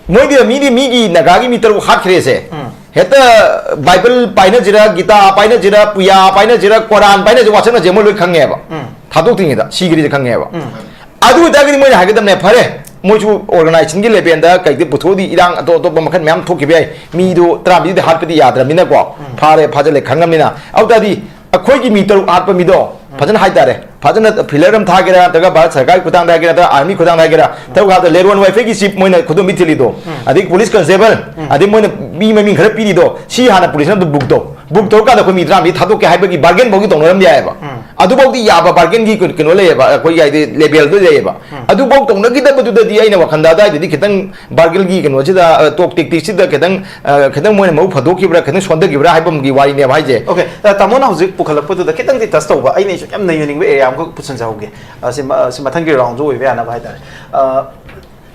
ꯃꯣꯏꯗꯤ ꯃꯤꯗꯤ ꯃꯤꯒꯤ ꯅꯥꯒꯥꯒꯤ ꯃꯤ ꯇꯔꯨꯛ ꯍꯥꯠꯈ꯭ꯔꯦꯁꯦ꯫ ꯍꯦꯛꯇ ꯕꯥꯏꯕꯜ ꯄꯥꯏꯅꯁꯤꯔ, ꯒꯤꯇꯥ ꯄꯥꯏꯅꯁꯤꯔ, ꯄꯨꯌꯥ ꯄꯥꯏꯅꯁꯤꯔ, ꯀꯣꯔꯥꯟ ꯄꯥꯏꯅꯁꯤꯔ, ꯋꯥꯁꯛꯅꯁꯦ ꯃꯣꯏ ꯂꯣꯏ ꯈꯪꯉꯦꯕ꯫ ꯊꯥꯗꯣꯛꯇ꯭ꯔꯤꯉꯩꯗ ꯁꯤꯈ꯭ꯔꯤꯁꯦ ꯈꯪꯉꯦꯕ꯫ ꯑꯗꯨ ꯑꯣꯏꯇꯥꯔꯒꯗꯤ ꯃꯣꯏꯅ ꯍꯥꯏꯒꯗꯕꯅꯦ, ꯐꯔꯦ, ꯃꯣꯏꯁꯨ organization ꯒꯤ level ꯗ ꯀꯩꯗ ꯄꯨꯊꯣꯛꯑꯗꯤ ꯏꯔꯥꯡ ꯑꯇꯣꯞ ꯑꯇꯣꯞꯄ ꯃꯈꯜ ꯃꯌꯥꯝ ꯊꯣꯛꯈꯤꯕ ꯌꯥꯏ, ꯃꯤꯗꯣ ꯇꯔꯥꯃꯔꯤꯗꯤ ꯍꯥꯠꯄꯗꯤ ꯌꯥꯗ꯭ꯔꯕꯅꯤꯅꯀꯣ, ꯐꯥꯔꯦ, ꯐꯥꯖꯤꯜꯂꯦ, ꯈꯪꯉꯕꯅꯤꯅ꯫ ꯑꯗꯨ ꯇꯥꯔꯗꯤ ꯑꯩꯈꯣꯏꯒꯤ ꯃꯤ ꯇꯔꯨꯛ ꯍꯥꯠꯄ ꯃꯤꯗꯣ ꯐꯖꯅ ꯍꯥꯏꯇꯥꯔꯦ, ꯐꯖꯅ filler ꯑꯃ ꯊꯥꯒꯦꯔꯥ, ꯅꯠꯇ꯭ꯔꯒ ꯚꯥꯔꯠ ꯁꯔꯀꯥꯔꯒꯤ ꯈꯨꯠꯊꯥꯡꯗ ꯍꯥꯏꯒꯦꯔꯥ, ꯅꯠꯇ꯭ꯔꯒ army ꯈꯨꯠꯊꯥꯡꯗ ꯍꯥꯏꯒꯦꯔꯥ, ꯇꯔꯨꯛ ꯍꯥꯠꯄꯗ ꯂꯦꯔꯣꯟ ꯋꯥꯏꯐꯩꯒꯤ chief ꯃꯣꯏꯅ ꯈꯨꯗꯣꯝꯕꯤ ꯊꯤꯜꯂꯤꯗꯣ, ꯑꯗꯒꯤ police constable, ꯑꯗꯩ ꯃꯣꯏꯅ ꯃꯤ ꯃꯃꯤꯡ ꯈꯔ ꯄꯤꯔꯤꯗꯣ, ꯁꯤ ꯍꯥꯟꯅ police ꯅ ꯑꯗꯨ book ꯇꯧ꯫ Book ꯇꯧꯔꯀꯥꯟꯗ ꯑꯩꯈꯣꯏ ꯃꯤ ꯇꯔꯥꯃꯔꯤ ꯊꯥꯗꯣꯛꯀꯦ ꯍꯥꯏꯕꯒꯤ bargain ꯐꯥꯎꯗꯤ ꯇꯧꯅꯔꯝꯕ ꯌꯥꯏꯑꯕ꯫ ꯑꯗꯨꯐꯥꯎꯗꯤ ꯌꯥꯕ bargain ꯒꯤ ꯀꯩꯅꯣ ꯂꯩꯌꯦꯕ, ꯑꯩꯈꯣꯏꯒꯤ ꯍꯥꯏꯗꯤ level ꯗꯣ ꯂꯩꯌꯦꯕ꯫ ꯑꯗꯨꯐꯥꯎ ꯇꯧꯅꯈꯤꯗꯕꯗꯨꯗꯗꯤ ꯑꯩꯅ ꯋꯥꯈꯟꯗ ꯑꯗꯥꯏꯗꯗꯤ ꯈꯤꯇꯪ bargain ꯒꯤ ꯀꯩꯅꯣꯁꯤꯗ, ꯑ, talk tactics ꯁꯤꯗ ꯈꯤꯇꯪ, ꯑ, ꯈꯤꯇꯪ ꯃꯣꯏꯅ ꯃꯕꯨꯛ ꯐꯗꯣꯛꯈꯤꯕ꯭ꯔꯥ, ꯈꯤꯇꯪ ꯁꯣꯟꯊꯈꯤꯕ꯭ꯔꯥ ꯍꯥꯏꯕ ꯑꯃꯒꯤ ꯋꯥꯔꯤꯅꯦꯕ ꯍꯥꯏꯁꯦ꯫ Okay, ꯑ, ꯇꯥꯃꯣꯅ ꯍꯧꯖꯤꯛ ꯄꯨꯈꯠꯂꯛꯄꯗꯨꯗ ꯈꯤꯇꯪꯗꯤ touch ꯇꯧꯕ, ꯑꯩꯅ ꯁꯨꯝ ꯌꯥꯝ ꯅꯩꯅꯅꯤꯡꯕ area ꯑꯃꯈꯛ ꯄꯨꯁꯤꯟꯖꯍꯧꯒꯦ꯫ ꯑ, ꯁꯤ ꯃ-, ꯁꯤ ꯃꯊꯪꯒꯤ round ꯁꯨ ꯑꯣꯏꯕ ꯌꯥꯅꯕ ꯍꯥꯏꯇꯥꯔꯦ꯫ ꯑ,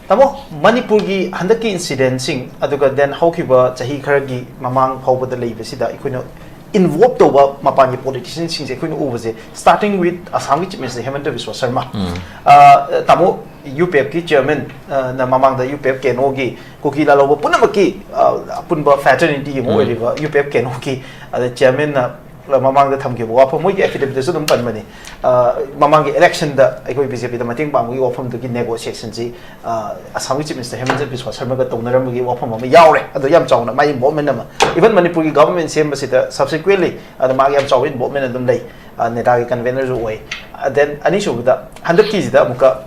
ꯇꯥꯃꯣ, ꯃꯅꯤꯄꯨꯔꯒꯤ ꯍꯟꯗꯛꯀꯤ incident ꯁꯤꯡ, ꯑꯗꯨꯒ then ꯍꯧꯈꯤꯕ ꯆꯍꯤ ꯈꯔꯒꯤ ꯃꯃꯥꯡ ꯐꯥꯎꯕꯗ ꯂꯩꯕꯁꯤꯗ ꯑꯩꯈꯣꯏꯅ involve ꯇꯧꯕ ꯃꯄꯥꯟꯒꯤ politician ꯁꯤꯡꯁꯦ ꯑꯩꯈꯣꯏꯅ ꯎꯕꯁꯦ, starting with ꯑꯁꯥꯝꯒꯤ Chief Minister ꯍꯦꯃꯟꯇ ꯕꯤꯁ꯭ꯋꯥ ꯁꯔꯃ꯫ ꯎꯝ꯫ ꯑ, ꯇꯥꯃꯣ, ꯌꯨ ꯄꯤ ꯑꯦꯐꯀꯤ chairman, ꯑ, ꯅ ꯃꯃꯥꯡꯗ ꯌꯨ ꯄꯤ ꯑꯦꯐ ꯀꯦꯅꯣꯒꯤ ꯀꯨꯀꯤ ꯂꯥꯜꯍꯧꯕ ꯄꯨꯝꯅꯃꯛꯀꯤ, ꯑ, ꯑꯄꯨꯟꯕ fraternity ꯑꯃ ꯎꯝ꯫ ꯑꯣꯏꯔꯤꯕ ꯌꯨ ꯄꯤ ꯑꯦꯐ ꯀꯦꯅꯣꯒꯤ, ꯑꯗ chairman ꯅ ꯃꯃꯥꯡꯗ ꯊꯝꯈꯤꯕ ꯋꯥꯐꯝ, ꯃꯣꯏꯒꯤ affidavit ꯇꯁꯨ ꯑꯗꯨꯝ ꯄꯟꯕꯅꯤ꯫ ꯑ, ꯃꯃꯥꯡꯒꯤ election ꯗ ꯑꯩꯈꯣꯏ B J P ꯗ ꯃꯇꯦꯡ ꯄꯥꯡꯕꯒꯤ ꯋꯥꯐꯝꯗꯨꯒꯤ negotiation ꯁꯤ, ꯑ, ꯑꯁꯥꯝꯒꯤ Chief Minister ꯍꯦꯃꯟꯇ ꯕꯤꯁ꯭ꯋꯥ ꯁꯔꯃꯒ ꯇꯧꯅꯔꯝꯕꯒꯤ ꯋꯥꯐꯝ ꯑꯃ ꯌꯥꯎꯔꯦ꯫ ꯑꯗꯣ ꯌꯥꯝ ꯆꯥꯎꯅ ꯃꯥꯒꯤ involvement ꯑꯃ, even ꯃꯅꯤꯄꯨꯔꯒꯤ government ꯁꯦꯝꯕꯁꯤꯗ subsequently ꯑꯗ ꯃꯥꯒꯤ ꯌꯥꯝ ꯆꯥꯎꯕ involvement ꯑꯗꯨꯝ ꯂꯩ꯫ ꯑ, ꯅꯦꯗꯥꯒꯤ convener ꯁꯨ ꯑꯣꯏ꯫ ꯑ, then ꯑꯅꯤꯁꯨꯕꯗ ꯍꯟꯗꯛꯀꯤꯁꯤꯗ ꯑꯃꯨꯛꯀ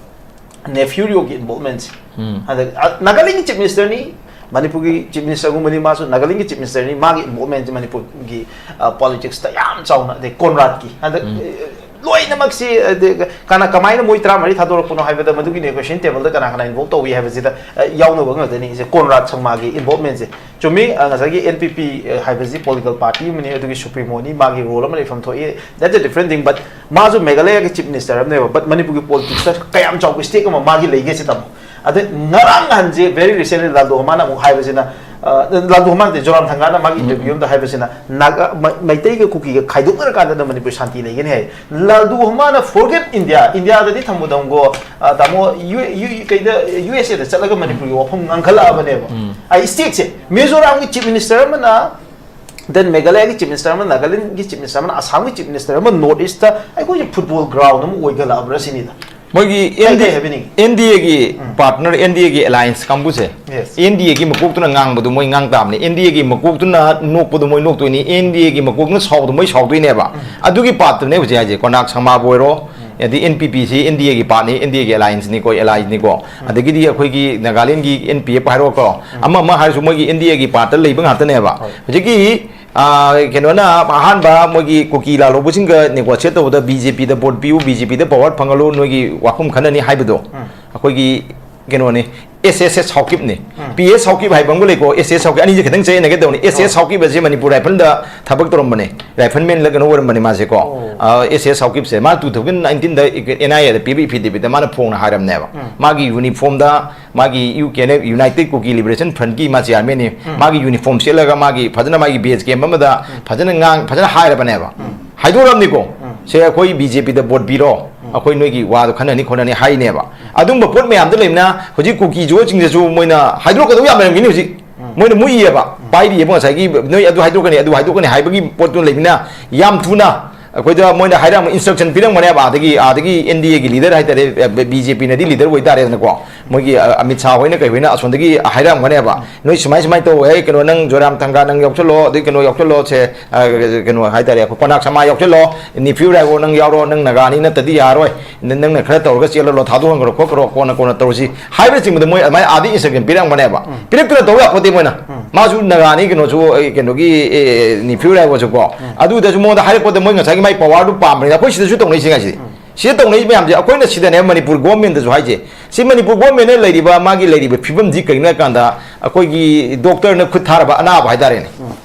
ꯅꯦꯐ꯭ꯌꯨꯔꯤꯑꯣꯒꯤ involvement ꯁꯦ꯫ ꯎꯝ꯫ ꯍꯟꯗꯛ, ꯑ, ꯅꯥꯒꯥꯂꯦꯟꯒꯤ Chief Minister ꯅꯤ, ꯃꯅꯤꯄꯨꯔꯒꯤ Chief Minister ꯒꯨꯝꯕꯅꯤ, ꯃꯥꯁꯨ ꯅꯥꯒꯥꯂꯦꯟꯒꯤ Chief Minister ꯅꯤ, ꯃꯥꯒꯤ involvement ꯁꯦ ꯃꯅꯤꯄꯨꯔꯒꯤ, ꯑ, politics ꯇ ꯌꯥꯝ ꯆꯥꯎꯅ, ꯑꯗꯩ ꯀꯣꯟꯔꯥꯗꯀꯤ, ꯍꯟꯗꯛ, ꯎꯝ꯫ ꯑ, ꯂꯣꯏꯅꯃꯛꯁꯤ, ꯑꯗꯩ ꯀꯅꯥ, ꯀꯃꯥꯏꯅ ꯃꯣꯏ ꯇꯔꯥꯃꯔꯤ ꯊꯥꯗꯣꯔꯛꯄꯅꯣ ꯍꯥꯏꯕꯗ, ꯃꯗꯨꯒꯤ negotiation table ꯗ ꯀꯅꯥ ꯀꯅꯥ involve ꯇꯧꯏ ꯍꯥꯏꯕꯁꯤꯗ, ꯑ, ꯌꯥꯎꯅꯕ ꯉꯥꯛꯇꯅꯤ꯫ ꯁꯦ ꯀꯣꯟꯔꯥꯗ ꯁꯪꯃꯥꯒꯤ involvement ꯁꯦ꯫ ꯆꯨꯝꯃꯤ, ꯑ, ꯉꯁꯥꯏꯒꯤ N P P, ꯑ, ꯍꯥꯏꯕꯁꯤ political party ꯑꯃꯅꯤ, ꯑꯗꯨꯒꯤ supremo ꯅꯤ, ꯃꯥꯒꯤ role ꯑꯃ ꯂꯩꯐꯝ ꯊꯣꯛꯏ, that's a different thing, but ꯃꯥꯁꯨ ꯃꯦꯘꯥꯂꯌꯒꯤ Chief Minister ꯑꯃꯅꯦꯕ, but ꯃꯅꯤꯄꯨꯔꯒꯤ politics ꯇ ꯀꯌꯥꯝ ꯆꯥꯎꯕ stake ꯑꯃ ꯃꯥꯒꯤ ꯂꯩꯒꯦ ꯁꯤ ꯇꯥꯃꯣ꯫ ꯑꯗꯩ ꯉꯔꯥꯡ ꯅꯍꯥꯟꯁꯦ, very recently, ꯂꯥꯜꯗꯣ ꯍꯣꯃꯥꯅ ꯑꯃꯨꯛ ꯍꯥꯏꯕꯁꯤꯅ, ꯑ, ꯂꯥꯜꯗꯣ ꯍꯣꯃꯥ ꯅꯠꯇꯦ, ꯖꯣꯔꯥꯝ ꯊꯪꯒꯥꯅ ꯃꯥꯒꯤ ꯎꯝ꯫ Interview ꯑꯃꯗ ꯍꯥꯏꯕꯁꯤꯅ, ꯅꯥꯒꯥ-, ꯃ-, ꯃꯩꯇꯩꯒ ꯀꯨꯀꯤꯒ ꯈꯥꯏꯗꯣꯛꯅꯔꯀꯥꯟꯗ ꯃꯅꯤꯄꯨꯔ ꯁꯥꯟꯇꯤ ꯂꯩꯒꯅꯤ ꯍꯥꯏ꯫ ꯂꯥꯜꯗꯨ ꯍꯣꯃꯥꯅ forget India, ꯏꯟꯗꯤꯌꯥꯗꯗꯤ ꯊꯝꯃꯨꯗꯝꯒꯣ, ꯑ, ꯇꯥꯃꯣ, ꯌꯨ-, ꯌꯨ-, ꯀꯩꯗ, ꯌꯨ ꯑꯦꯁ ꯑꯦꯗ ꯆꯠꯂꯒ ꯃꯅꯤꯄꯨꯔꯒꯤ ꯋꯥꯐꯝ ꯉꯥꯡꯈꯠꯂꯛꯑꯕꯅꯦꯕ꯫ ꯎꯝ꯫ ꯑꯩ state ꯁꯦ, ꯃꯤꯖꯣꯔꯥꯝꯒꯤ Chief Minister ꯑꯃꯅ, then ꯃꯦꯘꯥꯂꯌꯒꯤ Chief Minister ꯑꯃ, ꯅꯥꯒꯥꯂꯦꯟꯒꯤ Chief Minister ꯑꯃ, ꯑꯁꯥꯝꯒꯤ Chief Minister ꯑꯃ, North East ꯇ ꯑꯩꯈꯣꯏꯁꯦ football ground ꯑꯃ ꯑꯣꯏꯒꯠꯂꯛꯑꯕ꯭ꯔꯥ ꯁꯤꯅꯤꯗ꯫ ꯃꯣꯏꯒꯤ ꯀꯩ, ꯀꯩ ꯍꯥꯏꯕꯤꯅꯤꯡꯉꯤ? N D A ꯒꯤ ꯎꯝ꯫ Partner, N D A ꯒꯤ alliance ꯀꯥꯡꯕꯨꯁꯦ, Yes. N D A ꯒꯤ ꯃꯀꯣꯛꯇꯨꯅ ꯉꯥꯡꯕꯗꯨ ꯃꯣꯏ ꯉꯥꯡ ꯇꯥꯕꯅꯤ, N D A ꯒꯤ ꯃꯀꯣꯛꯇꯨꯅ ꯅꯣꯛꯄꯗꯨ ꯃꯣꯏ ꯅꯣꯛꯇꯣꯏꯅꯤ, N D A ꯒꯤ ꯃꯀꯣꯛꯇꯨꯅ ꯁꯥꯎꯕꯗꯨ ꯃꯣꯏ ꯁꯥꯎꯗꯣꯏꯅꯦꯕ꯫ ꯎꯝ꯫ ꯑꯗꯨꯒꯤ ꯄꯥꯞꯇꯨꯅꯦ ꯍꯧꯖꯤꯛ ꯍꯥꯏꯁꯦ, ꯀꯣꯅꯥꯛ ꯁꯪꯃꯥꯕꯨ ꯑꯣꯏꯔꯣ, ꯎꯝ꯫ ꯑꯗꯩ N P P ꯁꯤ N D A ꯒꯤ part ꯅꯤ, N D A ꯒꯤ alliance ꯅꯤꯀꯣ, allies ꯅꯤꯀꯣ꯫ ꯎꯝ꯫ ꯑꯗꯒꯤꯗꯤ ꯑꯩꯈꯣꯏꯒꯤ ꯅꯥꯒꯥꯂꯦꯟꯒꯤ N P F ꯍꯥꯏꯔꯣꯀꯣ, ꯎꯝ꯫ ꯑꯃ ꯑꯃ ꯍꯥꯏꯔꯁꯨ ꯃꯣꯏꯒꯤ N D A ꯒꯤ part ꯇ ꯂꯩꯕ ꯉꯥꯛꯇꯅꯦꯕ꯫ ꯍꯣꯏ꯫ ꯍꯧꯖꯤꯛꯀꯤ, ꯑ, ꯀꯩꯅꯣꯅ ꯑꯍꯥꯟꯕ ꯃꯣꯏꯒꯤ ꯀꯨꯀꯤ ꯂꯥꯜꯍꯧꯕꯁꯤꯡꯒ negotiate ꯇꯧꯕꯗ B J P ꯗ vote ꯄꯤꯌꯨ, B J P ꯗ power ꯐꯪꯍꯜꯂꯨ, ꯅꯣꯏꯒꯤ ꯋꯥꯐꯝ ꯈꯟꯅꯅꯤ ꯍꯥꯏꯕꯗꯣ, ꯎꯝ꯫ ꯑꯩꯈꯣꯏꯒꯤ ꯀꯩꯅꯣꯅꯤ, ꯑꯦꯁ ꯑꯦꯁ ꯑꯦꯁ ꯁꯥꯎꯀꯤꯞꯅꯤ꯫ ꯄꯤ ꯑꯦꯁ ꯁꯥꯎꯀꯤꯞ ꯍꯥꯏꯕ ꯑꯃꯒ ꯂꯩꯀꯣ, ꯑꯦꯁ ꯑꯦꯁ ꯁꯥꯎꯀꯤꯞ, ꯑꯅꯤꯁꯦ ꯈꯤꯇꯪ ꯆꯌꯦꯠꯅꯒꯦ ꯇꯧꯅꯤ꯫ ꯑꯦꯁ ꯑꯦꯁ ꯁꯥꯎꯀꯤꯞ ꯑꯁꯦ ꯃꯅꯤꯄꯨꯔ ꯔꯥꯏꯐꯜꯗ ꯊꯕꯛ ꯇꯧꯔꯝꯕꯅꯦ, ꯔꯥꯏꯐꯜꯃꯦꯟꯂ ꯀꯩꯅꯣ ꯑꯣꯏꯔꯝꯕꯅꯦ ꯃꯥꯁꯦꯀꯣ꯫ ꯑꯦꯁ ꯑꯦꯁ ꯁꯥꯎꯀꯤꯞꯁꯦ ꯃꯥ ꯇꯨ ꯊꯥꯎꯖꯟ ꯅꯥꯏꯟꯇꯤꯟꯗ ꯑꯦꯟ ꯑꯥꯏ ꯑꯦꯗ ꯄꯤꯕ ꯏꯐꯤꯗꯦꯕꯤꯠꯇ ꯃꯥꯅ ꯐꯣꯡꯅ ꯍꯥꯏꯔꯝꯅꯦꯕ꯫ ꯃꯥꯒꯤ ꯌꯨꯅꯤꯐꯣꯔꯝꯗ, ꯃꯥꯒꯤ U K N F, united Kuki liberation ꯐ꯭ꯔꯟꯠꯀꯤ ꯃꯥ ꯆꯤꯌꯥꯔꯃꯦꯟꯅꯤ꯫ ꯃꯥꯒꯤ ꯌꯨꯅꯤꯐꯣꯔꯝ ꯁꯦꯠꯂꯒ ꯃꯥꯒꯤ ꯐꯖꯅ ꯃꯥꯒꯤ ꯕꯦꯁ ꯀꯦꯝꯞ ꯑꯃꯗ ꯐꯖꯅ ꯉꯥꯡ-, ꯐꯖꯅ ꯍꯥꯏꯔꯕꯅꯦꯕ꯫ ꯍꯥꯏꯗꯣꯔꯝꯅꯤꯀꯣ꯫ ꯁꯦ ꯑꯩꯈꯣꯏ ꯕꯤ ꯖꯦ ꯄꯤꯗ ꯚꯣꯠ ꯄꯤꯔꯣ, ꯑꯩꯈꯣꯏ ꯅꯣꯏꯒꯤ ꯋꯥꯗꯣ ꯈꯟꯅꯅꯤ ꯈꯣꯠꯅꯅꯤ ꯍꯥꯏꯅꯦꯕ꯫ ꯑꯗꯨꯝꯕ ꯄꯣꯠ ꯃꯌꯥꯝꯗꯣ ꯂꯩꯕꯅ ꯍꯧꯖꯤꯛ ꯀꯨꯀꯤ ꯖꯨꯒꯣꯠꯁꯤꯡꯗꯁꯨ ꯃꯣꯏꯅ ꯍꯥꯏꯗꯣꯔꯛꯀꯗꯧ ꯌꯥꯝ ꯂꯩꯔꯝꯒꯅꯤ ꯍꯧꯖꯤꯛ꯫ ꯃꯣꯏꯅ ꯃꯨꯛꯏꯌꯦꯕ, ꯄꯥꯏꯔꯤꯌꯦꯕ ꯉꯁꯥꯏꯒꯤ ꯅꯣꯏ ꯑꯗꯨ ꯍꯥꯏꯗꯣꯛꯀꯅꯤ, ꯑꯗꯨ ꯍꯥꯏꯗꯣꯛꯀꯅꯤ ꯍꯥꯏꯕꯒꯤ ꯄꯣꯠꯇꯨ ꯂꯩꯕꯅꯤꯅ ꯌꯥꯝ ꯊꯨꯅ ꯑꯩꯈꯣꯏꯗ ꯃꯣꯏꯅ ꯍꯥꯏꯔꯛꯑꯝꯕ ꯏꯟꯁꯇ꯭ꯔꯛꯁꯟ ꯄꯤꯔꯝꯒꯅꯦꯕ ꯑꯥꯗꯒꯤ, ꯑꯥꯗꯒꯤ ꯑꯦꯟ ꯗꯤ ꯑꯦꯒꯤ ꯂꯤꯗꯔ ꯍꯥꯏꯇꯥꯔꯦ, ꯕꯤ ꯖꯦ ꯄꯤꯅꯗꯤ ꯂꯤꯗꯔ ꯑꯣꯏꯇꯥꯔꯦꯗꯅꯀꯣ꯫ ꯃꯣꯏꯒꯤ, ꯑ, ꯑꯃꯤꯠ ꯁꯥꯍ ꯍꯣꯏꯅ ꯀꯩ ꯍꯣꯏꯅ ꯑꯁꯣꯝꯗꯒꯤ ꯍꯥꯏꯔꯛꯑꯝꯒꯅꯦꯕ, "ꯅꯣꯏ ꯁꯨꯃꯥꯏ ꯁꯨꯃꯥꯏꯅ ꯇꯧ, ꯑꯦ, ꯀꯩꯅꯣ, ꯅꯪ ꯖꯣꯏꯔꯥꯝ ꯊꯪꯒꯥ ꯅꯪ ꯌꯥꯎꯁꯜꯂꯣ, ꯑꯗꯩ ꯀꯩꯅꯣ ꯌꯥꯎꯁꯜꯂꯣ, ꯁꯦ, ꯑ, ꯀꯩꯅꯣ ꯍꯥꯏꯇꯥꯔꯦ, ꯑꯩꯈꯣꯏ ꯀꯣꯅꯥꯛ ꯁꯃꯥ ꯌꯥꯎꯁꯜꯂꯣ, ꯅꯤꯐꯤꯌꯨ ꯔꯥꯏꯕꯣ ꯅꯪ ꯌꯥꯎꯔꯣ, ꯅꯪ ꯅꯥꯒꯥꯅꯤ ꯅꯠꯇꯗꯤ ꯌꯥꯔꯣꯏ, ꯅ-, ꯅꯪꯅ ꯈꯔ ꯇꯧꯔꯒ ꯆꯦꯜꯍꯜꯂꯣ, ꯊꯥꯗꯣꯛꯍꯟꯈ꯭ꯔꯣ ꯈꯣꯠꯈ꯭ꯔꯣ, ꯀꯣꯟꯅ ꯀꯣꯟꯅ ꯇꯧꯔꯁꯤ" ꯍꯥꯏꯕꯅꯆꯤꯡꯕꯗ ꯃꯣꯏ ꯑꯗꯨꯃꯥꯏꯅ ꯑꯥꯗꯒꯤ ꯏꯟꯁꯇ꯭ꯔꯛꯁꯟ ꯄꯤꯔꯛꯑꯝꯒꯅꯦꯕ꯫ ꯄꯤꯔꯛꯇꯅ ꯇꯧ ꯌꯥꯄꯣꯠꯇꯦ ꯃꯣꯏꯅ꯫ ꯃꯥꯁꯨ ꯅꯥꯒꯥꯅꯤ, ꯀꯩꯅꯣꯁꯨ, ꯑꯦ, ꯀꯩꯅꯣꯒꯤ, ꯑꯦ, ꯅꯤꯐꯤꯌꯨ ꯔꯥꯏꯕꯣꯁꯨ ꯀꯣ꯫ ꯑꯗꯨꯗꯁꯨ ꯃꯉꯣꯟꯗ ꯍꯥꯏꯔꯛꯄꯗ ꯃꯣꯏ ꯉꯁꯥꯏꯒꯤ ꯃꯥꯏ ꯄꯋꯥꯔꯗꯨ ꯄꯥꯝꯕꯅꯤꯅ ꯑꯩꯈꯣꯏ ꯁꯤꯗꯁꯨ ꯇꯧꯅꯩꯁꯦ ꯉꯁꯤ꯫ ꯁꯤꯗ ꯇꯧꯅꯩ ꯃꯌꯥꯝꯁꯦ ꯑꯩꯈꯣꯏꯅ ꯁꯤꯗꯅꯦꯕ ꯃꯅꯤꯄꯨꯔ ꯒꯣꯔꯃꯦꯟꯗꯁꯨ ꯍꯥꯏꯁꯦ꯫ ꯁꯤ ꯃꯅꯤꯄꯨꯔ ꯒꯣꯔꯃꯦꯟꯅ ꯂꯩꯔꯤꯕ, ꯃꯥꯒꯤ ꯂꯩꯔꯤꯕ ꯐꯤꯕꯝꯁꯤ ꯀꯩꯒꯤꯅꯣ ꯍꯥꯏ ꯀꯥꯟꯗ ꯑꯩꯈꯣꯏꯒꯤ ꯗꯣꯛꯇꯔꯅ ꯈꯨꯠ ꯊꯥꯔꯕ ꯑꯅꯥꯕ ꯍꯥꯏꯇꯥꯔꯦꯅꯦ꯫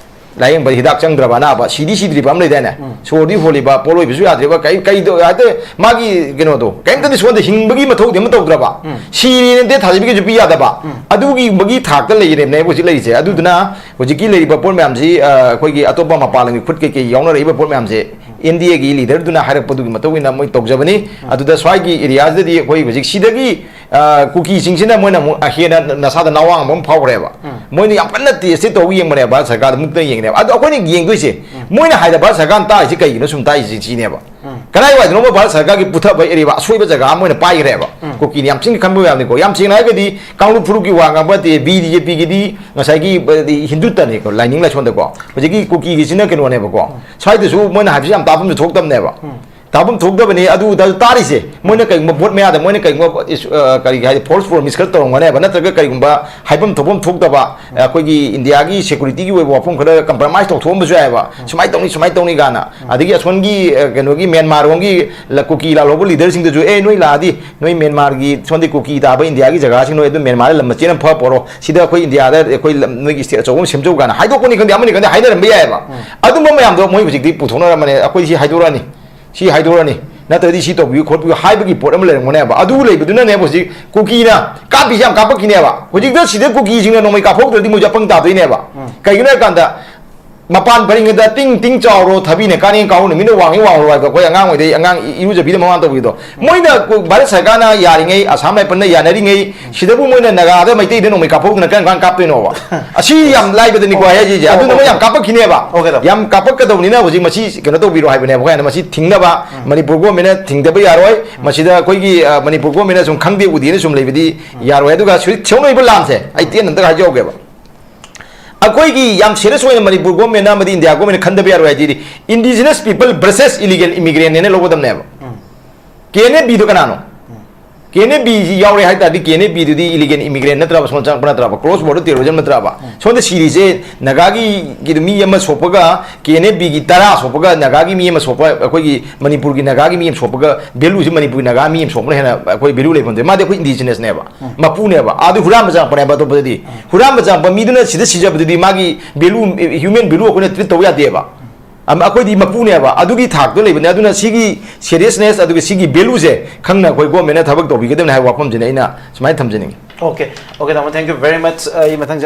ꯂꯥꯏꯌꯦꯡꯕꯗ ꯍꯤꯗꯥꯛ ꯆꯪꯗ꯭ꯔꯕ ꯑꯅꯥꯕ, ꯁꯤꯗꯤ ꯁꯤꯗ꯭ꯔꯤꯕ ꯑꯃ ꯂꯩꯗꯥꯏꯅꯦ? ꯁꯣꯔꯗꯤ ꯍꯣꯜꯂꯤꯕ, ꯄꯣꯠꯂꯣꯏꯕꯁꯨ ꯌꯥꯗ꯭ꯔꯤꯕ, ꯀꯩ, ꯀꯩꯗꯣ, ꯍꯥꯏꯗꯤ ꯃꯥꯒꯤ ꯀꯩꯅꯣꯗꯣ ꯀꯩꯝꯇꯗꯤ ꯁꯣꯟꯗ ꯍꯤꯡꯕꯒꯤ ꯃꯊꯧꯗꯤ ꯑꯃ ꯇꯧꯗ꯭ꯔꯕ, ꯁꯤꯔꯦꯅ ꯗꯦꯠ ꯁꯥꯔꯇꯤꯐꯤꯀꯦꯠꯁꯨ ꯄꯤ ꯌꯥꯗꯕ, ꯑꯗꯨꯒꯤꯕꯒꯤ ꯊꯥꯛꯇ ꯂꯩꯔꯦꯕꯅꯦꯕ ꯍꯧꯖꯤꯛ ꯂꯩꯔꯤꯁꯦ꯫ ꯑꯗꯨꯗꯨꯅ ꯍꯧꯖꯤꯛꯀꯤ ꯂꯩꯔꯤꯕ ꯄꯣꯠ ꯃꯌꯥꯝꯁꯤ, ꯑ, ꯑꯩꯈꯣꯏꯒꯤ ꯑꯇꯣꯞꯄ ꯃꯄꯥꯟ ꯂꯝꯒꯤ ꯈꯨꯠ ꯀꯩꯀꯩ ꯌꯥꯎꯅꯔꯛꯏꯕ ꯄꯣꯠ ꯃꯌꯥꯝꯁꯦ, ꯑꯦꯟ ꯗꯤ ꯑꯦꯒꯤ ꯂꯤꯗꯔꯗꯨꯅ ꯍꯥꯏꯔꯛꯄꯗꯨꯒꯤ ꯃꯇꯨꯡ ꯏꯟꯅ ꯃꯣꯏ ꯇꯧꯖꯕꯅꯤ꯫ ꯑꯗꯨꯗ ꯁ꯭ꯋꯥꯏꯒꯤ ꯑꯦꯔꯤꯌꯥꯁꯤꯗꯗꯤ ꯑꯩꯈꯣꯏ ꯍꯧꯖꯤꯛ ꯁꯤꯗꯒꯤ, ꯑ, ꯀꯨꯀꯤꯁꯤꯡꯁꯤꯅ ꯃꯣꯏꯅ ꯑꯃꯨꯛ ꯍꯦꯟꯅ ꯅꯁꯥꯗ ꯅꯋꯥꯡꯕ ꯑꯃ ꯐꯥꯎꯈ꯭ꯔꯦꯕ꯫ ꯃꯣꯏꯅ ꯌꯥꯝ ꯀꯟꯅ ꯇꯦꯁꯇꯤ ꯇꯧꯕ ꯌꯦꯡꯕꯅꯦꯕ, ꯚꯥꯔꯠ ꯁꯔꯀꯥꯔꯗ ꯃꯨꯛꯇꯅ ꯌꯦꯡꯅꯦꯕ꯫ ꯑꯗꯣ ꯑꯩꯈꯣꯏꯅ ꯌꯦꯡꯗꯣꯏꯁꯦ, ꯃꯣꯏꯅ ꯍꯥꯏꯗ ꯚꯥꯔꯠ ꯁꯔꯀꯥꯔꯅ ꯇꯥꯛꯏꯁꯦ ꯀꯩꯒꯤꯅꯣ ꯁꯨꯝ ꯇꯥꯛꯏꯁꯦ ꯁꯤꯅꯦꯕ꯫ ꯀꯗꯥꯏꯋꯥꯏꯗꯅꯣꯕ ꯚꯥꯔꯠ ꯁꯔꯀꯥꯔꯒꯤ ꯄꯨꯊꯕ ꯑꯔꯤꯕ ꯑꯁꯣꯏꯕ ꯖꯒꯥ ꯑꯃ ꯑꯣꯏꯅ ꯄꯥꯏꯈ꯭ꯔꯦꯕ꯫ ꯀꯨꯀꯤꯅ ꯌꯥꯝ ꯊꯤꯅ ꯈꯟꯕ ꯌꯥꯕꯅꯤꯀꯣ꯫ ꯌꯥꯝ ꯁꯦꯡꯅ ꯍꯥꯏꯔꯒꯗꯤ ꯀꯥꯡꯂꯨꯞ ꯐꯨꯔꯨꯞꯀꯤ ꯋꯥ ꯉꯥꯡꯕ ꯅꯠꯇꯦ, ꯕꯤ ꯖꯦ ꯄꯤꯒꯤꯗꯤ ꯉꯁꯥꯏꯒꯤ, ꯑ, ꯍꯤꯟꯗꯨꯇꯅꯤꯀꯣ, ꯂꯥꯏꯅꯤꯡ ꯂꯥꯏꯁꯣꯟꯗꯀꯣ꯫ ꯍꯧꯖꯤꯛꯀꯤ ꯀꯨꯀꯤꯒꯤꯁꯤꯅ ꯀꯩꯅꯣꯅꯦꯕꯀꯣ꯫ ꯁ꯭ꯋꯥꯏꯗꯁꯨ ꯃꯣꯏꯅ ꯍꯥꯏꯕꯁꯤ ꯌꯥꯝ ꯇꯥꯐꯝꯁꯨ ꯊꯣꯛꯇꯕꯅꯦꯕ꯫ ꯇꯥꯐꯝ ꯊꯣꯛꯇꯕꯅꯤ꯫ ꯑꯗꯨ ꯇꯥꯔꯤꯁꯦ ꯃꯣꯏꯅ ꯀꯩꯒꯨꯝꯕ ꯚꯣꯠ ꯃꯌꯥꯗ ꯃꯣꯏꯅ ꯀꯩꯒꯨꯝꯕ ꯏꯁ-, ꯑ, ꯀꯔꯤ ꯍꯥꯏ, ꯐꯣꯜꯁ ꯄ꯭ꯔꯣꯃꯤꯁ ꯈꯔ ꯇꯧꯔꯝꯒꯅꯦꯕ, ꯅꯠꯇ꯭ꯔꯒ ꯀꯔꯤꯒꯨꯝꯕ ꯍꯥꯏꯐꯝ ꯊꯣꯛꯐꯝ ꯊꯣꯛꯇꯕ, ꯑ, ꯑꯩꯈꯣꯏꯒꯤ ꯏꯟꯗꯤꯌꯥꯒꯤ ꯁꯦꯀ꯭ꯌꯨꯔꯤꯇꯤꯒꯤ ꯑꯣꯏꯕ ꯋꯥꯐꯝ ꯈꯔ ꯀꯝꯄ꯭ꯔꯣꯃꯥꯏꯁ ꯇꯧꯊꯣꯛꯑꯝꯕꯁꯨ ꯌꯥꯏꯑꯕ, ꯁꯨꯃꯥꯏꯅ ꯇꯧꯅꯤ, ꯁꯨꯃꯥꯏꯅ ꯇꯧꯅꯤ ꯀꯥꯏꯅ꯫ ꯑꯗꯒꯤ ꯑꯁꯣꯝꯒꯤ, ꯑ, ꯀꯩꯅꯣꯒꯤ ꯃ꯭ꯌꯥꯟꯃꯥꯔ ꯔꯣꯝꯒꯤ ꯂ-, ꯀꯨꯀꯤ ꯂꯥꯜꯍꯧꯕ ꯂꯤꯗꯔꯁꯤꯡꯗꯨꯁꯨ, "ꯑꯦ, ꯅꯣꯏ ꯂꯥꯛꯑꯗꯤ ꯅꯣꯏ ꯃ꯭ꯌꯥꯟꯃꯥꯔꯒꯤ ꯁꯣꯝꯗꯤ ꯀꯨꯀꯤ ꯇꯥꯕ ꯏꯟꯗꯤꯌꯥꯒꯤ ꯖꯒꯥꯁꯤꯡ ꯅꯣꯏ ꯑꯗꯨꯝ ꯃ꯭ꯌꯥꯟꯃꯥꯔꯗ ꯂꯝ ꯃꯆꯦꯠ ꯑꯃ ꯐꯔ ꯄꯣꯔꯣ, ꯁꯤꯗ ꯑꯩꯈꯣꯏ ꯏꯟꯗꯤꯌꯥꯗ ꯑꯩꯈꯣꯏ ꯂꯝ, ꯅꯣꯏꯒꯤ ꯁ꯭ꯇꯦꯠ ꯑꯆꯧꯕ ꯑꯃ ꯁꯦꯝꯖꯧ" ꯀꯥꯏꯅ ꯍꯥꯏꯗꯣꯛꯄꯅꯤ ꯈꯪꯗꯦ, ꯑꯃꯅꯤ ꯈꯪꯗꯦ ꯍꯥꯏꯅꯔꯝꯕ ꯌꯥꯏꯑꯕ꯫ ꯑꯗꯨꯝꯕ ꯃꯌꯥꯝꯗꯣ ꯃꯣꯏ ꯍꯧꯖꯤꯛꯇꯤ ꯄꯨꯊꯣꯛꯅꯔꯝꯕꯅꯦ, "ꯑꯩꯈꯣꯏ ꯁꯤ ꯍꯥꯏꯗꯣꯔꯛꯑꯅꯤ, ꯁꯤ ꯍꯥꯏꯗꯣꯔꯛꯑꯅꯤ, ꯅꯠꯇ꯭ꯔꯗꯤ ꯁꯤ ꯇꯧꯕꯤꯌꯨ ꯈꯣꯠꯄꯤꯌꯨ" ꯍꯥꯏꯕꯒꯤ ꯄꯣꯠ ꯑꯃ ꯂꯩꯔꯝꯒꯅꯦꯕ꯫ ꯑꯗꯨ ꯂꯩꯕꯗꯨꯅꯅꯦꯕ ꯍꯧꯖꯤꯛ ꯀꯨꯀꯤꯅ ꯀꯥꯞꯄꯤꯁꯦ ꯌꯥꯝ ꯀꯥꯞꯄꯛꯈꯤꯅꯦꯕ꯫ ꯍꯧꯖꯤꯛꯇ ꯁꯤꯗ ꯀꯨꯀꯤꯁꯤꯡꯅ ꯅꯣꯡꯃꯩ ꯀꯥꯞꯍꯧꯗ꯭ꯔꯗꯤ ꯃꯣꯏꯁꯨ ꯑꯄꯪ ꯇꯥꯗꯣꯏꯅꯦꯕ꯫ ꯀꯩꯒꯤꯅꯣ ꯍꯥꯏ ꯀꯥꯟꯗ, "ꯃꯄꯥꯟ ꯐꯔꯤꯉꯩꯗ ꯇꯤꯡ ꯇꯤꯡ ꯆꯥꯎꯔꯣ, ꯊꯕꯤꯅ ꯀꯥꯅꯤ ꯀꯥꯎꯅ ꯃꯤꯅ ꯋꯥꯡꯉꯤ ꯋꯥꯡꯉꯨꯔꯣ" ꯍꯥꯏꯕꯗꯣ ꯑꯩꯈꯣꯏ ꯑꯉꯥꯡ ꯑꯣꯏꯗꯩ ꯑꯉꯥꯡ ꯏ-, ꯏꯔꯨꯖꯕꯤꯗ ꯃꯃꯥꯡ ꯇꯧꯕꯤꯗꯣ꯫ ꯃꯣꯏꯅ ꯀꯨ-, ꯚꯥꯔꯠ ꯁꯔꯀꯥꯔꯅ ꯌꯥꯔꯤꯉꯩ, ꯑꯁꯥꯝ ꯔꯥꯏꯐꯜꯅ ꯌꯥꯅꯔꯤꯉꯩ, ꯁꯤꯗꯕꯨ ꯃꯣꯏꯅ ꯅꯥꯒꯥꯗ ꯃꯩꯇꯩꯗ ꯅꯣꯡꯃꯩ ꯀꯥꯞꯍꯧꯗꯅ ꯀꯔꯝ ꯀꯥꯟ ꯀꯥꯞꯇꯣꯏꯅꯣꯕ? ꯑꯁꯤ ꯌꯥꯝ ꯂꯥꯏꯕꯗꯅꯤꯀꯣ ꯑꯣ, ꯍꯥꯏꯁꯦ꯫ ꯑꯣ, ꯑꯗꯨꯅ ꯃꯣꯏ ꯑꯣ꯫ ꯌꯥꯝ ꯀꯥꯞꯄꯛꯈꯤꯅꯦꯕ꯫ ꯑꯣꯀꯦ, ꯇꯥꯃꯣ꯫ ꯌꯥꯝ ꯀꯥꯞꯄꯛꯀꯗꯧꯅꯤꯅ ꯍꯧꯖꯤꯛ ꯃꯁꯤ ꯀꯩꯅꯣ ꯇꯧꯕꯤꯔꯣ ꯍꯥꯏꯕꯅꯦꯕ꯫ ꯑꯩꯈꯣꯏꯅ ꯃꯁꯤ ꯊꯤꯡꯅꯕ ꯃꯅꯤꯄꯨꯔ ꯒꯣꯔꯃꯦꯟꯅ ꯊꯤꯡꯗꯕ ꯌꯥꯔꯣꯏ꯫ ꯃꯁꯤꯗ ꯑꯩꯈꯣꯏꯒꯤ, ꯑ, ꯃꯅꯤꯄꯨꯔ ꯒꯣꯔꯃꯦꯟꯅ ꯁꯨꯝ ꯈꯪꯗꯦ ꯎꯗꯦꯅ ꯁꯨꯝ ꯂꯩꯕꯗꯤ ꯌꯥꯔꯣꯏ꯫ ꯑꯗꯨꯒ ꯁꯤ ꯊꯧꯅꯔꯤꯕ ꯂꯥꯟꯁꯦ ꯑꯩ ꯇꯦꯟꯅ ꯑꯝꯇ ꯍꯥꯏꯖꯍꯧꯒꯦꯕ꯫ ꯑꯩꯈꯣꯏꯒꯤ ꯌꯥꯝ ꯁꯤꯔꯤꯌꯁ ꯑꯣꯏꯅ ꯃꯅꯤꯄꯨꯔ ꯒꯣꯔꯃꯦꯟꯅ ꯑꯃꯗꯤ ꯏꯟꯗꯤꯌꯥ ꯒꯣꯔꯃꯦꯟꯅ ꯈꯟꯗꯕ ꯌꯥꯔꯣꯏ ꯍꯥꯏꯗꯤ, indigenous people versus illegal immigrant ꯍꯥꯏꯅ ꯂꯧꯒꯗꯕꯅꯦꯕ꯫ ꯀꯦ ꯑꯦꯟ ꯑꯦꯐ ꯕꯤꯗꯣ ꯀꯅꯥꯅꯣ? ꯀꯦ ꯑꯦꯟ ꯑꯦꯐ ꯕꯤꯁꯤ ꯌꯥꯎꯔꯦ ꯍꯥꯏ ꯇꯥꯔꯗꯤ, ꯀꯦ ꯑꯦꯟ ꯑꯦꯐ ꯕꯤꯗꯨꯗꯤ illegal immigrant ꯅꯠꯇ꯭ꯔꯕ, ꯁꯣꯝ ꯆꯪꯉꯛꯄ ꯅꯠꯇ꯭ꯔꯕ, cross border terrorism ꯅꯠꯇ꯭ꯔꯕ? ꯁꯣꯝꯗ ꯁꯤꯔꯤꯁꯦ ꯅꯥꯒꯥꯒꯤ ꯃꯤ ꯑꯃ ꯁꯣꯛꯄꯒ, ꯀꯦ ꯑꯦꯟ ꯑꯦꯐ ꯕꯤꯒꯤ ꯇꯔꯥ ꯁꯣꯛꯄꯒ, ꯅꯥꯒꯥꯒꯤ ꯃꯤ ꯑꯃ ꯁꯣꯛꯄ, ꯑꯩꯈꯣꯏꯒꯤ ꯃꯅꯤꯄꯨꯔꯒꯤ ꯅꯥꯒꯥꯒꯤ ꯃꯤ ꯑꯃ ꯁꯣꯛꯄꯒ, value ꯁꯤ ꯃꯅꯤꯄꯨꯔꯒꯤ ꯅꯥꯒꯥ ꯃꯤ ꯑꯃ ꯁꯣꯛꯄꯅ ꯍꯦꯟꯅ ꯑꯩꯈꯣꯏ value ꯂꯩꯐꯝꯗꯦ꯫ ꯃꯥꯗꯤ ꯑꯩꯈꯣꯏ indigenous ꯅꯦꯕ, ꯃꯄꯨꯅꯦꯕ꯫ ꯑꯗꯨ ꯍꯨꯔꯥꯟꯕ ꯆꯪꯉꯛꯄꯅꯦꯕ ꯑꯇꯣꯞꯄꯗꯗꯤ꯫ ꯍꯨꯔꯥꯟꯕ ꯆꯪꯉꯛꯄ ꯃꯤꯗꯨꯅ ꯁꯤꯗ ꯁꯤꯖꯕꯗꯨꯗꯤ ꯃꯥꯒꯤ value, human value ꯑꯩꯈꯣꯏꯅ treat ꯇꯧꯕ ꯌꯥꯗꯦꯕ꯫ ꯑꯝ-, ꯑꯩꯈꯣꯏꯗꯤ ꯃꯄꯨꯅꯦꯕ, ꯑꯗꯨꯒꯤ ꯊꯥꯛꯇ ꯂꯩꯕꯅꯦ꯫ ꯑꯗꯨꯅ ꯁꯤꯒꯤ seriousness ꯑꯗꯨꯒ ꯁꯤꯒꯤ value ꯁꯦ ꯈꯪꯅ ꯑꯩꯈꯣꯏ ꯒꯣꯔꯃꯦꯟꯅ ꯊꯕꯛ ꯇꯧꯕꯤꯒꯗꯕꯅꯤ ꯍꯥꯏꯕ ꯋꯥꯐꯝꯁꯤꯅ ꯑꯩꯅ ꯁꯨꯃꯥꯏꯅ ꯊꯝꯖꯅꯤꯡꯉꯤ꯫ ꯑꯣꯀꯦ, ꯑꯣꯀꯦ, ꯇꯥꯃꯣ, thank you very much꯫ ꯑꯩ ꯃꯊꯪ